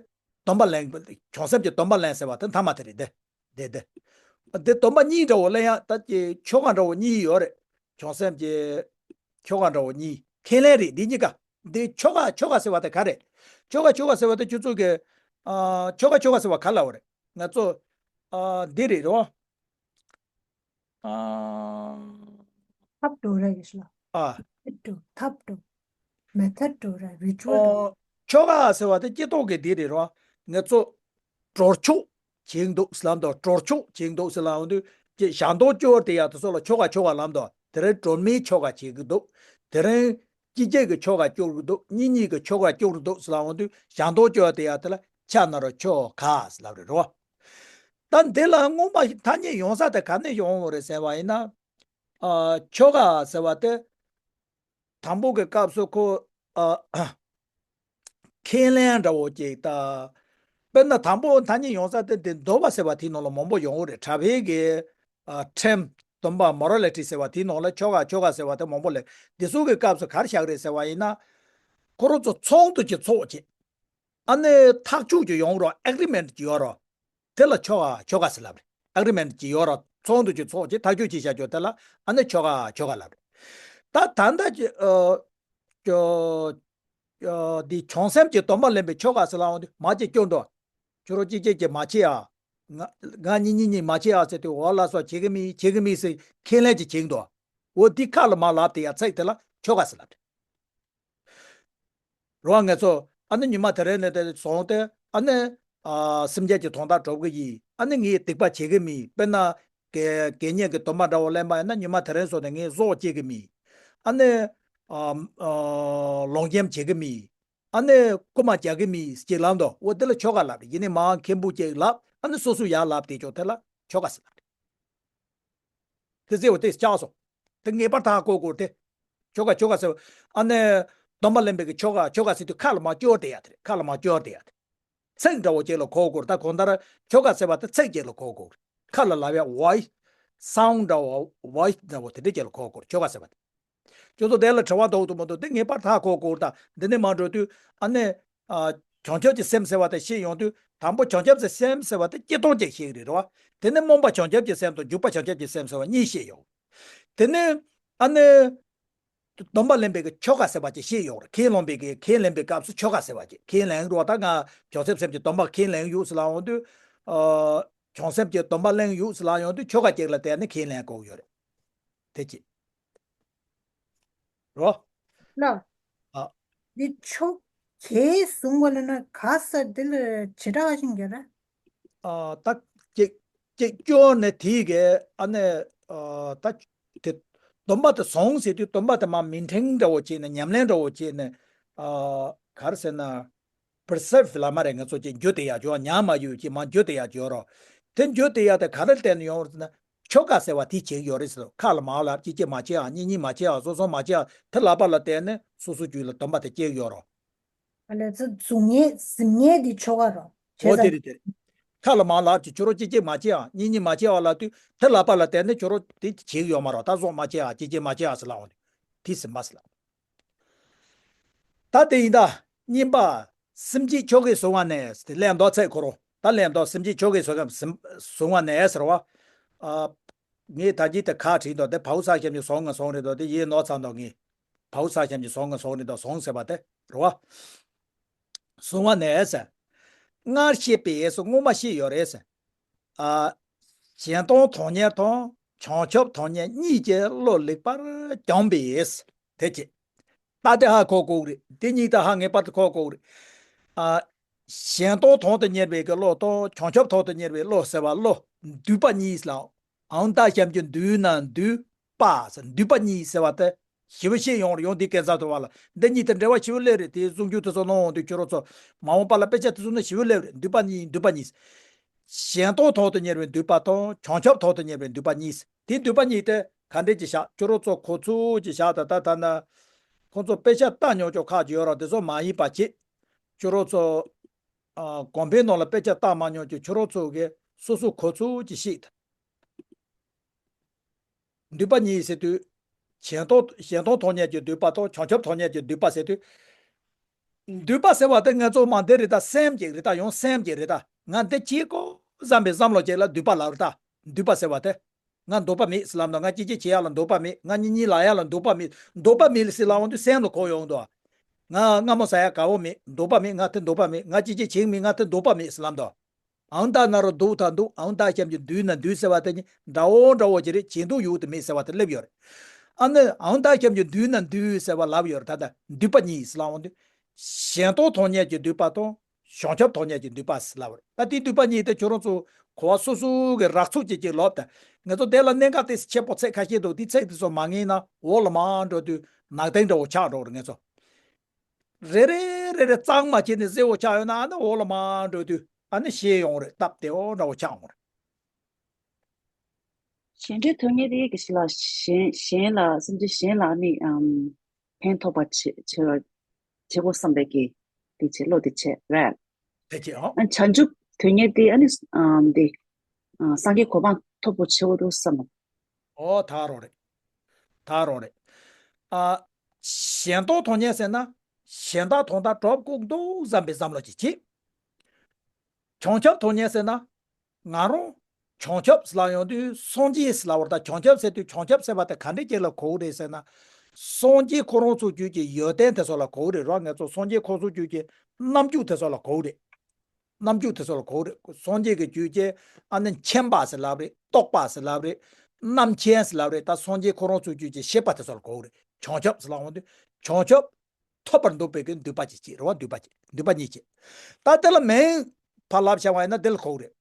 སྡོམ་པ་ལེན། བྱང་སེམས་ཀྱི་སྡོམ་པ་ལེན་ཟེར་བ་དེ་མཐའ་མ་དེ་རེད་དེ། དེ་དེ། དེ་སྡོམ་པ་གཉིས་འདྲ་བོ་ལེན་ཡ་ད་ཀྱི་ཆོ་ག་འདྲ་བོ་གཉིས་ཡོད་རེད། བྱང་སེམས་ཀྱི་ཆོ་ག་འདྲ་བོ་གཉིས། ཁས་ལེན་རེད་འདི་གཉིས་ཀ། འདི་ཆོ་ག་ཆོ་ག་ཟེར་བ་དེ་ག་རེད། ཆོ་ག་ཆོ་ག་ཟེར་བ་དེ་ཁྱོད་ཚོ་གི། ཨ། ཆོ་ག་ཆོ་ག་ཟེར་བ་ག་ལབ་པ་རེད། ང་ཚོ། ཨ། འདི་རེད་རོ། ཨ། ཐབས་འགྲོ་ར་ཡེ་ཤེས་ལ། ཨ། ཐབས་འགྲོ་ཐབས་འགྲོ། མེ་ཐར་འགྲོ་ར་རི་ཆུ་འགྲོ། ཨོ། ཆོ་ག་ཟེར་བ་དེ་སྐྱེ་ཐོག་གི་འདི་རེད་རོ། ང་ཚོ་གྲོར་ཆོག་བྱེད་འདུག་ཟེར་ལབ་འདུག་གྲོར་ཆོག་བྱེད་འདུག་ཟེར་ལབ་འདུག་ཀྱི་ཞག་འདོགས་སྐྱོར་དེ་ཡག་དེ་ཚོ་ལ་ཆོ་ག་ཆོ་ག་ལབ་འདུག་དེ་རིང་སྒྲོལ་མའི་ཆོ་ག་བྱེད་ཀྱི་འདུག་དེ་རིང་སྐྱིད་ཀྱི་ཆོ་ག་སྐྱོར་གྱི་འདུག་གཉིས་གཉིས་ཀྱི་ཆོ་ག་སྐྱོར་གྱི་འདུག་ཟེར་ལབ་འདུག་ཞག་འདོགས་སྐྱོར་དེ་ཡག་དེ་ལ་ཆ་ན་རོ་ཆོ་ག་ཟེར་ལབ་རེད་རོ། ད་འདི་ལ་སྔོན་མ་ཐ་སྙད་ཡོང་ས་དེ་ག་ནས་ཡོང་བ་རེད་ཟེར་བ་ཡིན་ན། ཨ། ཆོ་ག་ཟེར་བ་དེ། དང་པོ་གི་སྐབས་སུ་ཁོ། ཨ། ཁས་ལེན་འདྲ་བོ་ཅིག་ད། དཔེར་ན་དང་པོ་ཐ་སྙད་ཡོང་ས་དེ་དེ་འདོད་པ་ཟེར་བ་དེའི་ནང་ལ་མང་པོ་ཡོང་གི་རེད། གྲྭ་པའི་གི། ཨ། ཁྲིམས་སྡོམ་པ་མོ་ར་ལི་ཊི་ཟེར་བ་དེའི་ནང་ལ་ཆོ་ག་ཆོ་ག་ཟེར་བ་དེ་མང་པོ་ལས། འདི་ཚོ་གི་སྐབས་སུ་ག་རེ་བཞག་རེད་ཟེར་བ་ཡིན་ན། ཁོ་རང་ཚོ་ཚོགས་འདུ་ཅིག་ཚོགས་ཅིག་ཨ་ནི་ཐག་གཅོད་ཅིག་ཡོང་རོགས། ཨེག་རི་མེན་ཊི་ཅིག་ཡོད་རོགས། དེ་ལ་ཆོ་ག་ཆོ་ག་ཟེར་ལབ་རེད། ཨེག་རི་མེན་ཊི་ཅིག་ཡོད་རོགས། ཚོགས་འདུ་ཅིག་ཚོགས་ཅིག་ཐག་གཅོད་ཅིག་བྱ་ཆོག་དེ་ལ་ཨ་ནི་ཆོ་ག་ཆོ་ག་ལབ་རེད། ད་ད་ལྟ་ཅི། ཨ། ཅོ། ཨ། འདི་བྱང་སེམས་ཀྱི་སྡོམ་པ་ལེན་པའི་ཆོ་ག་ཟེར་ལབ་འོང་དུས་མ་ཅིག་སྐྱོན་འགྲོ། ཁྱོད་རང་གཅིག་གཅིག་གིས་མ་བྱེད་ཨ། ང་ང་གཉིས་གཉིས་གཉིས་མ་བྱེད་ཨ་ཟེར་དུས་འོ་ལགས་སོ་བྱེད་གི་མིན་བྱེད་གི་མིན་ཟེར་ཁས་ལེན་ཅིག་བྱེད་འགྲོ། འོ་འདི་ཁ་ལ་མ་ལབ་དེ་ཡ་ཚིག་དེ་ལ་ཆོ་ག་ཟེར་ལབ་རེད། རོ། ང་ཚོ་ཨ་ནི་ཉི་མ་དེ་རིང་ནས་དེ་སོང་སྟེ་ཨ་ནི། ཨ། སེམས་ཅན་གྱི་དོན་དག་སྒྲུབ་ཀྱི་ཡིན། ཨ་ནི་ངས་སྡིག་པ་བྱེད་ཀྱི་མིན། དཔེར་ན། དགེ་དགེ་བསྙེན་གྱི་སྡོམ་པ་འདྲ་བོ་ལེན་པ་ཡིན་ན་ཉི་མ་དེ་རིང་སོང་ནས་ངས་གཟུགས་སྐྱེ་གི་མིན། ཨ་ནི། ཨ། ཨ། ལོག་གཡེམ་བྱེད་ཀྱི་མིན། ཨ་ནི་རྐུན་མ་རྒྱག་གི་མིན་ཅེས་ལབ་འདུག་འོ་དེ་ལ་ཆོ་ག་ལབ་རེད། ཡིན་ནའི་མ་མཁན་པོ་ཅིག་ལབ། ཨ་ནི་སོ་སོ་ཡར་ལབ་དེ་ཆོག་དེ་ལ་ཆོ་ག་ཟེར་ལབ་རེད། དེ་ཚེ་འོ་དེ་བཅག་སོང་། དེ་ངེས་པར་དག་གོ་དགོས་ཏེ། ཆོ་ག་ཆོ་ག་ཟེར། ཨ་ནི། སྡོམ་པ་ལེན་པའི་གི་ཆོ་ག་ཆོ་ག་ཟེར་དུས་ཁ་ལ་མ་སྐྱོར་དེ་ཡ་དེ་རེད། ཁ་ལ་མ་སྐྱོར་དེ་ཡ་དེ། ཚིག་འདྲ་བོ་ཅིག་ལ་གོ་དགོས། ད་གང་ལྟར་ཆོ་ག་ཟེར་བ་དེ་ཚིག་ཅིག་ལ་གོ་དགོས། ཁ་ལ་ལབ་ཡ་ཝོ་ཡི་སི་སའུན་ཌི་འདྲ་བོ་ཝོ་ཡི་སི་འདྲ་བོ་དེ་འདྲ་ཅིག་ལ་གོ་དགོས། ཆོ་ག་ཟེར་བ་དེ། ཁྱོད་ཚོ་དེ་ལ་དྲི་བ་འདུག་འདུག་མི་འདུག་དེ་ངེས་པར་དག་གོ་དགོས། ད་འདི་ནས་མར་འགྲོ་དུས་ཨ་ནི། ཨ། བྱང་ཆུབ་ཀྱི་སེམས་ཟེར་བ་དེ་ཤེས་ཡོང་དུས་དང་པོ་བྱང་ཆུབ་ཀྱི་སེམས་ཟེར་བ་དེ་སྤྱིར་བཏང་ཅིག་ཤེས་ཀྱི་རེད་རོ། དེ་ནས་སྨོན་པ་བྱང་ཆུབ་ཀྱི་སེམས་དང་འཇུག་པ་བྱང་ཆུབ་ཀྱི་སེམས་ཟེར་བ་གཉིས་ཤེས་ཡོང་། དེ་ནས་ཨ་ནི། སྡོམ་པ་ལེན་པའི་གི་ཆོ་ག་ཟེར་བ་ཅིག་ཤེས་ཡོང་རེད། ཁས་བླངས་པའི་གི་ཁས་ལེན་པའི་སྐབས་སུ་ཆོ་ག་ཟེར་བ་ཅིག་ཁས་ལེན་རོགས། ད་ང་བྱང་ཆུབ་སེམས་ཀྱི་སྡོམ་པ་ཁས་ལེན་ཡོད་ཟེར་ལབ་འོང་དུས། ཨ། བྱང་སེམས་ཀྱི་སྡོམ་པ་ལེན་ཡོད་ཟེར་ལབ་ཡོང་དུས་ཆོ་ག་ཅིག་ལ་བརྟེན་ནས་ཁས་ལེན་དགོས་ཡོད་རེད། དེ་ཅི། རོ། ལགས། ཨ། འདི་ཆོ་གས་བཟུང་བ་ལ་ན་ག་ས་འདི་ལ་བྱེ་བྲག་ཤིང་ག་ར། ཨ། ད་ཅིག་ཅིག་སྐྱོར་ནས་དེའི་གི་ཨ་ནི། ཨ། ད་དེ་སྡོམ་པ་དེ་བཟུང་ཟེར་དུས་སྡོམ་པ་དེ་མ་མེན་ཊེན་འདྲ་བོ་བྱས་ནས་ཉམས་ལེན་འདྲ་བོ་བྱས་ནས། ཨ། ག་རེ་ཟེར་ན། པར་སེབ་ལ་མ་རེད། ང་ཚོ་ཅིག་འགྱོ་དེ་ཡག་ཅོ་ཉམས་མ་ཡོད་ཅིག་མ་འགྱོ་དེ་ཡག་ཅོ་རོ། དེ་འགྱོ་དེ་ཡག་དེ་ག་རེ་བརྟེན་ནས་ཡོང་རེད་ཟེར་ན། ཆོ་ག་ཟེར་བ་དེ་བྱེད་ཀྱི་ཡོད་རེད་ཟེར། ཁ་ལ་མ་ལབ་ཅིག་ཅིག་མ་བྱེད་ཨ། གཉིས་གཉིས་མ་བྱེད་ཨ། སོ་སོ་མ་བྱེད་ཨ། དེ་ལབ་པ་ལ་བརྟེན་ནས་སོ་སོ་རྒྱུད་ལ་སྡོམ་པ་དེ་སྐྱེ་གི་ཡོད་རོ། ཨ་ལས་ཚོ་རྫུ་ངེས་གཟིམ་ངེས་དེ་ཆོ་ག་རོ། འོ་དེ་རེད་དེ་རེད། ཁ་ལ་མ་ལབ་ཀྱི་ཁྱོད་རང་གཅིག་གཅིག་མ་བྱེད་ཨ། གཉིས་གཉིས་མ་བྱེད་ཨ་ལབ་དུས་དེ་ལབ་པ་ལ་བརྟེན་ནས་ཁྱོད་རང་དེ་བྱེད་ཀྱི་ཡོད་མ་རེད། ད་བཟོ་མ་བྱེད་ཨ། གཅིག་གཅིག་མ་བྱེད་ཨ་ཟེར་ལབ་འོང་དུས་དེ་ཟིན་པ་ཟེར་ལབ། ད་དེ་ཡིན་ད། གཉིས་པ། སེམས་བསྐྱེད་ཆོ་གས་བཟུང་བ་ནས་དེ་ལས་མདོ་ཚད་ཁོ་རང་ད་ལས་མདོ་སེམས་བསྐྱེད་ཆོ་གས་བཟུང་བ་ནས་ཟེར་བ། ཨ། ངས་ད་གིན་དེ་ཁ་བྲིས་འདུག་དེ་བའུ་ས་ཞབས་ཀྱུ་བཟུང་ང་བཟུང་རེད་འདུག་དེ་ཡིན་ནོར་ཚར་འདུག་ངས། བའུ་ས་ཞབས་ཀྱུ་བཟུང་ང་བཟུང་རེད་འདུག་བཟུང་ཟེར་བ་དེ་རེད་བ། བཟུང་བ་ནས་ཟེར། སྔར་བཤད་པའི་སོ་སྔོན་མ་བཤད་ཡོད་རེད་ཟེར། ཨ། གཞན་སྟོང་དོན་གཉེར་དང་བྱང་ཆུབ་དོན་གཉེར་གཉིས་ཀྱི་བློ་ལེགས་པར་སྦྱངས་པས། དེ་ཅི། ད་དེ་ཧ་གོ་དགོས་རེད། དེ་གཉིས་ད་ཧ་ངེས་པར་དུ་གོ་དགོས་རེད། ཨ། གཞན་སྟོང་དོན་དུ་གཉེར་བའི་གི་བློ་དང་བྱང་ཆུབ་དོན་དུ་གཉེར་བའི་བློ་ཟེར་བ་བློ་འདུས་པ་གཉིས་ལ། ཨང་ད་ཞབས་ཀྱུ་འདུས་ན་འདུས་པ་ཟེར་འདུས་པ་གཉིས་ཟེར་བ་དེ་ཞིབ་བཤད་ཡོང་རེད། ཡོང་དེ་གན་ས་ཐོ་བ་ལ་འདི་གཉིས་དེ་འབྲེལ་བ་ཞིབ་སླེབས་རེད། དེ་གསུང་རྒྱུ་དེ་ཚོ་གནང་འོང་དུས་ཁྱོད་རང་ཚོ་མ་འོངས་པ་ལ་དཔེ་ཆ་དེ་ཚོ་ནི་ཞིབ་སླེབས་རེད། འདུས་པ་གཉིས་འདུས་པ་གཉིས། གཞན་སྟོང་དོན་དུ་གཉེར་བའི་འདུས་པ་དང་བྱང་ཆུབ་དོན་དུ་གཉེར་བའི་འདུས་པ་གཉིས། དེ་འདུས་པ་གཉིས་དེ་ག་འདྲས་ཀྱི་བཞག་ཁྱོད་རང་ཚོ་གོ་ཚུལ་གྱི་བཞག་ད་ལྟ་ད་ན། ཁོང་ཚོ་དཔེ་ཆ་ལྟ་མྱོང་ཆོག་ཁག་ཅིག་ཡོད་ར། དེ་ཚོ་མ་ཡིན་པ་བྱེད། ཁྱོད་རང་ཚོ། ཨ། དགོན་པའི་ནང་ལ་དཔེ་ཆ་ལྟ་མ་མྱོང་ཀྱི་ཁྱོད་རང་ཚོ་གིས་སོ་སོ་གོ་ཚུལ་གྱི་ཤེས་ད། འདུས་པ་གཉིས་ཟེར་དུས། གཞན་སྟོང་གཞན་སྟོང་དོན་གཉེར་གྱི་འདུས་པ་དང་བྱང་ཆུབ་དོན་གཉེར་གྱི་འདུས་པ་ཟེར་དུས། འདུས་པ་ཟེར་བ་དེ་ང་ཚོ་མ་འདི་རེད་ད་སེམས་ཀྱི་རེད་ད་ཡང་སེམས་ཀྱི་རེད་ད། ང་འདི་བྱེད་དགོས་བསམ་པའི་བསམ་བློ་ཅིག་ལ་འདུས་པ་ལབ་རེད་ད། འདུས་པ་ཟེར་བ་དེ། ང་འདོད་པ་མེད་ཟེར་ལབ་འདུག་ང་གཅིག་གཅིག་བྱེད་ཡག་ལ་འདོད་པ་མེད། ང་གཉིས་གཉིས་ལབ་ཡག་ལ་འདོད་པ་མེད། འདོད་པ་མེད་ཟེར་ལབ་འོང་དུས་སེམས་ལ་གོ་ཡོང་འདུག་ང་སྔ་མོ་ཟ་ཡག་དགའ་བོ་མེད། འདོད་པ་མེད། ང་དེ་འདོད་པ་མེད། ང་གཅིག་གཅིག་བྱེད་མེད། ང་དེ་འདོད་པ་མེད་ཟེར་ལབ་འདུག་ཨང་ད་ན་རོ་འདུག་ད་འདུག་ཨང་ད་ཞབས་ཀྱུ་འདུས་ན་འདུས་ཟེར་བ་དེ་གཉིས་འདྲ་བོ་འདྲ་བོ་ཅིག་རེད། བྱེད་འདུག་ཡོད་དེ་མེད་ཟེར་བ་དེ་སླེབས་ཡོད་རེད། ཨ་ནི་ཨང་ད་ཞབས་ཀྱུ་འདུས་ན་འདུས་ཟེར་བ་ལབ་ཡོད་རེད། ད་ལྟ་འདུས་པ་གཉིས་ཟེར་ལབ་འོང་དུས། གཞན་སྟོང་དོན་གཉེར་གྱི་འདུས་པ་དང་། བྱང་ཆུབ་དོན་གཉེར་གྱི་འདུས་པ་ཟེར་ལབ་རེད། ད་དེ་འདུས་པ་གཉིས་དེ་ཁྱོད་རང་ཚོ་གོ་བ་སོ་སོ་གི་རགས་ཚུགས་ཅིག་ཅིག་ལོབས་དང་། ང་ཚོ་དེ་ལ་གནད་འགག་དེ་ཆེན་པོ་ཚིག་ཁ་ཤས་འདུག་དེ་ཚིག་དེ་ཚོ་མ་ངེས་ན་འོག་ལ་མར་འགྲོ་དུས་ནག་ཐིང་འདྲ་བོ་ཆགས་འགྲོ་རེད། ང་ཚོ་རེ་རེ་རེ་རེ་གཙང་མ་བྱས་ནས་གསལ་བོ་ཆགས་ཡོད་ན་ཨ་ནི་འོག་ལ་མར་འགྲོ་དུས་ཨ་ནི་ཤེས་ཡོང་རེད། སྟབས་བདེ་བོ་འདྲ་བོ་ཆགས་འོང་རེད། གཞན་འབྲེལ་དོན་གཉེར་དེ་གི་ཞིག་ལ་གཞན་གཞན་ལ་སེམས་ཅན་གཞན་ལ་ནི་ཨམ་ཕན་ཐོགས་པ་བྱེད་བྱེད་བྱེད་དགོས་བསམ་པའི་གི་དེ་བྱེད་བློ་དེ་བྱེད་རེད། ཕལ་ཆེར་ཨང་། ཨ་བྱང་ཆུབ་དོན་གཉེར་དེ་ཨ་ནི་ཨམ་དེ་ཨ་སངས་རྒྱས་གོ་འཕང་ཐོབ་པོ་བྱེད་དགོས་འདུག་བསམ། ཨོ་ད་རོ་རེད། ད་རོ་རེད། ཨ་གཞན་སྟོང་དོན་གཉེར་ཟེར་ན་གཞན་དག་དོན་དག་གྲོགས་ལྐོག་འདུག་བསམ་པའི་བསམ་བློ་ཅིག་བྱེད། བྱང་ཆུབ་དོན་གཉེར་ཟེར་ན། ང་རང་བྱང་ཆུབ་ཟེར་ལབ་ཡོང་དུས་སངས་རྒྱས་ཟེར་ལབ་པ་རེད། ད་བྱང་ཆུབ་ཟེར་དུས་བྱང་ཆུབ་ཟེར་བ་དེ་ག་འདྲས་ཅིག་ལ་གོ་གི་རེད་ཟེར་ན། སངས་རྒྱས་ཁོ་རང་ཚོ་རྒྱུད་ཀྱི་ཡོན་ཏན་དེ་ཚོ་ལ་གོ་གི་རེད་རོ། ང་ཚོ་སངས་རྒྱས་ཁོ་ཚོ་རྒྱུད་ཀྱི་རྣམ་འགྱུར་དེ་ཚོ་ལ་གོ་གི་རེད། རྣམ་འགྱུར་དེ་ཚོ་ལ་གོ་གི་རེད། སངས་རྒྱས་ཀྱི་རྒྱུད་ཀྱི་ཨ་ནི་མཁྱེན་པ་ཟེར་ལབ་རེད། རྟོགས་པ་ཟེར་ལབ་རེད། རྣམ་མཁྱེན་ཟེར་ལབ་རེད། ད་སངས་རྒྱས་ཁོ་རང་ཚོ་རྒྱུད་ཀྱི་ཤེས་པ་དེ་ཚོ་ལ་གོ་གི་རེད། བྱང་ཆུབ་ཟེར་ལབ་ཡོང་དུས་བྱང་ཆུབ། ཐོབ་པར་འདོད་པའི་གི་འདུན་པ་ཅིག་བྱེད་རེད་བ། འདུན་པ་ཅིག་འདུན་པ་གཉིས་བྱེད། ད་དེ་ལ་མིང་ཕར་ལབ་བྱ་བ་ཡིན་ན་དེ་ལ་གོ་གི་རེད།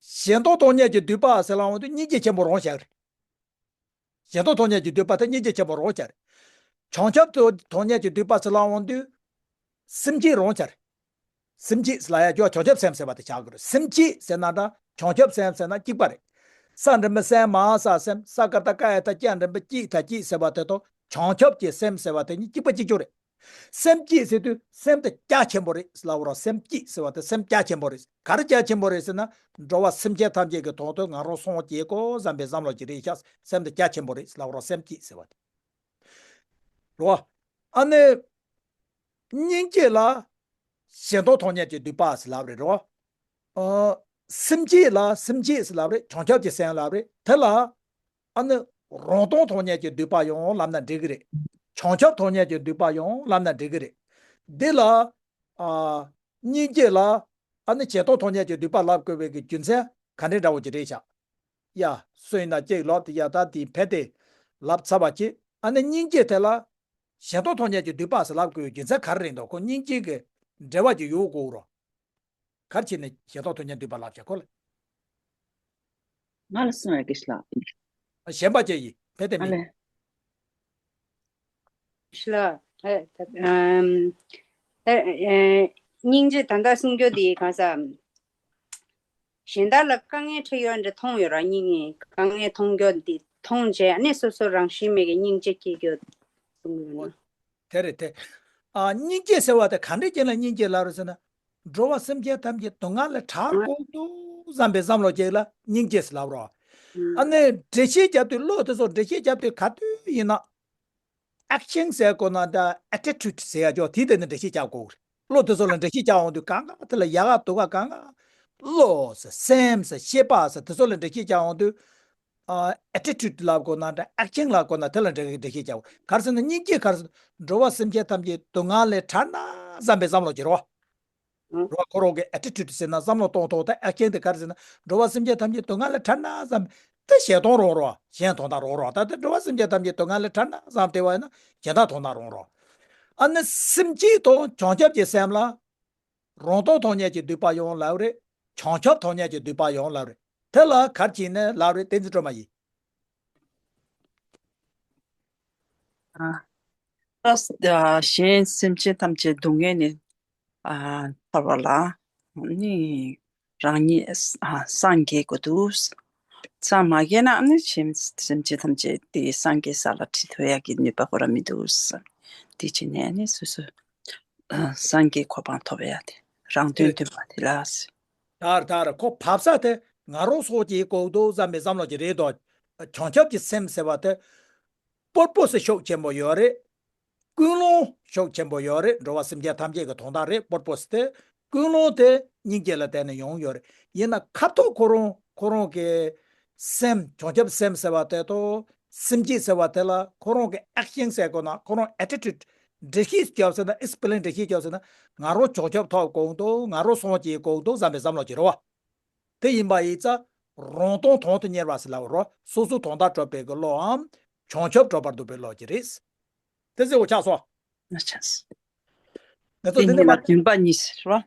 གཞན་སྟོང་དོན་གཉེར་གྱི་འདུན་པ་ཟེར་ལབ་ཡོང་དུས་སྙིང་རྗེ་ཆེན་པོ་རང་བཞག་རེད། གཞན་སྟོང་དོན་གཉེར་གྱི་འདུན་པ་དེ་སྙིང་རྗེ་ཆེན་པོ་རང་བཞག་རེད། བྱང་ཆུབ་ཏུ་དོན་གཉེར་གྱི་འདུན་པ་ཟེར་ལབ་ཡོང་དུས་སེམས་བསྐྱེད་རང་བཞག་རེད། སེམས་བསྐྱེད་ལ་ཡ་ཁྱོད་བྱང་ཆུབ་སེམས་ཟེར་བ་དེ་བྱ་དགོས་རེད། སེམས་བསྐྱེད་ཟེར་ན་འདྲ་བྱང་ཆུབ་སེམས་ཟེར་ན་གཅིག་པ་རེད། ས་འགྲེམས་པའི་སེང་མ་ས་སེམས། ས་ཀ་བཏགས་སྐ་ཡ་བཏགས་སྐྱ་འགྲེམས་པའི་སྐྱིད་ད་སྐྱིད་ཟེར་བ་དེ་དང་བྱང་ཆུབ་ཀྱི་སེམས་ཟེར་བ་དེ་གཉིས་གཅིག་པ་གཅིག་རྐྱང་རེད། སེམས་བསྐྱེད་ཟེར་དུས་སེམས་དེ་རྒྱ་ཆེན་པོ་རེད་ལབ་རོགས། སེམས་བསྐྱེད་ཟེར་བ་དེ་སེམས་རྒྱ་ཆེན་པོ་རེད། ག་རེ་རྒྱ་ཆེན་པོ་རེད་ཟེར་ན་འགྲོ་བ་སེམས་ཅན་ཐམས་ཅད་ཀྱི་དོན་དུ་ང་རང་སངས་རྒྱས་དགོས་བསམ་པའི་བསམ་བློ་ཅིག་རེད་ཤག་སེམས་དེ་རྒྱ་ཆེན་པོ་རེད་ལབ་རོགས། སེམས་བསྐྱེད་ཟེར་བ་དེ། རོ། ཨ་ནི། སྙིང་རྗེ་ལ། གཞན་སྟོང་དོན་གཉེར་གྱི་འདུན་པ་ཟེར་ལབ་རེད་རོ། ཨ། སེམས་བསྐྱེད་ལ་སེམས་བསྐྱེད་ཟེར་ལབ་རེད། བྱང་ཆུབ་ཀྱི་སེམས་ལབ་རེད། དེ་ལ། ཨ་ནི། རང་སྟོང་དོན་གཉེར་གྱི་འདུན་པ་ཡང་ལབ་ན་འགྲིག་གི་རེད། བྱང་ཆུབ་དོན་གཉེར་གྱི་འདུན་པ་ཡང་ལབ་ན་འགྲིག་གི་རེད། འདི་ལ། ཨ། སྙིང་རྗེ་ལ། ཨ་ནི་གཞན་སྟོང་དོན་གཉེར་གྱི་འདུན་པ་ལབ་དགོས་པའི་གི་རྒྱུ་མཚན་ག་འདྲའི་འདྲ་བོ་ཅིག་རེད་ཤག་ཡ། སུ་ཡིན་ན་གཅིག་ལོག་དེ་ཡ་ད་དེ་ཕན་དེ་ལབ་ཚར་བ་ཅིག་ཨ་ནི་སྙིང་རྗེ་དེ་ལ་གཞན་སྟོང་དོན་གཉེར་གྱི་འདུན་པ་ཟེར་ལབ་དགོས་རྒྱུ་མཚན་ག་རེ་རེད་འདུག་ཁོ་སྙིང་རྗེ་གི་འབྲེལ་བ་ཅིག་ཡོད་དགོས་རོ། ག་རེ་བྱས་ནས་གཞན་སྟོང་དོན་གཉེར་འདུན་པ་ལབ་བྱ་ཁོ་ལ། ང་ལ་གསུང་ཡ་གི་ཤི་ལ། གཞན་པ་ཅིག་ཡིན་ཕན་དེ་ཨ་མིན། ལེ། ཤི་ལ། ཨེ་ད་ཨམ། ཨེ་ཨེ་སྙིང་རྗེ་ད་ལྟ་གསུང་རྒྱུ་དེ་གང་ཟག་གཞན་དག་ལ་དཀའ་ངལ་འཕྲད་ཡོད་འདྲ་མཐོང་ཡོད་ར། སྙིང་ངེ་དཀའ་ངལ་མཐོང་རྒྱུ་འདི་མཐོང་རྗེས་ཨ་ནི་སོ་སོ་རང་བཞིན་མེད་ཀྱི་སྙིང་རྗེ་སྐྱེ་རྒྱུ་གསུང་གི་ཡོད་ན། དེ་རེད་དེ། ཨ་སྙིང་རྗེ་ཟེར་བ་དེ་ག་འདྲས་ཅན་ལ་སྙིང་རྗེ་ལབ་རེད་ཟེར་ན། འགྲོ་བ་སེམས་ཅན་ཐམས་ཅད་སྡུག་བསྔལ་ལས་ཐར་དགོས་འདུག་བསམ་པའི་བསམ་བློ་ཅིག་ལ་སྙིང་རྗེ་ཟེར་ལབ་རོ། ཨ་ནི་འགྲེལ་བཤད་རྒྱབ་དུས་བློ་དེ་ཚོ་འགྲེལ་བཤད་རྒྱབ་དུས་ག་དུས་ཡིན་ན། ཨེག་ཤན་ཟེར་དགོས་ན་ད་ཨེ་ཊི་ཊུཌ་ཟེར་ཡ་ཅོ་དེ་དེ་ནི་འགྲེལ་བཤད་རྒྱག་དགོས་རེད། བློ་དེ་ཚོ་ལ་འགྲེལ་བཤད་རྒྱག་འོང་དུས་གང་ག་དེ་ལ་ཡག་ག་སྡུག་ག་གང་ག་བློ་ཟེར་སེམས་ཟེར་ཤེས་པ་ཟེར་དེ་ཚོ་ལ་འགྲེལ་བཤད་རྒྱག་འོང་དུས། ཨེ་ཊི་ཊུཌ་ལབ་དགོས་ན་འདྲ་ཨེག་ཤན་ལབ་དགོས་ན་དེ་ལ་འགྲེལ་བཤད་རྒྱག་དགོས། ག་རེ་ཟེར་ན་སྙིང་རྗེ་ག་རེ་ཟེར་ན་འགྲོ་བ་སེམས་ཅན་ཐམས་ཅད་སྡུག་བསྔལ་ལས་ཐར་ན་བསམ་པའི་བསམ་བློ་ཅིག་རེད་བ། རོ། ཁོ་རང་གི་ཨེ་ཊི་ཊུཌ་ཟེར་ན་བསམ་བློ་གཏོང་ཐོག་ད་ཨེག་ཤན་དེ་ག་རེ་ཟེར་ན་འགྲོ་བ་སེམས་ཅན་ཐམས་ཅད་སྡུག་བསྔལ་ལས་ཐར་ན་བསམ། དེ་གཞན་དོན་རོགས་རོགས་གཞན་དོན་དག་རོགས་རོགས་ད་ལྟ་འགྲོ་བ་སེམས་ཅན་ཐམས་ཅད་སྡུག་བསྔལ་ལས་ཐར་ན་བསམ་བསྡད་པ་ཡིན་ན་གཞན་དག་དོན་དག་རོགས་རོགས། ཨ་ནི་སེམས་བསྐྱེད་དང་བྱང་ཆུབ་ཀྱི་སེམས་ལ་རང་དོན་མཐོང་ཉེན་གྱི་འདོད་པ་ཡོང་ལབ་རེད། བྱང་ཆུབ་མཐོང་ཉེན་གྱི་འདོད་པ་ཡོང་ལབ་རེད། དེ་ལ་ག་རེ་བྱས་ནས་ལབ་རེད་བསྟན་འཛིན་སྒྲོལ་མ་ཡིས། ཨ། ད་གཞན་སེམས་ཅན་ཐམས་ཅད་སྡུག་བསྔལ་ནས་ཨ་ཐར་བ་ལ་ནི་རང་ཉིད་ཨ་སངས་རྒྱས་དགོས་འདུག་སངས་མ་རྒྱས་ན་ནི་གཞན་སེམས་ཅན་ཐམས་ཅད་དེ་སངས་རྒྱས་ས་ལ་ཁྲིད་ཐུབ་ཡག་གི་ནུས་པ་ཁོ་རང་མི་འདུག་དེ་བྱས་ནས་ནི་སོ་སོ་ཨ་སངས་རྒྱས་གོ་འཕང་ཐོབ་ཡག་དེ་རང་དོན་སྟོན་པ་དེ་ལ། དར་དར་ཁོ་བབས་ས་དེ་ང་རང་སོགས་ཀྱིས་གོ་འདུག་བསམ་པའི་བསམ་བློ་ཅིག་རེད་དོ། བྱང་ཆུབ་ཀྱི་སེམས་ཟེར་བ་དེ་པུར་པོ་སི་ཤུགས་ཆེན་པོ་ཡོད་རེད། ཀུན་སློང་ཤུགས་ཆེན་པོ་ཡོད་རེད། འགྲོ་བ་སེམས་ཅན་ཐམས་ཅད་ཀྱི་དོན་དག་རེད། པུར་པོ་སི་དེ་ཀུན་སློང་དེ་སྙིང་རྗེ་ལ་བརྟེན་ནས་ཡོང་ཡོད་རེད། ཡིན་ན་ཁ་ཐོག་ཁོ་རང་ཁོ་རང་གི་སེམས་བྱང་ཆུབ་སེམས་ཟེར་བ་དེ་དང་སེམས་བསྐྱེད་ཟེར་བ་དེ་ལ་ཁོ་རང་གི་ཨེག་ཤན་ཟེར་དགོས་ན་ཁོ་རང་ཨེ་ཊི་ཊུཌ་འགྲེལ་བཤད་རྒྱབ་ཟེར་ན་ཨེག་སི་པི་ལེན་འགྲེལ་བཤད་རྒྱབ་ཟེར་ན་ང་རང་བྱང་ཆུབ་ཐོབ་དགོས་འདུག་ང་རང་སངས་རྒྱས་དགོས་འདུག་བསམ་པའི་བསམ་བློ་ཅིག་རེད་བ། དེ་ཡིན་པ་ཡིན་ཙང་རང་དོན་དོན་དུ་གཉེར་བ་ཟེར་ལབ་རོ། སོ་སོ་དོན་དག་གྲུབ་པའི་གི་བློའམ་བྱང་ཆུབ་གྲུབ་པར་འདོད་པའི་བློ་ཅིག་རེད། དེ་ཟེར་བ་ཆགས་སོ། ང་ཆགས་སོ། ང་ཚོ་དེ་འདི་ནི་ནས་མ་མ་བདུན་པ་གཉིས་ཟེར་བ།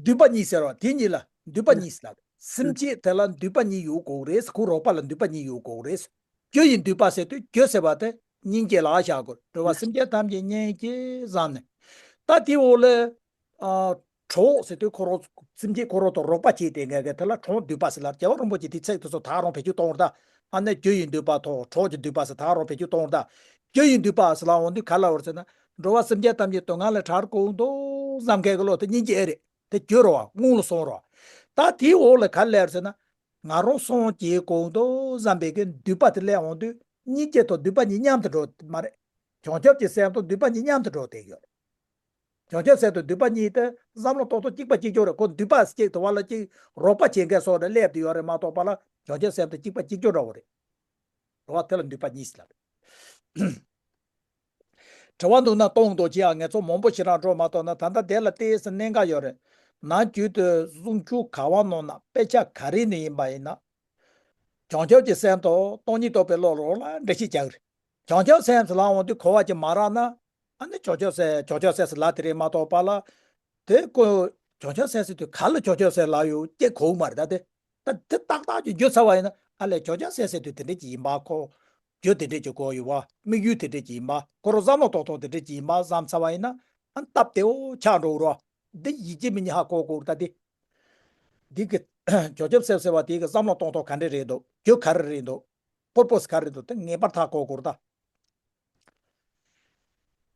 འདུས་པ་གཉིས་ཟེར་བ་དེ་གཉིས་ལ་འདུས་པ་གཉིས་ཟེར་ལབ། སེམས་བསྐྱེད་དེ་ལ་འདུས་པ་གཉིས་ཡོད་དགོས་རེད། ཁོ་རོགས་པ་ལ་འདུས་པ་གཉིས་ཡོད་དགོས་རེད། རྒྱུ་ཡི་འདུས་པ་ཟེར་དུས་རྒྱུ་ཟེར་བ་དེ་སྙིང་རྗེ་ལ་བཞག་དགོས། འགྲོ་བ་སེམས་ཅན་ཐམས་ཅད་སྙིང་རྗེ་བསམ་ནས། ད་དེའི་འོག་ལ། ཨ། གྲོགས་ཟེར་དུས་ཁོ་རང་སེམས་བསྐྱེད་ཁོ་རང་དང་རོགས་པ་བྱེད་དེ་ངས་ག་དེ་ལ་གྲོགས་འདུས་པ་ཟེར་ལབ། རྒྱལ་བ་རིན་པོ་ཆེ་དེ་ཚིག་དེ་ཚོ་ད་རུང་བེད་སྤྱོད་གཏོང་བར་ད། ཨ་ནི་རྒྱུ་ཡི་འདུས་པ་དང་གྲོགས་ཀྱི་འདུས་པ་ཟེར་ད་རུང་བེད་སྤྱོད་གཏོང་བར་ད། རྒྱུ་ཡི་འདུས་པ་ཟེར་ལབ་འོང་དུས་ག་ལ་བར་ཟེར་ན། འགྲོ་བ་སེམས་ཅན་ཐམས་ཅད་སྡུག་བསྔལ་ལས་ཐར་དགོས་འདུག་བསམ་མཁན་གྱི་བློ་དེ་སྙིང་རྗེ་ཨེ་རེད། དེ་རྒྱུ་རེད་བ། སྔོན་ལ་སོང་རེད་བ། ད་དེའི་འོག་ལ་ག་ལ་ཟེར་ན། ང་རང་སངས་རྒྱས་དགོས་འདུག་བསམ་པའི་གི་འདུས་པ་དེ་སླེབས་འོང་དུས་སྙིང་རྗེ་དང་འདུས་པ་གཉིས་མཉམ་དུ་འགྲོ་མ་རེད། བྱང་ཆུབ་ཀྱི་སེམས་དང་འདུས་པ་གཉིས་མཉམ་དུ་འགྲོ་བསྡད་ཡོད་རེད། བྱང་ཆུབ་སེམས་དང་འདུས་པ་གཉིས་དེ་བསམ་བློ་གཏོང་ཐོག་གཅིག་པ་གཅིག་རྐྱང་རེད། ཁོ་འདུས་པ་གཅིག་དང་བ་ལ་གཅིག་རོགས་པ་བྱེད་མཁན་སོགས་རེ་སླེབས་བསྡད་ཡོད་རེད་མ་གཏོགས་པ་ལ་བྱང་ཆུབ་སེམས་དེ་གཅིག་པ་གཅིག་རྐྱང་འདྲ་བོ་རེད། རེད་བ། དེ་ལ་འདུས་པ་གཉིས་ལབ། དྲི་བ་འདུག་ན་གཏོང་རོགས་གྱིས་ཨ། ངས་ཚོ་མང་པོ་ཞེ་དྲག་འགྲོ་མ་གཏོགས་ན་ད་ལྟ་དེ་ལ་ཏོག་ཙམ་གནད་འགག་ཡོད་རེད། ནང་རྒྱུད་དུ་གསུང་ཆོས་ག་བ་ནང་ན་དཔེ་ཆ་ག་རེ་ནས་ཡིན་པ་ཡིན་ན། བྱང་ཆུབ་ཀྱི་སེམས་དང་སྟོང་ཉིད་རྟོགས་པའི་བློ་ལོགས་ལ་འགྲེལ་བཤད་རྒྱག་གི་རེད། བྱང་ཆུབ་སེམས་ཟེར་ལབ་འོང་དུས་གོ་བ་ཅིག་མ་རག་ན། ཨ་ནི་བྱང་ཆུབ་སེམས་བྱང་ཆུབ་སེམས་ཟེར་ལབ་དེ་རེད་མ་གཏོགས་པ་ལ། དེ་ཀོ། བྱང་ཆུབ་སེམས་ཟེར་དུས་ག་ལ་བྱང་ཆུབ་སེམས་ལབ་ཡོད་ཅེས་གོ་གི་མ་རེད་ད་དེ། ད་དེ་ཏག་ཏག་ཅིག་བརྗོད་ཚར་བ་ཡིན་ན་ཨ་ལས་བྱང་ཆུབ་སེམས་ཟེར་དུས་དེ་འདྲས་ཅིག་ཡིན་པ་ཁོ། རྒྱུ་དེ་འདྲས་ཅིག་གོ་ཡོད་བ། དམིགས་ཡུལ་དེ་འདྲས་ཅིག་ཡིན་པ། ཁོ་རང་བསམ་བློ་གཏོང་སྟངས་དེ་འདྲས་ཅིག་ཡིན་པ་བསམ་ཚར་བ་ཡིན་ན་ཨ་སྟབས་བདེ་བོ་ཆགས་འགྲོ་གི་རེད་བ། འདི་ཡིན་གཅིག་མིན་གཉིས་ཧ་གོ་དགོས་རེད་ད་དེ། འདི་གི་བྱང་ཆུབ་སེམས་ཟེར་བ་དེ་གི་བསམ་བློ་གཏོང་སྟངས་ག་འདྲས་རེད་འདུག་རྒྱུ་ག་རེ་རེད་འདུག་པུར་པོ་སི་ག་རེ་རེད་འདུག་དེ་ངེས་པར་ཧ་གོ་དགོས་རེད་ད།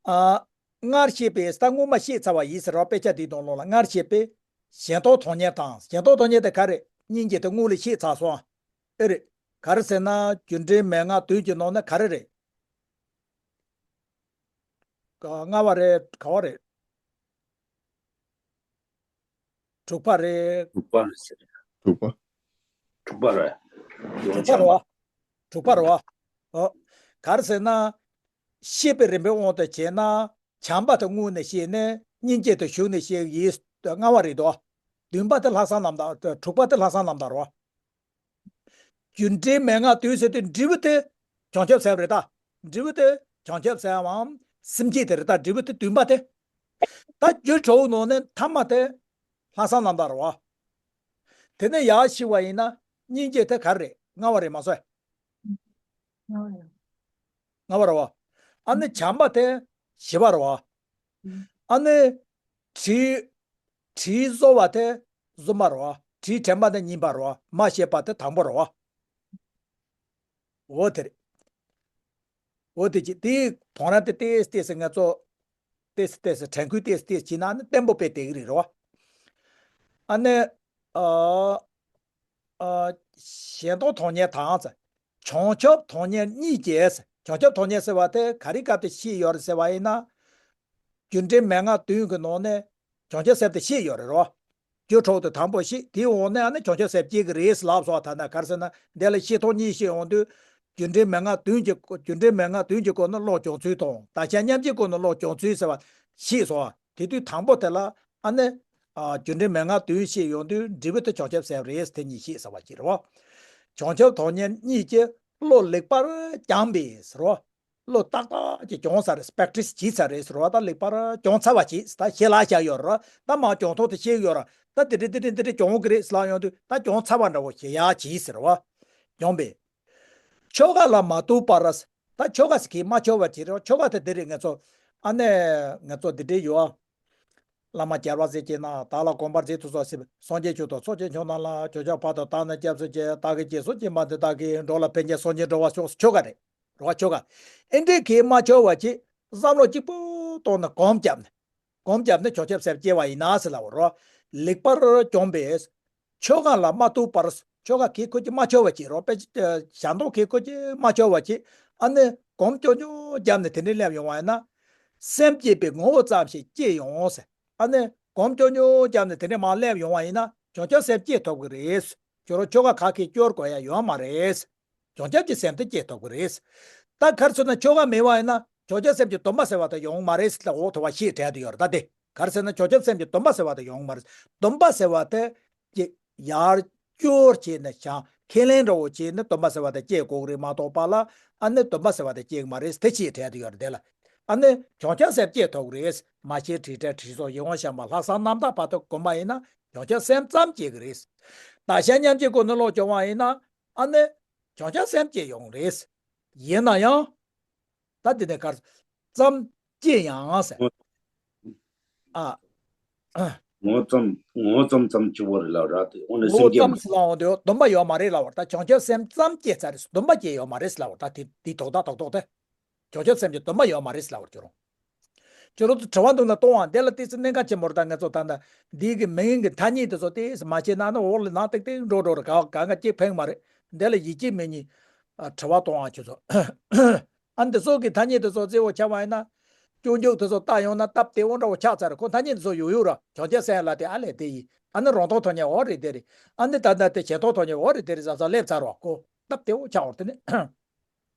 ཨ། སྔར་བཤད་པའི་ད་སྔོན་མ་བཤད་ཚར་བ་ཡིན་ཟེར་བ་དཔེ་ཆ་འདིའི་ནང་ལོགས་ལ་སྔར་བཤད་པའི་གཞན་དོན་མཐོང་ཉེན་དང་། གཞན་དོན་མཐོང་ཉེན་དེ་ག་རེ་སྙིང་རྗེ་དེ་སྔོན་ལ་བཤད་ཚར་སོང་། ཨེ་རེད། ག་རེ་ཟེར་ན་རྒྱུ་འབྲས་མན་ངག་བདུན་གྱི་ནང་ན་ག་རེ་རེད། ལྔ་བ་རེད། ག་བ་རེད། དྲུག་པ་རེད། དྲུག་པ་རེད་ཟེར། དྲུག་པ། དྲུག་པ་རེད། དྲུག་པ་རེད་བ། དྲུག་པ་རེད་བ། ཨོ། ག་རེ་ཟེར་ན། ཤེས་པའི་རིམ་པའི་དབང་དུ་བྱས་ན། བྱམས་པ་དེ་སྔོན་ནས་བཤད་ནས་སྙིང་རྗེ་དེ་གཞུག་ནས་བཤད་ཡིན། ལྔ་བ་རེད་དོ། བདུན་པ་དེ་ལྷག་བསམ་རྣམ་དག་དྲུག་པ་དེ་ལྷག་བསམ་རྣམ་དག་རེད་བ། རྒྱུ་འབྲས་མན་ངག་བདུན་ཟེར་དུས་འབྲས་བུ་དེ་བྱང་ཆུབ་སེམས་རེད་ད། འབྲས་བུ་དེ་བྱང་ཆུབ་སེམས་འམ་སེམས་བསྐྱེད་དེ་རེད་ད། འབྲས་བུ་དེ་བདུན་པ་དེ། ད་རྒྱུ་དྲུག་ནང་ནས་ཐ་མ་དེ་ལྷག་བསམ་རྣམ་དག་རེད་བ། དེ་ནས་ཡར་ཕྱིན་པ་ཡིན་ན་སྙིང་རྗེ་དེ་ག་རེ་རེད། ལྔ་བ་རེད་མ་སོ། ལྔ་བ་རེད་བ། ལྔ་བ་རེད་བ། ཨ་ནི་བྱམས་པ་དེ་བཞི་བ་རེད་བ། ཨ་ནི་དྲིན། དྲིན་གཟོ་བ་དེ་གསུམ་པ་རེད་བ། དྲིན་དྲན་པ་དེ་གཉིས་པ་རེད་བ། མ་བྱས་པ་དེ་དང་པོ་རེད་བ། འོ་དེ་རེད། འོ་དེ་ཅི་དེའི་ཐོག་ར་དེ་ཏེས་ཏེས་ང་ཚོ་ཏེས་ཏེས་དྲན་སྐུལ་ཏེས་ཏེས་བྱས་ན་ནི་བརྟན་པོ་དཔེ་དེ་གི་རེད་རོ། ཨ་ནི། ཨ། ཨ། གཞན་སྟོང་དོན་གཉེར་དང་། བྱང་ཆུབ་དོན་གཉེར་གཉིས་ཀྱིས། བྱང་ཆུབ་དོན་གཉེར་ཟེར་བ་དེ་ག་རེ་སྐབས་དེ་བཤད་ཡོད་རེད་ཟེར་བ་ཡིན་ན། རྒྱུ་འབྲས་མན་ངག་བདུན་གྱི་ནང་ནས་བྱང་ཆུབ་སེམས་དེ་བཤད་ཡོད་རེད་རོ། རྒྱུ་འཕྲོག་དེ་དང་པོ་བཤད། དེའི་འོག་ནས་ཨ་ནི་བྱང་ཆུབ་སེམས་སྐྱེ་གི་རེད་ལབ་སོང་། ཐ་ན་ག་རེ་ཟེར་ན། འདི་ལ་བཤད་སྟངས་གཉིས་བཤད་ཡོང་དུས། རྒྱུ་འབྲས་མན་ངག་བདུན་གྱི། རྒྱུ་འབྲས་མན་ངག་བདུན་གྱི་སྐོར་ནས་བློ་སྦྱོང་ཚུལ་དང་། བདག་ཅག་མཉམ་བརྗེའི་སྐོར་ནས་བློ་སྦྱོང་ཚུལ་ཟེར་བ་བཤད་སོང་། དེ་དུས་དང་པོ་དེ་ལ་ཨ་ནི། ཨ། རྒྱུ་འབྲས་མན་ངག་བདུན་བཤད་ཡོང་དུས་འབྲས་བུ་དེ་བྱང་ཆུབ་སེམས་རེད། དེ་གཉིས་བཤད་ཟེར་བ་ཅིག་རེད་བ། བྱང་ཆུབ་དོན་གཉེར་གཉིས་ཀྱིས་བློ་ལེགས་པར་སྦྱངས་པས་ཟེར་བ། བློ་ཏག་ཏག་ཅིག་སྦྱོང་ཚར་རེད། པེག་ཊི་སི་བྱས་ཚར་རེད་ཟེར་བ། ད་ལེགས་པར་སྦྱོང་ཚར་བ་བྱས། ད་ཞལ་ལག་བཞག་ཡོད་རེད། ད་མར་སྦྱོང་ཐོག་དེ་བཤད་ཡོད་རེད། ད་དེ་འདྲ་དེ་འདྲ་དེ་འདྲ་སྦྱོང་གི་རེད་ལབ་ཡོང་དུས། ད་སྦྱོང་ཚར་བ་འདྲ་བོ་ཞེ་ཡག་བྱས་ཟེར་བ། སྦྱོང་པས། ཆོ་ག་ལ་མ་གཏུགས་པར། ད་ཆོ་ག་ཟེར་གྱི་མ་འཆོལ་བ་བྱེད་རོགས། ཆོ་ག་དེ་འདི་རེད། ང་ཚོ་ཨ་ནི་ང་ཚོ་འདི་འདྲའི་ཡོད་ཨ། བླ་མ་རྒྱལ་བ་ཟེར་གྱི་ན། བདག་ལ་དགོངས་པར་མཛད་དུ་གསོལ་ཟེར། སངས་རྒྱས་མཆོག་དང་ཚོགས་ཀྱི་མཆོག་རྣམས་ལ། ཕྱོགས་བཅུ་བར་དུ་བདག་ནི་སྐྱབས་སུ་མཆི། བདག་གིས་སྦྱིན་སོགས་བགྱིས་པ་འདི་དག་གིས། འགྲོ་ལ་ཕན་ཕྱིར་སངས་རྒྱས་འགྲུབ་པར་ཤོག་ཆོ་ག་རེད་རོགས། ཆོ་ག་ཨེ་འདྲའི་གི་མ་འཆོལ་བ་བྱེད། བསམ་བློ་གཅིག་པུ་བཏང་ནས་སྒོམ་བརྒྱབ་ནས། སྒོམ་བརྒྱབ་ནས་བྱང་ཆུབ་སེམས་སྐྱེ་བ་ཡིན་ན་ཟེར་ལབ་པ་རོ། ལེགས་པར་སྦྱོང་པས། ཆོ་ག་ལ་མ་གཏུགས་པར། ཆོ་ག་གིས་ཁོ་གིས་མ་འཆོལ་བ་བྱེད་རོགས། དཔེ་ཞབས་འདོན་གིས་ཁོ་གིས་མ་འཆོལ་བ་བྱེད། ཨ་ནི་སྒོམ་ཆུང་ཆུང་བརྒྱབ་ནས་དེ་འདྲའི་སླེབས་ཡོང་བ་ཡིན་ན། སེམས་བསྐྱེད་པའི་ངོ་བོ་ཙམ་ཞིག་སྐྱེ་ཡོང་ཟེར། ཨ་ནི་སྒོམ་ཆུང་ཆུང་བརྒྱབ་ནས་དེ་འདྲའི་མར་སླེབས་ཡོང་བ་ཡིན་ན། བྱང་ཆུབ་སེམས་སྐྱེ་ཐུབ་ཀྱི་རེད། ཁྱོད་རང་ཆོ་ག་ག་གིས་སྐྱོར་དགོས་ཡ་ཡོད་མ་རེད། བྱང་ཆུབ་ཀྱི་སེམས་དེ་སྐྱེ་ཐུབ་ཀྱི་རེད། ད་ག་རེ་ཟེར་ན། ཆོ་ག་མེད་པ་ཡིན་ན་བྱང་ཆུབ་སེམས་ཀྱི་སྡོམ་པ་ཟེར་བ་དེ་ཡོང་མ་རེད་ཟེར་ལབ་འོ་དེ་བ་ཤེས་བྲལ་དུ་ཡོད་རེད། ད་དེ་ག་རེ་ཟེར་ན། བྱང་ཆུབ་སེམས་ཀྱི་སྡོམ་པ་ཟེར་བ་དེ་ཡོང་མ་རེད། སྡོམ་པ་ཟེར་བ་དེ་ཀྱི་ཡར་སྐྱོར་བྱས་ནས་བྱང་ཁས་ལེན་འདྲ་བོ་བྱས་ནས་སྡོམ་པ་ཟེར་བ་དེ་སྐྱེ་དགོས་ཀྱི་རེད་མ་གཏོགས་པ་ལ། ཨ་ནི་སྡོམ་པ་ཟེར་བ་དེ་སྐྱེ་གི་མ་རེད། དེ་ཤེས་བྲལ་དུ་ཡོད་རེད། དེ་ལ་ཨ་ནི་བྱང་ཆུབ་སེམས་སྐྱེ་ཐུབ་ཀྱི་རེད། མ་ཤེས་དྲིན་བྲལ་དྲིན་གཟོ་ཡིད་འོང་བཤགས་པ་ལྷག་བསམ་རྣམ་དག་བར་དུ་བསྒོམ་པ་ཡིན་ན་བྱང་ཆུབ་སེམས་ཙམ་སྐྱེ་གི་རེད། བདག་གཞན་མཉམ་བརྗེའི་སྒོ་ནས་བློ་སྦྱོང་བ་ཡིན་ན། ཨ་ནི་བྱང་ཆུབ་སེམས་སྐྱེ་ཡོང་རེད། ཡིན་ན་ཡང་། ད་དེ་ནས་གར་ཙམ་སྐྱེ་ཡང་ཟེར། ཨ། ངོ་ཙམ་ངོ་ཙམ་ཙམ་སྐྱེ་བོ་རེད་ལབ་ར། དེ་འོ་ན་ངོ་སེམས་སྐྱེ་ཙམ་མ་ཟེར་ལབ་འོང་དུས་སྡོམ་པ་ཡོད་མ་རེད་ལབ་པ་རེད། ད་བྱང་ཆུབ་སེམས་ཙམ་སྐྱེས་ཚར་རེད། སྡོམ་པ་སྐྱེ་ཡོད་མ་རེད་ལབ་པ་རེད། ད་དེ་དེ་དོག་ད་དོག་དོག་དེ། བྱང་ཆུབ་སེམས་ཀྱི་སྡོམ་པ་ཡོད་མ་རེད་ལབ་པ་རེད། ཁྱོད་རང་། ཁྱོད་རང་ཚོ་དྲི་བ་འདུག་ན་གཏོང་བ། འདི་ལ་ཏོག་ཙམ་གནད་འགག་ཆེན་པོ་རེད། ད་ང་ཚོ་ད་ལྟ་འདིའི་གི་མིང་གི་ཐ་སྙད་དེ་ཚོ་ཏོག་ཙམ་མ་ཤེས་ན་ནི་འོག་ལ་ནང་ཏིག་ཏིག་འགྲོ་འགྲོ་རེད། ག་ག་ང་གཅིག་ཕན་མ་རེད། འདི་ལ་ཡིད་ཆེས་མེད་ཉིན། ཨ། དྲི་བ་གཏོང་བ་ཁྱོད་ཚོ། ཨ། འདི་ཚོ་གི་ཐ་སྙད་དེ་ཚོ་གཙོ་བོ་ཆགས་པ་ཡིན་ན། སྐྱོན་བརྗོད་དེ་ཚོ་བལྟ་ཡོང་ན་སྟབས་བདེ་བོ་འདྲ་བོ་ཆགས་ཚར་རེད། ཁོ་ཐ་སྙད་དེ་ཚོ་ཡོད་ཡོད་ར། བྱང་ཆུབ་སེམས་ལ་དེ་ཨ་ལས་དེ་ཡིན། ཨ་ནི་རང་སྟོང་ཐ་སྙད་འོ་རེད་དེ་རེད། ཨ་ནི་ད་ལྟ་དེ་གཞན་སྟོང་ཐ་སྙད་འོ་རེད་དེ་རེད་ཟེར་ས་སླེབས་ཚར་བ་ཁོ། སྟབས་བདེ་བོ་ཆགས་འོ་དེ་ནི།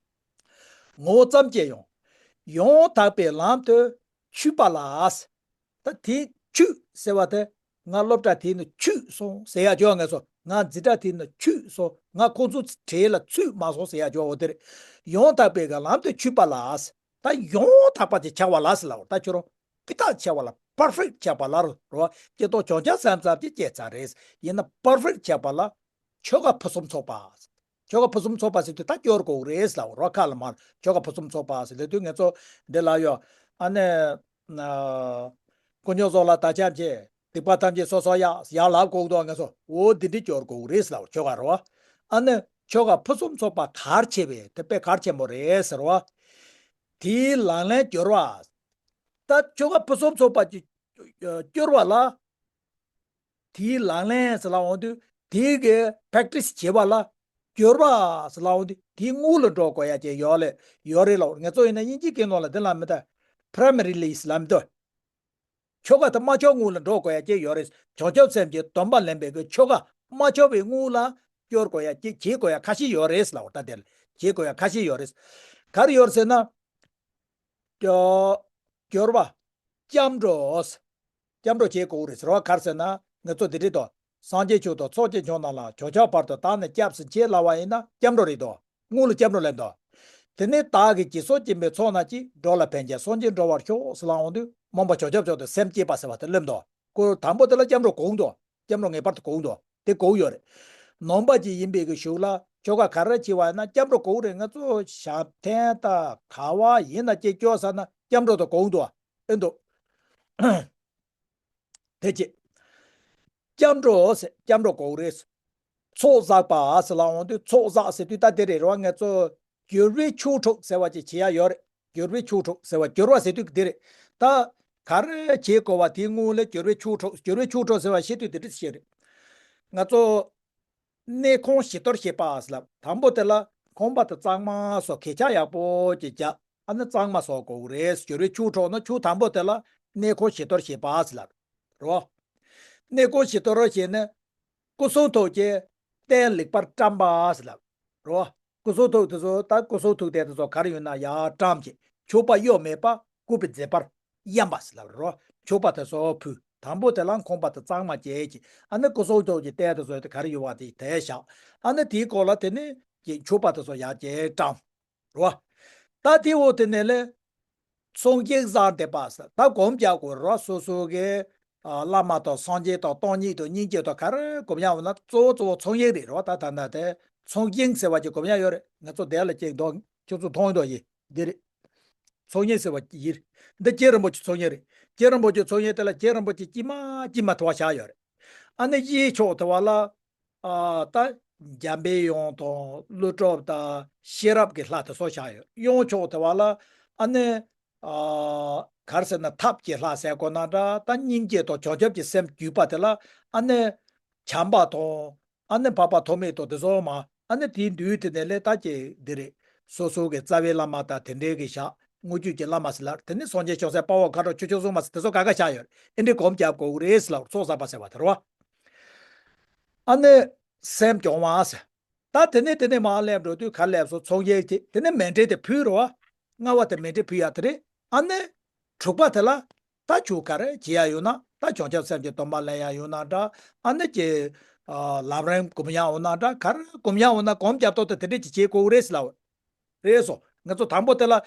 ངོ་བོ་ཙམ་སྐྱེ་ཡང་། ཡང་དག་པའི་ལམ་དུ་ཆུད་པ་ལ། ད་དེ་ཆུད་ཟེར་བ་དེ། ང་སློབ་གྲྭ་དེ་ནས་ཆུད་སོང་ཟེར་ཡ་ཅོ་ང་ཚོ། ང་འཛིན་གྲྭ་དེ་ནས་ཆུད་སོང་། ང་ཁོང་ཚོ་གྲས་ལ་ཚུད་མ་སོང་ཟེར་ཡ་ཅོ་འོ་དེ་རེད། ཡང་དག་པའི་གི་ལམ་དུ་ཆུད་པ་ལ། ད་ཡང་དག་པ་དེ་ཆགས་པ་ལ་ཟེར་ལབ་པ་ད་ཁྱོད་རང་། སྤུས་དག་ཆགས་པ་ལ། པར་ཕེག་ཆགས་པ་ལ་རོ། རོ། སྐྱེ་ཐོག་བྱང་ཆུབ་སེམས་ཙམ་གྱི་སྐྱེས་ཚར་རེད། ཡིན་ན་པར་ཕེག་ཆགས་པ་ལ། ཆོ་ག་ཕུན་སུམ་ཚོགས་པ། ཆོ་ག་ཕུན་སུམ་ཚོགས་པ་ཟེར་དུས་ད་སྐྱོར་དགོས་རེད་ལབ་རོ། ཁ་ལ་མར་ཆོ་ག་ཕུན་སུམ་ཚོགས་པ་ཟེར་དུས་ང་ཚོ་འདི་ལ་ཡོད། ཨ་ནི། ན། དཀོན་མཆོག་གསུམ་ལ་བདག་སྐྱབས་མཆི། སྡིག་པ་ཐམས་ཅད་སོ་སོར་ཡལ། ཡར་ལབ་དགོས་འདུག་ང་ཚོ། འོ་འདི་འདྲི་སྐྱོར་དགོས་རེད་ལབ་ཆོ་ག་རོ། ཨ་ནི་ཆོ་ག་ཕུན་སུམ་ཚོགས་པ་གལ་ཆེ་བས། དེ་དཔེ་གལ་ཆེན་པོ་རེད་ཟེར་བ། དེའི་ལག་ལེན་སྦྱོར་བ། ད་ཆོ་ག་ཕུན་སུམ་ཚོགས་པ་ཅིག་སྐྱོར་བ་ལ། དེའི་ལག་ལེན་ཟེར་ལབ་འོང་དུས་དེའི་གི་པེག་ཊི་སི་བྱེད་པ་ལ། སྦྱོར་བ་ཟེར་ལབ་འོང་དུས་དེའི་སྔོན་ལ་འགྲོ་དགོས་ཡ་ཅིག་ཡོད་ལེ། ཡོད་རེད་ལབ། ང་ཚོ་ཡིན་ན་དབྱིན་ཇིའི་སྐད་ནང་ལ་དེ་ལབ་མི་འདུག་པི་རའི་མ་རི་ལི་ཟེར་ལབ་མི་འདུག་ཆོ་ག་དེ་མ་འཆོལ་སྔོན་ལ་འགྲོ་དགོས་ཡ་ཅིག་ཡོད་རེད། བྱང་ཆུབ་སེམས་ཀྱི་སྡོམ་པ་ལེན་པའི་གི་ཆོ་ག་མ་འཆོལ་བའི་སྔོན་ལ་སྐྱོར་དགོས་ཡ་ཅིག་བྱེད་དགོས་ཡ་ཁ་ཤས་ཡོད་རེད་ལབ། ད་དེ་ལ་བྱེད་དགོས་ཡ་ཁ་ཤས་ཡོད་རེད། ག་རེ་ཡོད་རེད་ཟེར་ན། སྐྱོ། སྐྱོར་བ། སྐྱབས་འགྲོ། སྐྱབས་འགྲོ་བྱེད་དགོས་རེད་ཟེར་བ་ག་རེ་ཟེར་ན། ང་ཚོ་འདི་འདྲ་དོ། སངས་རྒྱས་མཆོག་དང་ཚོགས་ཀྱི་མཆོག་རྣམས་ལ། ཕྱོགས་བཅུ་བར་དུ་བདག་ནི་སྐྱབས་སུ་མཆི་ལབ་པ་ཡིན་ན་སྐྱབས་འགྲོ་རེད་དོ། སྔོན་ལ་སྐྱབས་འགྲོ་ལེན་དོ། དེ་ནས་བདག་གིས་སྦྱིན་སོགས་བགྱིས་པའི་ཚོགས་རྣམས་ཀྱིས། འགྲོ་ལ་ཕན་ཕྱིར་སངས་རྒྱས་འགྲུབ་པར་ཤོག་ཟེར་ལབ་འོང་དུས་སྨོན་པ་བྱང་ཆུབ་མཆོག་ཏུ་སེམས་བསྐྱེད་པ་ཟེར་བ་དེ་སླེབས་དོ། ཁོ་དང་པོ་དེ་ལ་སྐྱབས་འགྲོ་དགོས་འདུག་སྐྱབས་འགྲོ་ངེས་པར་དུ་དགོས་འདུག་དེ་དགོས་ཡོད་རེད། ནང་པ་ཅིག་ཡིན་པའི་གི་གཞུག་ལ་ཆོ་ག་ག་རེ་བྱེད་པ་ཡིན་ན་སྐྱབས་འགྲོ་དགོས་རེད། ང་ཚོ་ཞབས་བརྟན་དང་ག་བ་ཡིན་ན་ཅིག་སྐྱོར་ཟེར་ན་སྐྱབས་འགྲོ་དེ་དགོས་འདུག་ཨེ་འདུག་དེ་ཅི། སྐྱབས་འགྲོ་ཟེར། སྐྱབས་འགྲོ་དགོས་རེད། ཚོགས་བསགས་པ་ཟེར་ལབ་འོང་དུས་ཚོགས་བསགས་ཟེར་དུས་ད་དེ་རེད་རོ། ང་ཚོ་བསྒྱུར་བའི་ཆོས་དྲུག་ཟེར་བ་ཅིག་བྱེད་ཡ་ཡོད་རེད། བསྒྱུར་བའི་ཆོས་དྲུག་ཟེར་བ། བསྒྱུར་བ་ཟེར་དུས་འདི་རེད། ད་ ག་རེ་བྱེད་དགོས་པ་དེའི་སྔོན་ལ་སྦྱོར་བའི་ཆོས་གྲོགས། སྦྱོར་བའི་ཆོས་གྲོགས་ཟེར་བ་བཤད་དུས་དེ་འདྲ་བཤད་རེད། ང་ཚོ་གནས་ཁང་བཞི་གཏོར་བྱེད་པ་ཟེར་ལབ། དང་པོ་དེ་ལ་ཁང་པ་དེ་གཙང་མ་བཟོ། གས་ཆག་ཡག་པོ་ཅིག་རྒྱག། ཨ་ནི་གཙང་མ་བཟོ་དགོས་རེད། སྦྱོར་བའི་ཆོས་གྲོགས་ནི་ཆོས་དང་པོ་དེ་ལ་གནས་ཁང་བཞི་གཏོར་བྱེད་པ་ཟེར་ལབ་རེད་བ། གནས་ཁང་བཞི་གཏོར་བྱས་ནས་སྐུ་གསུང་ཐུགས་ཀྱི་རྟེན་ལེགས་པར་བཀྲམ་པ་ཟེར་ལབ་རེད་བ། སྐུ་གསུང་ཐུགས་དེ་ཚོ། ད་སྐུ་གསུང་ཐུགས་རྟེན་དེ་ཚོ་ག་རེ་ཡོད་ན་ཡར་བཀྲམ་བྱས། མཆོད་པ་གཡོ་མེད་པ་བཀུར་བའི་མཛད་པར་གཡེམ་པ་ཟེར་ལབ་རེད་བ། མཆོད་པ་དེ་ཚོ་ཕུལ། དང་པོ་དེ་ལ་ཁང་པ་དེ་གཙང་མ་བྱས་བྱས། ཨ་ནི་སྐུ་གསུང་ཐུགས་ཀྱི་རྟེན་དེ་ཚོ་དེ་ག་རེ་ཡོད་པ་དེ་དེར་བཞག། ཨ་ནི་དེའི་སྐོར་ལ་དེ་ནས་ཀྱི་མཆོད་པ་དེ་ཚོ་ཡར་བྱས་བཀྲམ་རེད་བ། ད་དེའི་འོག་དེ་ནས་ལས་ཚོགས་ཞིང་བཟང་འདེབས་པ་ཟེར། ད་སྒོམ་རྒྱག་དགོས་རེད་བ། སོ་སོ་གི་ཨ་བླ་མ་དང་སངས་རྒྱས་དང་སྟོང་ཉིད་དང་སྙིང་རྗེ་དང་ག་རེ་སྒོམ་ཡག་ཡོད་ན་གཙོ་བོ་གཙོ་བོ་ཚོགས་ཞིང་རེད་རེད་བ། ད་ད་ལྟ་དེ་ཚོགས་ཞིང་ཟེར་བ་ཅིག་སྒོམ་ཡག་ཡོད་རེད། ང་ཚོ་དེ་ལ་ཅིག་འདུག། ཁྱོད་ཚོ་མཐོང་ཡོད་འདུག་ཡིན། འདི་རེད། ཚོགས་ཞིང་ཟེར་བ་ཡིན། འདི་རྗེ་རིན་པོ་ཆེ་ཚོགས་ཞིང་རེད། རྗེ་རིན་པོ་ཆེ་ཚོགས་ཞིང་དེ་ལ་རྗེ་རིན་པོ་ཆེ་དཀྱིལ་མ་དཀྱིལ་མ་དེ་བ་བཞག་ཡོད་རེད། ཨ་ནི་གཡས་ཕྱོགས་དེ་བ་ལ་ཨ་ད་འཇམ་པའི་དབྱངས་དང་ཀླུ་སྒྲུབ་དང་ཤེས་རབ་ཀྱི་ལྷ་དེ་ཚོ་བཞག་ཡོད། གཡོན་ཕྱོགས་དེ་བ་ལ་ཨ་ནི་ཨ་ག་རེ་ཟེར་ན་ཐབས་ཀྱི་ལྷ་ཟེར་དགོས་ན་འདྲ། ད་སྙིང་རྗེ་དང་བྱང་ཆུབ་ཀྱི་སེམས་བརྒྱུད་པ་དེ་ལ་ཨ་ནི་བྱམས་པ་དང་། ཨ་ནི་འཕགས་པ་ཐོགས་མེད་དང་དེ་ཚོ་མ། ཨ་ནི་དེའི་མདུན་དེ་ནས་ལས་ད་ཀྱི་འདི་རེད། སོ་སོ་གི་རྩ་བའི་བླ་མ་དང་དེ་འདྲའི་གི་བཞག། དངོས་བརྒྱུད་ཀྱི་བླ་མ་ཟེར་ལ། དེ་ནི་སངས་རྒྱས་བྱང་སེམས་དཔའ་བོ་མཁའ་འགྲོ་ཆོས་སྐྱོང་སྲུང་མ་ཟེར་དེ་ཚོ་ག་ག་བཞག་ཡོད། ཨེ་འདྲའི་སྒོམ་རྒྱབ་དགོས་རེད་ཟེར་ལ། ཚོགས་བསགས་པ་ཟེར་བ་དེ་རེད་བ། ཨ་ནི་སེམས་སྐྱོང་བ་ཟེར། ད་དེ་ནས་དེ་ནས་མར་སླེབས་འགྲོ་དུས་ག་རེ་སླེབས་སོང་། ཚོགས་ཞིང་དེ། དེ་ནས་མཎྜལ་དེ་ཕུལ་རེད་བ། ལྔ་པ་དེ་མཎྜལ་ཕུལ་ཡག་དེ་རེད། ཨ་ནི་དྲུག་པ་དེ་ལ་ད་ཁྱོད་ག་རེ་བྱེད་ཡག་ཡོད་ན། ད་བྱང་ཆུབ་སེམས་ཀྱི་སྡོམ་པ་ལེན་ཡག་ཡོད་ན་འདྲ། ཨ་ནི་ཀྱི་ཨ་ལམ་རིམ་སྒོམ་ཡག་ཡོད་ན་འདྲ། ག་རེ་སྒོམ་ཡག་ཡོད་ན་སྒོམ་རྒྱབ་ཐོག་ཏུ་དེ་འདྲས་ཀྱི་བྱེད་དགོས་རེད་ཟེར་ལབ། རེད་སོ། ང་ཚོ་དང་པོ་དེ་ལ་ཨ་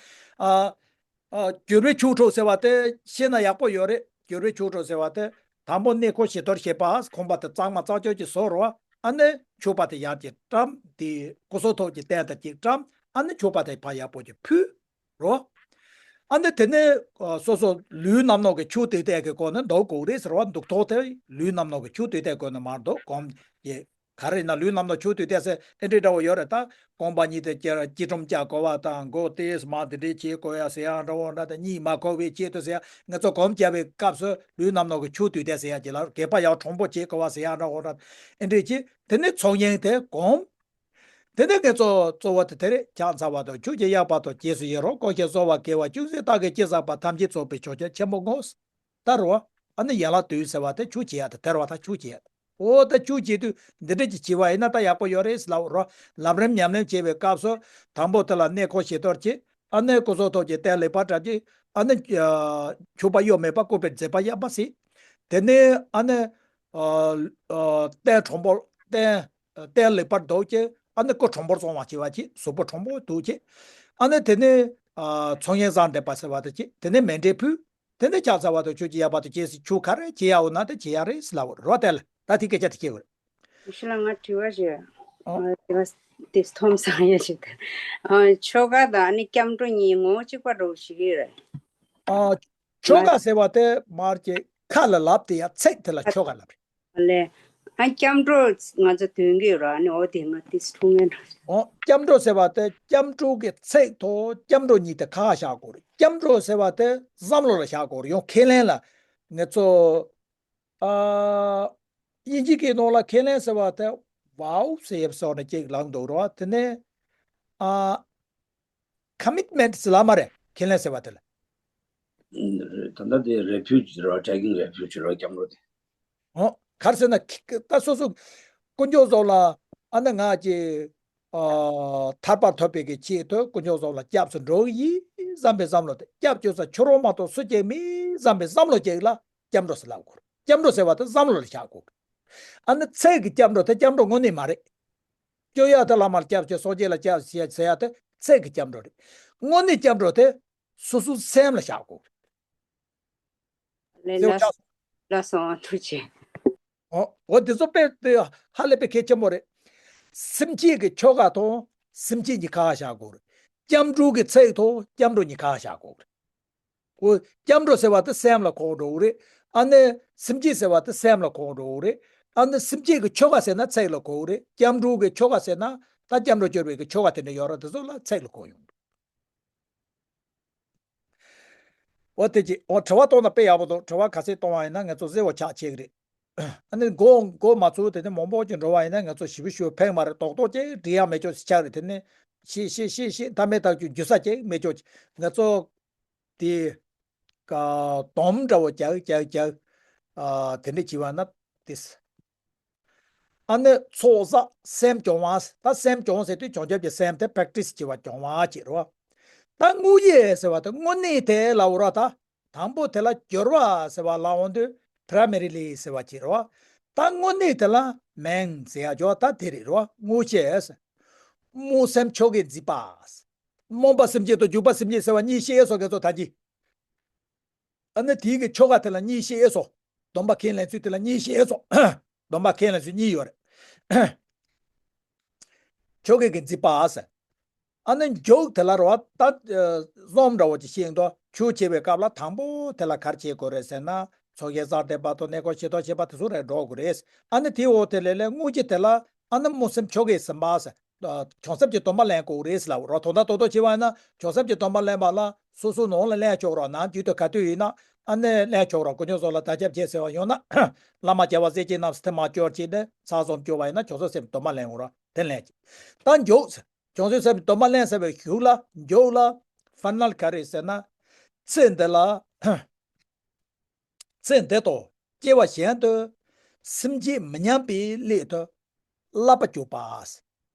ཨ་སྦྱོར་བའི་ཆོས་གྲོགས་ཟེར་བ་དེ་ཤེས་ན་ཡག་པོ་ཡོད་རེད། སྦྱོར་བའི་ཆོས་གྲོགས་ཟེར་བ་དེ་དང་པོ་གནས་ཁང་བཞི་གཏོར་བྱེད་པ། ཁང་པ་དེ་གཙང་མ་གཙང་ཆོག་ཅིག་བཟོ་རོགས། ཨ་ནི་མཆོད་པ་དེ་ཡར་ཅིག་བཀྲམ། དེ་སྐུ་གསུང་ཐུགས་ཀྱི་རྟེན་དང་ཅིག་བཀྲམ། ཨ་ནི་མཆོད་པ་དེ་ཕར་ཡག་པོ་ཅིག་ཕུལ་རོགས། ཨ་ནི་དེ་ནས་ཨ་སོ་སོ་ལུས་རྣམ་སྣང་གི་ཆོས་དེ་ལྟས་ཀྱི་སྒོ་ནས་འདུག་དགོས་རེད་ཟེར་བ། འདུག་ཐོག་དེ་ལུས་རྣམ་སྣང་གི་ཆོས་དེ་ལྟས་སྒོ་ནས་མར་འདུག་སྒོམ་གྱི། ག་རེ་ཡིན་ན་ལུས་རྣམ་སྣང་ཆོས་དེ་ལྟས་ཟེར་ཨེ་འདྲའི་འདྲ་བོ་ཡོད་རེད། ད་རྐང་པ་གཉིས་དེ་བསྐྱེད། སྐྱིལ་ཀྲུང་བཅའ་དགོས་པ་དང་། མགོ་དེ་མར་དེ་འདྲས་བྱེད་དགོས་ཡ་ཟེར་ཡག་འདྲ་བོ་འདྲ། དེ་གཉིད་མ་ཁུག་པའི་ཆེད་དུ་ཟེར་ཡག། ང་ཚོ་སྒོམ་རྒྱབ་པའི་སྐབས་སུ་ལུས་རྣམ་སྣང་གི་ཆོས་དེ་ལྟས་ཟེར་ཡག་ཅིག་ལ་སྒལ་པ་ཡར་དྲང་པོ་བྱེད་དགོས་པ་ཟེར་ཡག་འདྲ་བོ་འདྲ། ཨེ་འདྲས་བྱེད། དེ་ནས་ཚོགས་ཞིང་དེ་སྒོམ། དེ་ནས་ངེད་ཚོ་གཙོ་བོ་དེ་དེ་རེད། ཕྱག་འཚལ་བ་དང་ཆོས་ཀྱི་དབྱེ་བ་དང་རྗེས་སུ་ཡི་རང་། བསྐང་གཞན་གསོ་བ་དགེ་བ་ཅུང་ཟད་བདག་གིས་ཅི་བསགས་པ། ཐམས་ཅད་རྫོགས་པའི་མཆོག་ཀྱང་ཆེན་པོར་བསྔོ། ད་རེད་བ། ཨ་ནི་ཡན་ལག་བདུན་ཟེར་བ་དེ་ཆོས་བྱེད་ཡག་དེ་དེ་རེད་བ། ད་ཆོས་བྱེད་ཡག་དེ། འོ་ད་ཆོས་བྱེད་དུས་འདི་འདྲ་ཅིག་བྱེད་པ་ཡིན་ན་ད་ཡག་པོ་ཡོད་རེད་ཟེར་ལབ་རོགས། ལམ་རིམ་ཉམས་ལེན་བྱེད་པའི་སྐབས་སུ་དང་པོ་དེ་ལ་གནས་ཁང་བཞི་གཏོར་བྱེད། ཨ་ནི་སྐུ་གསུང་ཐུགས་ཀྱི་རྟེན་ལེགས་པར་བཀྲམ་བྱེད། ཨ་ནི་ཨ་མཆོད་པ་གཡོ་མེད་པ་བཀུར་བའི་མཛད་པ་གཡེམ་པ་ཟེར། དེ་ནས་ཨ་ནི་ཨ་ཨ་རྟེན་དྲང་པོ། རྟེན། རྟེན་ལེགས་པར་འདུག་བྱེད། ཨ་ནི་སྐུ་དྲང་པོར་སོང་བ་བྱེད་པ་བྱེད། གཟུགས་པོ་དྲང་པོ་འདུག་བྱེད། ཨ་ནི་དེ་ནས་ཨ་ཚོགས་ཞིང་བཟང་འདེབས་པ་ཟེར་བ་དེ་བྱེད། དེ་ནས་མཎྜལ་ཕུལ། དེ་ནས་ཕྱག་འཚལ་བ་དང་ཆོས་ཀྱི་དབྱེ་བ་དང་རྗེས་སུ་ཆོས་ག་རེ་བྱེད་ཡག་ཡོད་ན་དེ་བྱེད་ཡག་རེད་ཟེར་ལབ་རོགས། དེ་ལ་ད་དེ་སྐད་ཆ་དེ་བཤད་དགོས་རེད། ཞུ་ལ་ང་དྲི་བ་ཞིག་ཨ། ང་དྲི་བ་དེ་ཐོམ་སང་ཡ་ཞིག་དང་། ཨ་ཆོ་ག་དང་ཨ་ནི་སྐྱབས་འགྲོ་གཉིས་ངོ་བོ་གཅིག་པ་འདྲ་བོ་ཞིག་རེད། ཨ་ཆོ་ག་ཟེར་བ་དེ་མར་གྱི་ཁ་ལ་ལབ་དེ་ཡ་ཚིག་དེ་ལ་ཆོ་ག་ལབ་རེད། ལས། ཨ་སྐྱབས་འགྲོ་ང་ཚོ་དོན་གྱི་རོ། ཨ་ནི་འོ་དེ་ང་དེ་ཐུག་ངན་འགྲོ། འོ་སྐྱབས་འགྲོ་ཟེར་བ་དེ་སྐྱབས་འགྲོ་གི་ཚིག་དང་སྐྱབས་འགྲོ་གཉིས་དེ་ཁ་ཁ་བཞག་དགོས་རེད། སྐྱབས་འགྲོ་ཟེར་བ་དེ་བསམ་བློ་ལ་བཞག་དགོས་རེད། ཡང་ཁས་ལེན་ལ་ང་ཚོ་ཨ་དབྱིན་ཇི་གི་ནང་ལ་ཁས་ལེན་ཟེར་བ་དེ་ཝའོ་ཟེར་ཡབ་སོགས་ནས་ཅིག་ལངས་འདུག་རོ། དེ་ནས་ཨ། ཀོ་མིཊ་མེན་ཊི་ཟེར་ལབ་མ་རེད། ཁས་ལེན་ཟེར་བ་དེ་ལ། ད་ལྟ་དེ་རེ་ཕུ་ཇི་རོ། ཊེ་ཀིང་རེ་ཕུ་ཇི་རོ། སྐྱབས་འགྲོ་དེ། འོ། ག་རེ་ཟེར་ན་ཁི་ཁི་ད་སོ་སོ་དཀོན་མཆོག་གསུམ་ལ་ཨ་ནི་ང་ཅིག་ཨ་ཐར་པ་ཐོབ་པའི་གི་ཆེད་དུ་དཀོན་མཆོག་གསུམ་ལ་སྐྱབས་སུ་འགྲོ་གི་ཡིན་བསམ་པའི་བསམ་བློ་དེ། སྐྱབས་བཅོལ་ས་ཁྱོད་རང་མ་གཏོགས་སུ་གཅིག་མེད་བསམ་པའི་བསམ་བློ་ཅིག་ལ་སྐྱབས་འགྲོ་ཟེར་ལབ་དགོས་རེད། སྐྱབས་འགྲོ་ཟེར་བ་དེ་བསམ་བློ་ལ་བཞག་དགོས་རེད། ཨ་ནི་ཚིག་གི་སྐྱབས་འགྲོ་དེ་སྐྱབས་འགྲོ་དངོས་གནས་མ་རེད། སྐྱོབ་ཡག་དེ་བླ་མར་སྐྱབས་བཅོལ། སངས་རྒྱས་ལ་སྐྱབས་བཅོལ་ཟེར་ཡག་དེ་ཚིག་གི་སྐྱབས་འགྲོ་རེད། དངོས་གནས་སྐྱབས་འགྲོ་དེ་སོ་སོའི་སེམས་ལ་བཞག་དགོས། ལས་ལ་ལ་སོང་ཐུགས་རྗེ། འོ་འོ་དེ་ཚོ་དཔེ་དེ་ཧ་ལས་པའི་གལ་ཆེན་པོ་རེད། སེམས་བསྐྱེད་ཀྱི་ཆོ་ག་དང་སེམས་བསྐྱེད་གཉིས་ཁ་ཁ་བཞག་དགོས་རེད། སྐྱབས་འགྲོ་གི་ཚིག་དང་སྐྱབས་འགྲོ་གཉིས་ཁ་ཁ་བཞག་དགོས་རེད། འོ། སྐྱབས་འགྲོ་ཟེར་བ་དེ་སེམས་ལ་གོ་འགྲོ་གི་རེད། ཨ་ནི་སེམས་བསྐྱེད་ཟེར་བ་དེ་སེམས་ལ་གོ་འགྲོ་གི་རེད། ཨ་ནི་སེམས་བསྐྱེད་ཀྱི་ཆོ་ག་ཟེར་ན་ཚིག་ལ་གོ་གི་རེད། སྐྱབས་འགྲོ་གི་ཆོ་ག་ཟེར་ན་ད་སྐྱབས་འགྲོ་སྐྱོར་བའི་གི་ཆོ་ག་དེ་འདྲ་ཡོད་ར། དེ་ཚོ་ལ་ཚིག་ལ་གོ་ཡོང་། འོ་དེ་ཅི། འོ་དྲི་བ་གཏོང་ན་དཔེ་ཡག་པོ་འདུག་དྲི་བ་ག་ཚད་གཏོང་བ་ཡིན་ན་ང་ཚོ་གསལ་བོ་ཆགས་ཆེ་གི་རེད། ཨ་ནི་མགོ་མགོ་མ་ཚོས་དེ་ནི་མང་པོ་ཅིག་འགྲོ་བ་ཡིན་ན་ང་ཚོ་ཞིབ་ཞིབ་ཕན་མ་རེད། རྡོག་རྡོག་ཅིག་འབྲི་ཡག་མེད་ཆོག་ཅིག་ཆགས་རེད། དེ་ནི་ཤི་ཤི་ཤི་ཤི་མཐའ་མའི་ཐག་གཅོད་རྒྱུ་ས་ཅིག་མེད་ཆོག་ཅིག་ང་ཚོ་དེ་ཀ་སྡོམ་འདྲ་བོ་རྒྱག་རྒྱག་རྒྱག་ཨ་དེ་འདྲ་བྱས་པ་ན་དེ། ཨ་ནི་ཚོགས་བསགས་སེམས་སྐྱོང་བ། ད་སེམས་སྐྱོང་ཟེར་དུས་བྱང་ཆུབ་ཀྱི་སེམས་དེ་པེག་ཊི་སི་བྱེད་པ་སྐྱོང་བ་བྱེད་རོགས། ད་དངོས་གཞི་ཟེར་བ་དེ་དངོས་གནས་དེ་ལབ་རོགས། ད་དང་པོ་དེ་ལ་སྦྱོར་བ་ཟེར་བ་ལ་འོང་དུས་པྲ་མི་རི་ལི་ཟེར་བ་བྱེད་རོགས། ད་དངོས་གནས་དེ་ལ་མིང་ཟེར་ཡ་སྦྱོར་བ་ད་དེ་རེད་རོགས། དངོས་གཞི་ཟེར། སྨོན་སེམས་ཆོ་གས་འཛིན་པ། སྨོན་པ་སེམས་བསྐྱེད་དང་འཇུག་པ་སེམས་བསྐྱེད་ཟེར་བ་གཉིས་ཤེས་སོ་ཁྱེད་ཚོ་ད་གི། ཨ་ནི་དེའི་གི་ཆོ་ག་དེ་ལ་གཉིས་ཤེས་སོ། སྡོམ་པ་ཁས་ལེན་ཚུལ་དེ་ལ་གཉིས་ཤེས་སོ། སྡོམ་པ་ཁས་ལེན་ཚུལ་གཉིས་ཡོད་རེད། ཆོ་གས་ཀྱི་འཛིན་པ་ཟེར། ཨ་ནི་འཇུག་དེ་ལ་རོ་ད་ཨ་གསུམ་འདྲ་བོ་ཅིག་ཤེས་འདུག་ཆོས་བྱེད་པའི་སྐབས་ལ་དང་པོ་དེ་ལ་ག་རེ་བྱེད་དགོས་རེད་ཟེར་ན། ཚོགས་ཞིང་བསགས་ཏེ་བར་དུ་གནས་སྐོར་ཞིག་ཏུ་བྱེད་པ་དེ་ཚོ་རེད་འགྲོ་དགོས་རེད། ཨ་ནི་དེའི་འོག་དེ་ལས་ལས་དངོས་གཞི་དེ་ལ་ཨ་ནི་སྨོན་སེམས་ཆོ་གས་ཟིན་པ་ཟེར། བྱང་སེམས་ཀྱི་སྡོམ་པ་ལེན་དགོས་རེད་ལབ་རོགས། དོན་དག་ཏོག་ཏོག་བྱེད་པ་ཡིན་ན་བྱང་སེམས་ཀྱི་སྡོམ་པ་ལེན་པ་ལ་སོ་སོའི་ནང་ལ་ལེན་ཆོག་རོགས། ནམ་རྒྱུན་དུ་ག་དུས་ཡིན་ན་ཨ་ནི་ལེན་ཆོག་རོགས། དཀོན་མཆོག་གསུམ་ལ་བརྟག་དཔྱད་བྱེད་ཟེར་བ་ཡོང་ན། བླ་མ་རྒྱལ་བ་སྲས་བཅས་རྣམས་སུ་ཐིམ་པར་གྱུར་ཅིག་ནི་ཚར་གསུམ་བསྐྱུར་བ་ཡིན་ན་བྱང་སེམས་སྡོམ་པ་ལེན་དགོས་རོགས། དེ་ལེན་ཅིག་ད་མཇུག་ཟེར། བྱང་སེམས་སྡོམ་པ་ལེན་ཟེར་བའི་གཞུག་ལ་མཇུག་ལ་ཕ་ནལ་ག་རེ་ཟེར་ན། ཚེ་འདི་ལ། ཚེ་འདི་དང་སྐྱེ་བ་གཞན་དུ་སེམས་བསྐྱེད་མི་ཉམས་པའི་སླད་དུ་བསླབ་པ་གྱུར་པ།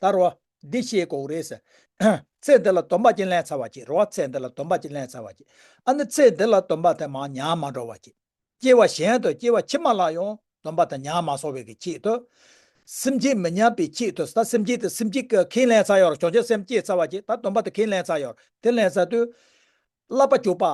ད་རོ་འདི་ཤེས་དགོས་རེད་ཟེར། ཚེ་འདི་ལ་སྡོམ་པ་ཅིག་ལེན་ཚར་བ་ཅིག་རོ། ཚེ་འདི་ལ་སྡོམ་པ་ཅིག་ལེན་ཚར་བ་ཅིག་ཨ་ནི་ཚེ་འདི་ལ་སྡོམ་པ་དེ་མར་ཉམས་མ་འགྲོ་བ་ཅིག་སྐྱེ་བ་གཞན་དུ་སྐྱེ་བ་ཕྱི་མ་ལ་ཡང་སྡོམ་པ་དེ་ཉམས་མ་སོང་བའི་གི་ཆེད་དུ། སེམས་བསྐྱེད་མི་ཉམས་པའི་ཆེད་དུ། ད་སེམས་བསྐྱེད་དེ་སེམས་བསྐྱེད་ཀྱི་ཁས་ལེན་ཚར་ཡོད་རེད། བྱང་ཆུབ་སེམས་བསྐྱེད་ཚར་བ་ཅིག་ད་སྡོམ་པ་དེ་ཁས་ལེན་ཚར་ཡོད་རེད། དེ་ལེན་ཚར་དུས། བསླབ་པ་གྱུར་པ།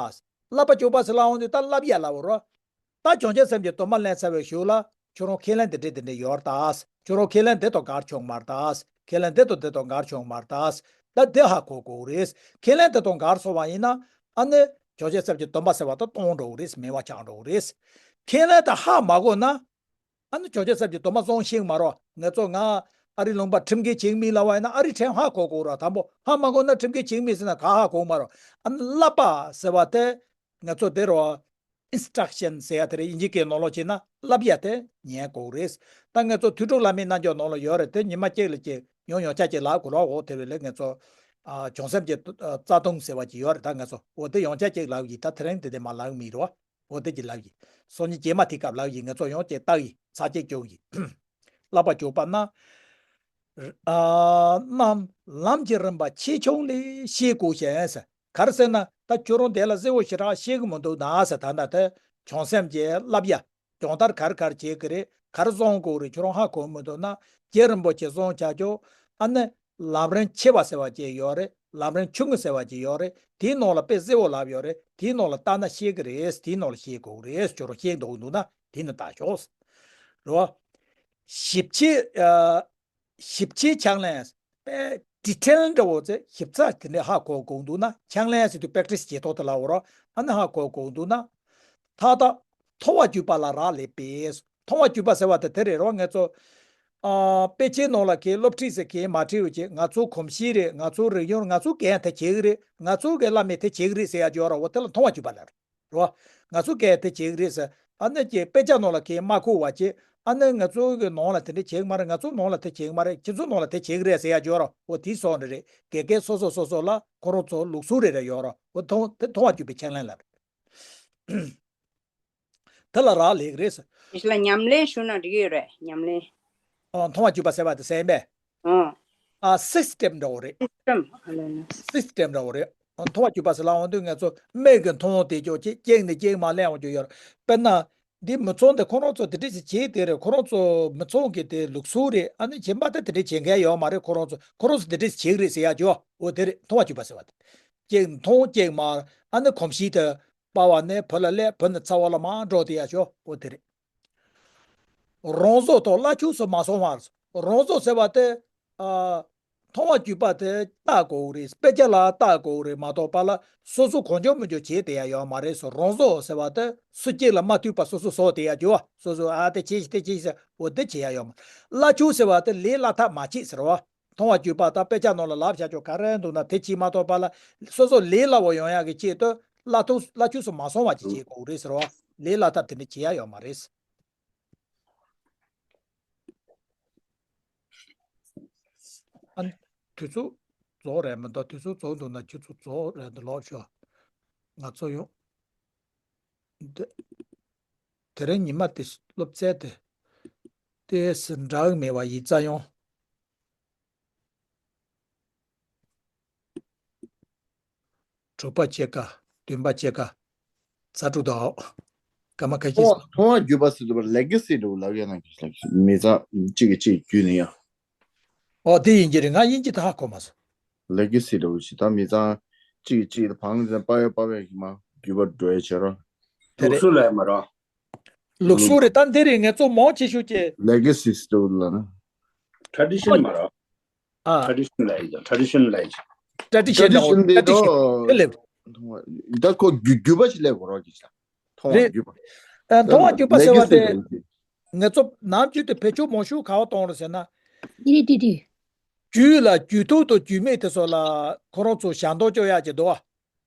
བསླབ་པ་གྱུར་པ་ཟེར་ལ་འོང་དུས་ད་བསླབ་ཡ་ལབ་རོ། ད་བྱང་ཆུབ་སེམས་ཀྱི་སྡོམ་པ་ལེན་ཚར་བའི་གཞུག་ལ་ཁྱོད་རང་ཁས་ལེན་འདི་འདྲས་འདི་འདྲས་ཡོད་རེད་ད། ཁྱོད་རང་ཁས་ལེན་འདི་དང་འགལ་བྱུང་མ་རེད་ད། ཁས་ལེན་འདི་དང་འདི་དང་འགལ་བྱུང་མ་རེད་ད། ད་འདི་ཧ་གོ་དགོས་རེད། ཁས་ལེན་འདི་དང་འགལ་སོང་བ་ཡིན་ན་ཨ་ནི་བྱང་ཆུབ་སེམས་ཀྱི་སྡོམ་པ་ཟེར་བ་ད་སྟོང་འགྲོ་གི་རེད། མེད་པ་ཆགས་འགྲོ་གི་རེད། ཁས་ལེན་ད་ཧ་མ་གོ་ན། ཨ་ནི་བྱང་ཆུབ་སེམས་ཀྱི་སྡོམ་པ་བསྲུང་ཤེས་མ་རོགས། ང་ཚོ་ང་ཨ་རི་ལུང་པ་ཁྲིམས་འགལ་བྱེད་མི་ལབ་པ་ཡིན་ན་ཨ་རི་ཁྲིམས་ཧ་གོ་དགོས་རོགས། དང་པོ་ཧ་མ་གོ་ན་ཁྲིམས་འགལ་བྱེད་མི་ཟེར་ན་ག་ཧ་གོ་མ་རོགས། ཨ་ནི་བསླབ་པ་ཟེར་བ་དེ་ང་ཚོ་དེ་རོ། ཨིན་སི་ཊྲག་ཤན་ཟེར་ཡ་དེ་རེད། དབྱིན་ཇི་སྐད་ནང་ལོགས་བྱས་ན་བསླབ་ཡ་དེ་ཉན་དགོས་རེད། ད་ང་ཚོ་ཐོས་གྲོགས་བླ་མའི་རྣལ་འབྱོར་ནང་ལ་ཡོད་རེད། དེ་ཉི་མ་གཅིག་ལ་གཅིག་ཡང་ཡང་བསྐྱར་གཅིག་ལབ་དགོས་རོགས། འོ་དེ་བས་ལས་ང་ཚོ་ཨ་བྱང་སེམས་ཀྱི་རྩ་ལྟུང་ཟེར་བ་ཅིག་ཡོད་རེད། ད་ང་ཚོ་འོ་དེ་ཡང་བསྐྱར་གཅིག་ལབ་ཡིན། ད་དེ་རིང་དེ་དེ་མ་ལབ་མི་རོགས། འོ་དེ་ཅིག་ལབ་ཡིན། སང་ཉིན་རྗེས་མ་དེ་སྐབས་ལབ་ཡིན། ང་ཚོ་ཡང་ཅིག་ལྟ་ཡིན། ཚར་གཅིག་སྐྱོན་ཡིན། བསླབ་པ་གྱུར་པ་ན། ཨ་རྣམས་ལམ་གྱི་རིམ་པ་ཆེ་ཆུང་ལས་ཤེས་དགོས་ཤིང་ཟེར། ག་རེ་ཟེར་ན་ད་ཁྱོད་རང་དེ་ལ་གསལ་བོ་ཞེ་དྲག་ཤེས་ཀྱི་མི་འདུག་ན་ཟེར། ད་ལྟ་དེ་བྱང་སེམས་ཀྱི་བསླབ་ཡ་སྦྱོང་བརྡར་ག་རེ་ག་རེ་བྱེད་ཀྱི་རེད། ག་རེ་བསྲུང་དགོས་རེད། ཁྱོད་རང་ཧ་གོ་མི་འདུག་ན་རྒྱུན་རིང་པོ་ཅིག་བསྲུང་བྱ་ཆོག་ཨ་ནི། ལམ་རིམ་ཆེ་བ་ཟེར་བ་ཅིག་ཡོད་རེད། ལམ་རིམ་ཆུང་ངུ་ཟེར་བ་ཅིག་ཡོད་རེད། དེའི་ནང་ལ་དཔེ་གསལ་བོ་ལབ་ཡོད་རེད། དེའི་ནང་ལ་ལྟ་ན་ཤེས་ཀྱི་རེད། དེའི་ནང་ལ་ཤེས་དགོས་རེད། ཁྱོད་རང་ཤེས་འདོད་འདུག་ན་དེ་ནི་ལྟ་ཤོག་རེད་བ། ཞིབ་ཆའི་ཨ། ཞིབ་ཆའི་ཕྱག་ལེན། དཔེ་ཌི་ཊེལ་འདྲ་བོ་ཚེ་ཞིབ་ཚགས་དེ་འདྲ་ཧ་གོ་དགོས་འདུག་ན་ཕྱག་ལེན་ཟེར་དུས་པེག་ཊི་སི་བྱེད་ཐོག་དེ་ལབ་རོགས། ཨ་ནི་ཧ་གོ་དགོས་འདུག་ན། མཐའ་དག་མཐོང་བ་བརྒྱུད་པ་ལ་རག་ལས་པས། མཐོང་བ་བརྒྱུད་པ་ཟེར་བ་དེ་དེ་རེད་རོགས། ང་ཚོ་ཨ་དཔེ་ཆའི་ནང་ལ་གས་སློབ་ཁྲིད་ཟེར་གས་མ་ཁྲིད་འོ་ཅེ། ང་ཚོ་གོམས་གཤིས་རེད། ང་ཚོ་རིག་གཞུང་རེད། ང་ཚོ་གས་དེ་བྱེད་གི་རེད། ང་ཚོ་གས་བླ་མས་དེ་བྱེད་གི་རེད་ཟེར་ཡ་ཅིག་ཡོད་ར། འོ་དེ་ལ་མཐོང་བ་བརྒྱུད་པ་ལབ་རེད་རོགས། ང་ཚོ་གས་དེ་བྱེད་གི་རེད་ཟེར། ཨ་ནི་ཀྱེ་དཔེ་ཆ་ནང་ལ་གས་མ་ཁུག་བ་ཅེ། ཨ་ནི་ང་ཚོ་གི་ནང་ལ་དེ་འདྲ་བྱེད་གི་མ་རེད། ང་ཚོ་ནང་ལ་དེ་བྱེད་གི་མ་རེད། ཁྱེད་ཚོ་ནང་ལ་དེ་བྱེད་གི་རེད་ཟེར་ཡ་ཅིག་ཡོད་ར། འོ་དེ་སོགས་འདྲ་རེད། གས་གས་སོ་སོ་སོ་སོ་ལ་ཁོ་རང་ཚོ་ལུགས་སྲོལ་རེ་རེ་ཡོད་ར། འོ་མཐོང་དེ་མཐོང་བ་བརྒྱུད་པའི་ཕྱག་ལེན་ལབ་རེད། དེ་ལ་རག་ལས་ཀྱི་རེད་ཟེར། དེ་ལ་ཉམས་ལེན་ཞུ་ན་འགྲིག་གི་ཡོད་རེད། ཉམས་ལེན། ཨ། མཐོང་བ་བརྒྱུད་པ་ཟེར་བ་དེ་ཟེར་མེད། ཨ། ཨ། སིས་ཊེམ་འདྲ་བོ་རེད། སིས་ཊེམ། ཨ་ལ་ལ། སིས་ཊེམ་འདྲ་བོ་རེད། ཨ། མཐོང་བ་བརྒྱུད་པ་ཟེར་ལ་འོང་དུས་ང་ཚོ་མིག་གིས་མཐོང་དེ་ཅོག་ཅིག་གཅིག་ནས་གཅིག་མར་གླེང་འོང་རྒྱུ་ཡོད་རེད། དཔེར་ན། འདི་མི་ཚང་དེ་ཁོ་རང་ཚོ་དེ་འདྲ་ཞིག་བྱེད་དེ་རེད། ཁོ་རང་ཚོ་མི་ཚང་གི་དེ་ལུགས་སྲོལ་རེད། ཨ་ནི་གཞན་པ་དེ་དེ་འདྲ་བྱེད་མཁན་ཡོད་མ་རེད། ཁོ་རང་ཚོ་ཁོ་རང་ཚོ་དེ་འདྲ་ཞིག་བྱེད་ཀྱི་རེད་ཟེར་ཡ་ཅིག་འོ་དེ་རེད། མཐོང་བ་བརྒྱུད་པ་ཟེར་བ་དེ། གཅིག་མཐོང་གཅིག་མར། ཨ་ནི་གོམས་གཤིས་དེ་པ་བ་ནས་བུ་ལ་སླེབས། བུ་ནས་ཚ་བ་ལ་མར་འགྲོ་དེ་ཡ་ཅིག་འོ་དེ་རེད། རང་བཟོ་དང་བླ་ཆོས་སུ་མ་སོང་བར། རང་བཟོ་ཟེར་བ་དེ། ཨ། མཐོང་བ་བརྒྱུད་པ་དེ་བལྟ་དགོས་རེད། དཔེ་ཆ་ལ་བལྟ་དགོས་རེད་མ་གཏོགས་པ་ལ་སོ་སོ་གང་བྱུང་མང་བྱུང་བྱེད་དེ་ཡ་ཡོད་མ་རེད་ཟེར། རང་བཟོ་ཟེར་བ་དེ་སུ་གཅིག་ལ་མ་ལྟོས་པ་སོ་སོ་བཟོ་དེ་ཡ་ཅིག་བ། སོ་སོ་ཨ་དེ་བྱེད་ཤིག་དེ་བྱེད་ཤིག་ཟེར་འོ་དེ་བྱེད་ཡ་ཡོད་མ་རེད། བླ་ཆོས་ཟེར་བ་དེ་ལས་སླ་ཐབས་མ་བྱེད་ཟེར་བ། མཐོང་བ་བརྒྱུད་པ་དང་དཔེ་ཆ་ནང་ལ་ལབ་བྱ་ཆོག་ག་རེ་འདུག་ན་དེ་བྱེད་མ་གཏོགས་པ་ལ་སོ་སོ་ལས་སླ་བོ་ཡོང་ཡ་གི་ཆེད་དུ་ བརླག་ཐུབ་བརླག་ཆོས་སུ་མ་སོང་བ་ཅིག་བྱེད་དགོས་རེད་ཟེར་བ། ལས་བརླག་ཐབས་དེ་འདྲ་བྱེད་ཡ་ཡོད་མ་རེད། ཨ། དུས་ཚོད་རྫོགས་རེད་མི་འདུག་དུས་ཚོད་རྫོགས་འདུག་ན་ཁྱོད་ཚོ་རྫོགས་རེད་འདུག་ལོག་ཤོག་ང་ཚོ་ཡོང་། དེ་དེ་རིང་ཉི་མ་དེ་སློབ་ཚན་དེ་ཏོག་ཙམ་འདྲ་གི་མེད་པ་ཡིག་ཚང་ཡོང་། དྲུག་པ་ཕྱེད་ཀ་བདུན་པ་ཕྱེད་ཀ་ཚ་དྲུག་དང་། སྐར་མ་ཁ་ཤས། མཐོང་བ་མཐོང་བ་བརྒྱུད་པ་ཟེར་དུས་ལེ་ག་སི་འདྲ་བོ་ལབ་ཡ་ན་མི་ཚང་གཅིག་གིས་གཅིག་བརྒྱུད་ནས་ཡང་། ཨོ་དེ་ཡིན་གྱི་རེད། ང་དབྱིན་ཇི་ད་ཧ་གོ་མ་སོང་། ལེ་ག་སི་འདྲ་བོ་ཞིག་ད་མི་ཚང་གཅིག་གིས་གཅིག་ལ་བང་ཟེར་པ་ཡ་པ་བས་ཀྱི་མ་བརྒྱུད་པ་འགྲོ་ཡ་བྱེད་རོགས། དེ་ལུགས་རེད། སྲོལ་ལ་ཡ་མ་རོགས། ལུགས་སྲོལ་རེད། ད་འདི་རེད། ངས་ཚོ་མང་ཆེ་ཤོས་ཀྱི་ལེ་ག་སི་ཟེར་དུས་ལ་ན། ཊ་རེ་ཌི་ཤན་མ་རོགས། ཨ། ཊ་རེ་ཌི་ཤན་ལབ་ཡ་ཊ་རེ་ཌི་ཤན་ལབ་ཡ། ཊ་རེ་ཌི་ཤན་ཊ་རེ་ཌི་ཤན་འདི་ཊ་རེ་ཌི་ཤན་དེ་ལབ། ད་ཁོ་བརྒྱུད་བརྒྱུད་པ་ཞིག་སླེབས་དགོས་རོགས་ཀྱི་ཆ། མཐོང་བ་རེད། བརྒྱུད་པ། ཨ། མཐོང་བ་བརྒྱུད་པ་ཟེར་བ་དེ། ལེ་ག་སི་ལེ་ག་སི། ངེད་ཚོ་ནམ་རྒྱུན་དུ་བེད་སྤྱོད་མང་ཤོས་ག་བ་གཏོང་རེད་ཟེར་ན། ཏི་རི་ཏི་ཏི། རྒྱུད་ལ་རྒྱུད་ཐོག་ཏུ་རྒྱུད་སྨད་དེ་ཚོ་ལ་ཁོ་རང་ཚོ་ཞལ་འདོན་བཅོ་ཡག་ཅིག་འདུག་བ།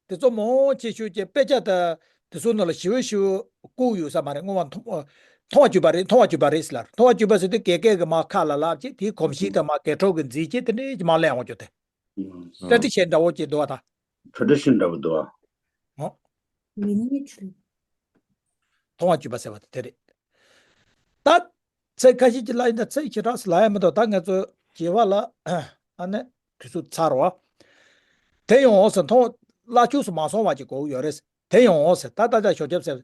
དེ་ཚོ་མང་ཆེ་ཤོས་ཀྱི་དཔེ་ཆ་དང་དེ་ཚོ་ནང་ལ་ཞིབ་ཞིབ་བཀོད་ཡོད་ས་མ་རེད། མཐོང་བ་མཐོང་མཐོང་བ་བརྒྱུད་པ་རེད། མཐོང་བ་བརྒྱུད་པ་རེད་ཟེར་ལ། མཐོང་བ་བརྒྱུད་པ་ཟེར་དུས་དགེ་རྒན་གྱིས་མར་ཁ་ལ་ལབ་ཅིག་དེའི་གོམས་གཤིས་དང་མར་དགེ་ཕྲུག་གིས་འཛིན་ཅིག་དེ་འདྲའི་མར་སླེབས་འོང་རྒྱུ་དེ། ཨང་། ཊ་རེ་ཌི་ཤན་འདྲ་བོ་ཅིག་འདུག་བ་ད། ཊ་རེ་ཌི་ཤན་འདྲ་བོ་འདུག་བ། ཨང་། མཐོང་བ་བརྒྱུད་པ་ཟེར་བ་དེ་དེ་རེད། ད་ཚིག་ཁ་ཤས་ཅིག་ལབ་ཡིན་ད་ཚིག་ཞེ་དྲག་ལབ་ཡ་མི་འདུག་ད་ང་ཚོ་རྒྱས་པ་ལ་ཨ་ནི་དུས་ཚོད་ཚར་བ། དེ་ཡང་འོང་ཟེར། མཐོང་བརླག་ཆོས་སུ་མ་སོང་བ་ཅིག་དགོས་ཀྱི་ཡོད་རེད། དེ་ཡང་འོང་ཟེར། ད་ད་ལྟ་ཞོགས་ཇ་ཟེར།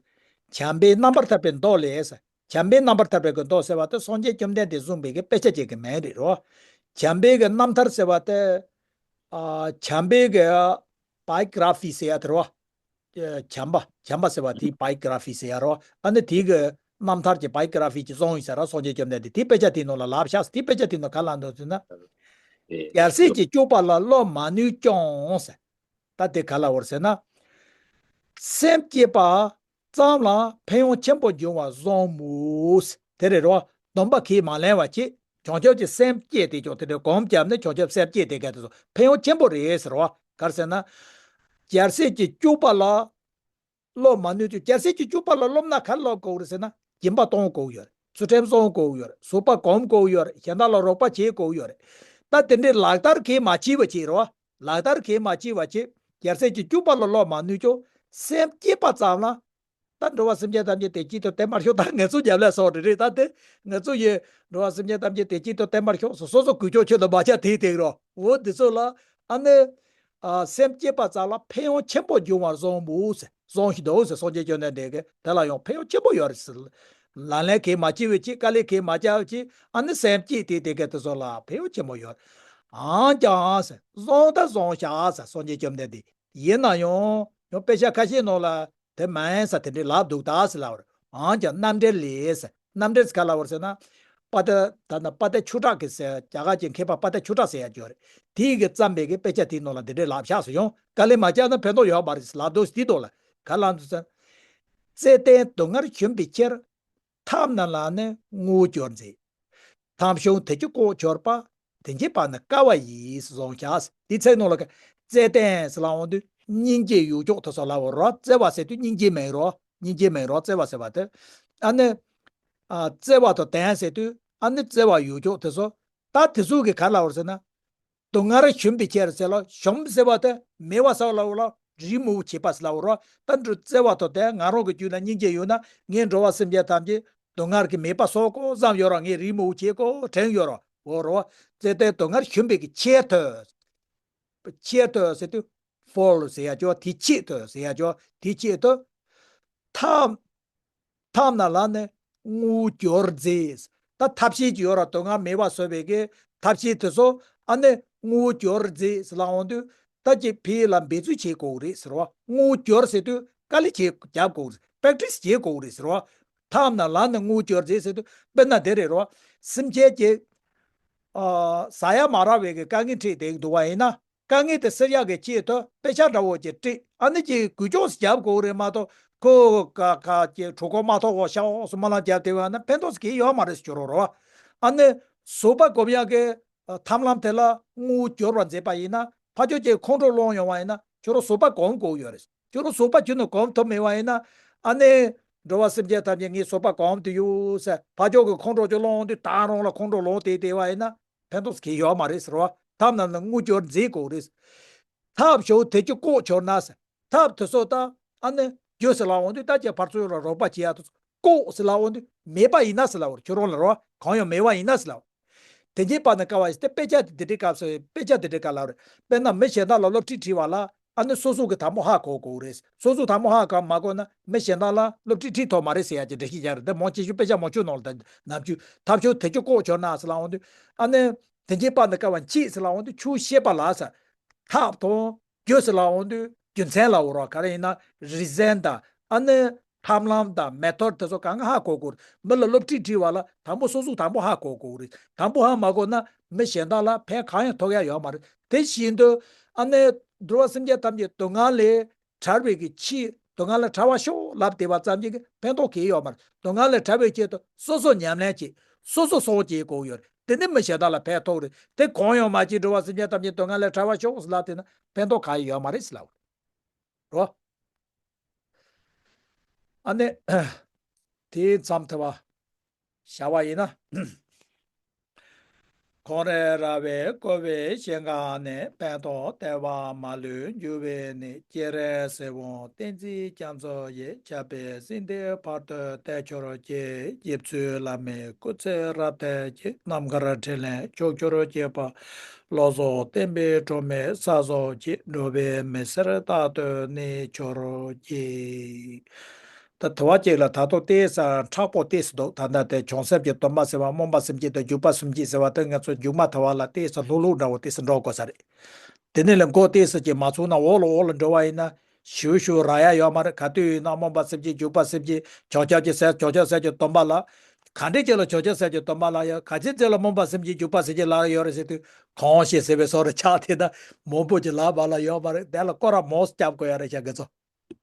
བྱམས་པའི་རྣམ་པར་ཐར་པའི་མདོ་ལས་ཟེར། བྱམས་པའི་རྣམ་པར་ཐར་པའི་གི་མདོ་ཟེར་བ་དེ་སངས་རྒྱས་བཅོམ་ལྡན་འདས་གསུངས་པའི་གི་དཔེ་ཆ་ཅིག་གི་མིང་རེད་རོ། བྱམས་པའི་གི་རྣམ་ཐར་ཟེར་བ་དེ། ཨ། བྱམས་པའི་གི་བྷའི་ཡོ་གྷ་ར་ཕི་ཟེར་ཡ་དེ་རོ། བྱམས་པ་བྱམས་པ་ཟེར་བ་དེའི་བྷའི་ཡོ་གྷ་ར་ཕི་ཟེར་ཡ་རོ། ཨ་ནི་དེའི་གི་རྣམ་ཐར་གྱི་བྷའི་ཡོ་གྷ་ར་ཕི་ཅིག་བཟོས་ཡིན་ཟེར་རོ། སངས་རྒྱས་བཅོམ་ལྡན་འདས་དེའི་དཔེ་ཆ་དེའི་ནང་ལ་ལབ་ཤག་དེའི་དཔེ་ཆ་དེའི་ནང་ག་ལབ་འདུག་ཟེར་ན། རྒྱལ་སྲས་ཀྱི་སྤྱོད་པ་ལ་སློབ་མ་ནུས་ཀྱང་ཟེར། ད་དེ་ག་ལ་བར་ཟེར་ན། སེམས་བསྐྱེད་པ་ཙམ་ལ་ཕན་ཡོན་ཆེན་པོ་འབྱུང་བར་བཟུང་མོད། དེ་རེད་རོ། སྡོམ་པ་ཁས་མ་ལེན་པ་ཅིག་བྱང་ཆུབ་ཀྱི་སེམས་བསྐྱེད་དེ་ཀྱང་དེ་འདྲའི་གོམས་བརྒྱབ་ནས་བྱང་ཆུབ་སེམས་བསྐྱེད་དེ་ག་དེ་ཚོ་ཕན་ཡོན་ཆེན་པོ་རེད་ཟེར་བ། ག་རེ་ཟེར་ན། རྒྱལ་སྲས་ཀྱི་སྤྱོད་པ་ལ་སློབ་མ་ནུས་ཀྱང་། རྒྱལ་སྲས་ཀྱི་སྤྱོད་པ་ལ་སློབ་ན་ག་རེ་སློབ་དགོས་རེད་ཟེར་ན། སྦྱིན་པ་གཏོང་དགོས་ཡོད་རེད། ཚུལ་ཁྲིམས་སྲུང་དགོས་ཡོད་རེད། བཟོད་པ་སྒོམ་དགོས་ཡོད་རེད། གཞན་དག་ལ་རོགས་པ་བྱེད་དགོས་ཡོད་རེད། ད་དེ་འདྲའི་ལག་བསྟར་གས་མ་བྱས་པ་བྱས་རོ། ལག་བསྟར་གས་མ་བྱས་པ་བྱས། རྒྱལ་སྲས་ཀྱི་སྤྱོད་པ་ལ་སློབ་མ་ནུས་ཀྱང་སེམས་བསྐྱེད་པ་ཙམ་ལ། ད་འགྲོ་བ་སེམས་ཅན་ཐམས་ཅད་བདེ་སྐྱིད་དུ་དེ་མར་ཤོག་ད་ངལ་རྩོལ་རྒྱབ་ལས་སོགས་རེ་རེ་ད་དེ་ངལ་རྩོལ་ཡོད། འགྲོ་བ་སེམས་ཅན་ཐམས་ཅད་བདེ་སྐྱིད་དུ་དེ་མར་ཤོག་སོ་སོ་སོ་གུས་ཕྱོགས་ཆོས་དང་མ་ཆགས་དེའི་སྟེང་རོ། འོ་འདི་ཚོ་ལ་ཨ་ནི། ཨ། སེམས་བསྐྱེད་པ་ཙམ་ལ་ཕན་ཡོན་ཆེན་པོ་འབྱུང་བར་བཟུང་བོ་ཟེར། བཟུང་ཞིག་འདུག་ཟེར། སངས་རྒྱས་བཅོམ་ལྡན་འདས་ཀྱིས་དེ་ལ་ཡང་ཕན་ཡོན་ཆེན་པོ་ཡོད་རེད་ཟེར། ལག་ལེན་གས་མ་བྱས་པའི་ཅིག་དཀའ་ལས་གས་མ་བྱས་པའི་ཅིག་ཨ་ནི་སེམས་བསྐྱེད་དེ་དེ་གས་དེ་ཚོ་ལ་ཕན་ཡོན་ཆེན་པོ་ཡོད། འོན་ཀྱང་ཟེར། བཟུང་ད་བཟུང་ཤག་ཟེར། སངས་རྒྱས་བཅོམ་ལྡན་འདས། ཡིན་ན་ཡང་ཡང་དཔེ་ཆ་ཁ་ཤས་ནང་ལ་དེ་མིན་ཟེར་དེ་འདྲའི་ལབ་འདུག་ད་ཟེར་ལབ་པ་རེད། འོན་ཀྱང་རྣམ་འགྲེལ་ལས་ཟེར། རྣམ་འགྲེལ་ཟེར་ག་ལབ་པ་རེད་ཟེར་ན། པ་ཏ། ད་ནི་པ་ཏ་ཆོས་གྲགས་ཀྱི་ཟེར། རྒྱ་གར་གྱི་མཁས་པ་པ་ཏ་ཆོས་གྲགས་ཟེར་ཡ་ཅིག་ཡོད་རེད། དེའི་གི་བརྩམས་པའི་གི་དཔེ་ཆ་དེའི་ནང་ལ་འདི་འདྲའི་ལབ་ཤག་ཟེར། ཡང་དཀའ་ལས་མ་བརྒྱབ་ན་ཕན་ཐོགས་ཡོད་མ་རེད་ཟེར་ལབ་འདུག་དེའི་ཐོག་ལ་ག་ལབ་འདུག་ཟེར། བརྩེ་ལྡན་སྡུག་བསྔལ་ཞུམ་པའི་ཕྱིར། ཐབས་རྣམས་ལ་ནི་བསྔོ་སྦྱོར་མཛད། ཐབས་བྱུང་དེ་ཀྱང་ལྐོག་གྱུར་པ། དེ་འབྱེད་པ་ནི་དཀའ་བ་ཡིན། བཟུང་བྱ། དེའི་ཚིག་ནང་ལ་བརྩེ་ལྡན་ཟེར་ལབ་འོང་དུས་སྙིང་རྗེ་ཡོད་ཀྱོག་དེ་ཚོ་ལབ་པ་རོ། བརྩེ་བ་ཟེར་དུས་སྙིང་རྗེ་མིན་རོ། སྙིང་རྗེ་མིན་རོ། བརྩེ་བ་ཟེར་བ་དེ། ཨ་ནི། ཨ། བརྩེ་བ་དང་ལྡན་ཟེར་དུས་ཨ་ནི་བརྩེ་བ་ཡོད་ཀྱོག་དེ་ཚོ། ད་དེ་ཚོ་གིས་ག་ལབ་པ་རེད་ཟེར་ན། སྡུག་བསྔལ་ཞུམ་པའི་ཕྱིར་ཟེར་ལ། ཞུམ་ཟེར་བ་དེ་མེད་པ་ཟེར་ལབ་པ་ལ་རི་མུབ་བྱེད་པ་ཟེར་ལབ་པ་རོ། ད་འདི་བརྩེ་བ་དང་ལྡན། ང་རང་གི་རྒྱུད་ལ་སྙིང་རྗེ་ཡོད་ན་ངས་འགྲོ་བ་སེམས་ཅན་ཐམས་ཅད་སྡུག་བསྔལ་གྱིས་མེད་པ་བཟོ་དགོས་བསམ་ཡོད་ར། ངས་རི་མུབ་བྱེད་དགོས་དྲན་ཡོད་ར། འོ་རོ། བརྩེ་ལྡན་སྡུག་བསྔལ་ཞུམ་པའི་གི་ཆེད་དུ། ཆེད་དུ་ཟེར་དུས་ཧྥོ་ལ་ཟེར་ཡ་ཅོ། དེ་ཆེད་དུ་ཟེར་ཡ་ཅོ། དེ་ཆེད་དུ། ཐབས། ཐབས་རྣམས་ལ་ནི་བསྔོ་སྦྱོར་མཛད། ད་ཐབས་ཤེས་ཀྱི་ཡོད་ར། སྡུག་བསྔལ་མེད་པ་བཟོ་བའི་གི་ཐབས་ཤེས་དེ་ཚོ་ཨ་ནི་བསྔོ་སྦྱོར་མཛད་ཟེར་ལབ་འོང་དུས་ད་ཀྱི་ཕི་ལ་འབད་རྩོལ་བྱེད་དགོས་རེད་ཟེར་བ། བསྔོ་སྦྱོར་ཟེར་དུས་དཀའ་ལས་བྱེད་རྒྱབ་དགོས་རེད། པེག་ཊི་སི་བྱེད་དགོས་རེད་ཟེར་བ། ཐབས་རྣམས་ལ་ནི་བསྔོ་སྦྱོར་མཛད་ཟེར་དུས་དཔེར་ན་དེ་རེད་རོ། སེམས་ཅན་གྱི། ཨ། ཟ་ཡ་མ་རག་པའི་གི་དཀའ་ངལ་འཕྲད་བསྡད་འདུག་པ་ཡིན་ན། དཀའ་ངལ་དེ་སེལ་ཡག་གི་ཆེད་དུ་དཔེ་ཆ་འདྲ་བོ་ཅིག་བྲིས། ཨ་ནི་ཅིག་འགུལ་སྐྱོད་ཅིག་རྒྱབ་དགོས་རེད་མ་གཏོགས་ཁོ་ག་ག་ཅིག་གྲོད་ཁོག་མ་ཐོག་གོ་ཤ་འོག་སུ་མ་ལ་རྒྱབ་དེ་བ་ན་ཕན་ཐོགས་ཅིག་ཡོད་མ་རེད་ཟེར་རོ་རོ། ཨ་ནི་བཟོད་པ་སྒོམ་ཡག་གི་ཐབས་ལམ་དེ་ལ་བསྔོ་སྦྱོར་བ་མཛད་པ་ཡིན་ན་ཕར་ཕྱོགས་ཅིག་ཁོང་ཁྲོ་སློང་ཡོང་བ་ཡིན་ན་ཁྱོད་རང་བཟོད་པ་སྒོམ་དགོས་ཡོད་རེད། ཁྱོད་རང་བཟོད་པ་ཁྱོད་ནས་གོམས་ཐུབ་མེད་པ་ཡིན་ན། ཨ་ནི་འགྲོ་བ་སེམས་ཅན་ཐམས་ཅད་ངའི་བཟོད་པ་གོམས་ཏེ་ཡོད་ཟེར་ཕར་ཕྱོགས་ཀྱི་ཁོང་ཁྲོ་ཅིག་སློང་དུས་ད་རང་ལ་ཁོང་ཁྲོ་ལངས་ཏེ་བསྡད་པ་ཡིན་ན། ཕན་ཐོགས་གང་ཡང་ཡོད་མ་རེད་ཟེར་བ། ཐབས་རྣམས་ནི་དངོས་འབྱོར་འཛིན་དགོས་རེད། ཐབས་ཞུ་དེ་ཅི་ལྐོག་གྱུར་ན་ཟེར། ཐབས་དེ་ཚོ་ད་ཨ་ནི་རྒྱུ་ཟེར་ལབ་འོང་དུས་ད་ཅི་ཕར་ཚུར་ལ་རོགས་པ་བྱེད་ཡ་དེ་ཚོ་ལྐོག་ཟེར་ལབ་འོང་དུས་མེད་པ་ཡིན་ན་ཟེར་ལབ་འོང་། ཁྱོད་རང་ལ་རོགས་པ་གང་ཡང་མེད་པ་ཡིན་ན་ཟེར་ལབ་འོང་། དེ་རྗེས་པ་ནི་དཀའ་བ་ཞིག་སྟེ། དཔེ་ཆ་དེ་འདི་འདྲའི་སྐབས་སུ་དཔེ་ཆ་འདི་འདྲའི་སྐབས་ལ་རེད། དཔེར་ན་མི་གཞན་དག་ལ་སློབ་ཁྲིད་ཁྲིད་པ་ལ་ཨ་ནི་སོ་སོ་གི་དང་པོ་ཧ་གོ་དགོས་རེད། སོ་སོ་དང་པོ་ཧ་གོ་མ་གོ་ན་མི་གཞན་དག་ལ་སློབ་ཁྲིད་ཁྲིད་ཐུབ་མ་རེད་ཟེར་ཡ་ཅིག་འགྲེལ་བཤད་རྒྱག་རེད། དེ་མང་ཆེ་ཤོས་དཔེ་ཆ་མང་ཤོས་ནང་ལ་དེ་ནམ་རྒྱུན་ཐབས་ཤོར་དེ་ཅི་ལྐོག་གྱུར་ན་ཟེར་ལབ་འོང་དུས་ཨ་ནི་དེ་རྗེས་པ་ནི་དཀའ་བ་ཅིག་ཟེར་ལབ་འོང་དུས་ཆོས་བཤད་པ་ལ་ཟེར། ཐབས་དང་རྒྱུ་ཟེར་ལབ་འོང་དུས་རྒྱུ་མཚན་ལབ་འོང་ར། ག་རེ་ཡིན་ན་རི་ཛན་དང་ཨ་ནི་ཐབས་ལམ་དང་མེ་ཐོཌ་དེ་ཚོ་གང་ག་ཧ་གོ་དགོས། མི་ལ་སློབ་ཁྲིད་ཁྲིད་པ་ལ་དང་པོ་སོ་སོ་དང་པོ་ཧ་གོ་དགོས་རེད། དང་པོ་ཧ་མ་གོ་ན་མི་གཞན་དག་ལ་ཕན་གང་ཡང་ཐོགས་ཡ་ཡོད་མ་རེད། དེ་བཞིན་དུ་ཨ་ནི་འགྲོ་བ་སེམས་ཅན་ཐམས་ཅད་སྡུག་བསྔལ་ལས་ཐར་བའི་གི་ཆེད། སྡུག་བསྔལ་ལས་ཐར་བར་ཤོག་ལབ་བསྡད་པ་ཙམ་གྱིས་ཕན་ཐོགས་གང་ཡང་ཡོད་མ་རེད། སྡུག་བསྔལ་ལས་ཐར་བའི་ཆེད་དུ་སོ་སོ་ཉམས་ལེན་བྱེད། སོ་སོ་སྲོག་བཅད་དགོས་ཡོད་རེད། དེ་ནི་མི་གཞན་དག་ལ་ཕན་ཐོགས་རེད། དེ་གང་ཡང་མ་བྱེད། འགྲོ་བ་སེམས་ཅན་ཐམས་ཅད་སྡུག་བསྔལ་ལས་ཐར་བར་ཤོག་ལབ་བསྡད་ན་ཕན་ཐོགས་གང་ཡང་ཡོད་མ་རེད་ཟེར་ལབ་རོ། ཨ་ནི་དེའི་མཚམས་ཐེ་བ་བྱ་བ་ཡིན་ན། ཁོང་རེ་ར་བས་བསྐོར་བའི་ཞིང་ཁམས་ནི། ཕན་འདོགས་བདེ་བ་མ་ལུས་འགྱུར་བའི་གནས། སྐྱེ་རེ་སྲིད་དབང་བསྟན་འཛིན་རྒྱ་མཚོ་ཡི། ཆགས་པའི་སྲིད་མཐའི་བར་དུ་བདེ་གྱུར་ཅིག། རྗེ་བཙུན་བླ་མའི་སྐུ་ཚེ་རབ་བརྟན་ཅིག། རྣམ་དཀར་ཕྲིན་ལས་མཆོག་གྱུར་ཅིག། པ་བློ་བཟང་བསྟན་པའི་སྒྲོན་མེ་གསལ་བཟང་ཅིག། འགྲོ་བའི་མི་སེར་རྟག་ཏུ་གནས་གྱུར་ཅིག། ད་དེ་བ་ཅིག་ལ་ད་དུང་ཏོག་ཙམ་མཁྲེགས་པོ་ཏོག་ཙམ་འདུག། ད་ལྟ་དེ་བྱང་སེམས་ཀྱི་སྡོམ་པ་ཟེར་བ། སྨོན་པ་སེམས་བསྐྱེད་དང་འཇུག་པ་སེམས་བསྐྱེད་ཟེར་བ་དེ་ང་ཚོ་མཇུག་མ་ཐལ་བ་ལ་ཏོག་ཙམ་ལྷུག་ལྷུག་འདྲ་བོ་ཏོག་ཙམ་འགྲོ་དགོས་ས་རེད། དེ་ནས་ལ་མགོ་ཏོག་ཙམ་ཅིག་མ་ཚུགས་ན་འོག་ལ་འོག་ལ་འགྲོ་བ་ཡིན་ན་ཞུ་ཞུ་རག་ཡ་ཡོད་མ་རེད། ག་དུས་ཡིན་ན་སྨོན་པ་སེམས་བསྐྱེད་འཇུག་པ་སེམས་བསྐྱེད་བྱང་ཆུབ་ཀྱི་སེམས་བྱང་ཆུབ་སེམས་ཀྱི་སྡོམ་པ་ལ། ག་འདྲས་ཅིག་ལ་བྱང་ཆུབ་སེམས་ཀྱི་སྡོམ་པ་ལ་ཡོད། ག་ཚད་ཅིག་ལ་སྨོན་པ་སེམས་བསྐྱེད་འཇུག་པ་སེམས་བསྐྱེད་ལ་ཡོད་རེད་ཟེར་དུས་གང་ཞིག་ཟེར་བའི་བཟོ་རུ་ཆགས་དེ་ད་མང་པོ་ཅིག་ལ་བ་ལ་ཡོད་མ་རེད། དེ་ལ་སྐོར་ར་མོས་རྒྱབ་དགོས་ཡ་རེད་ཤག་གི་ཚོ།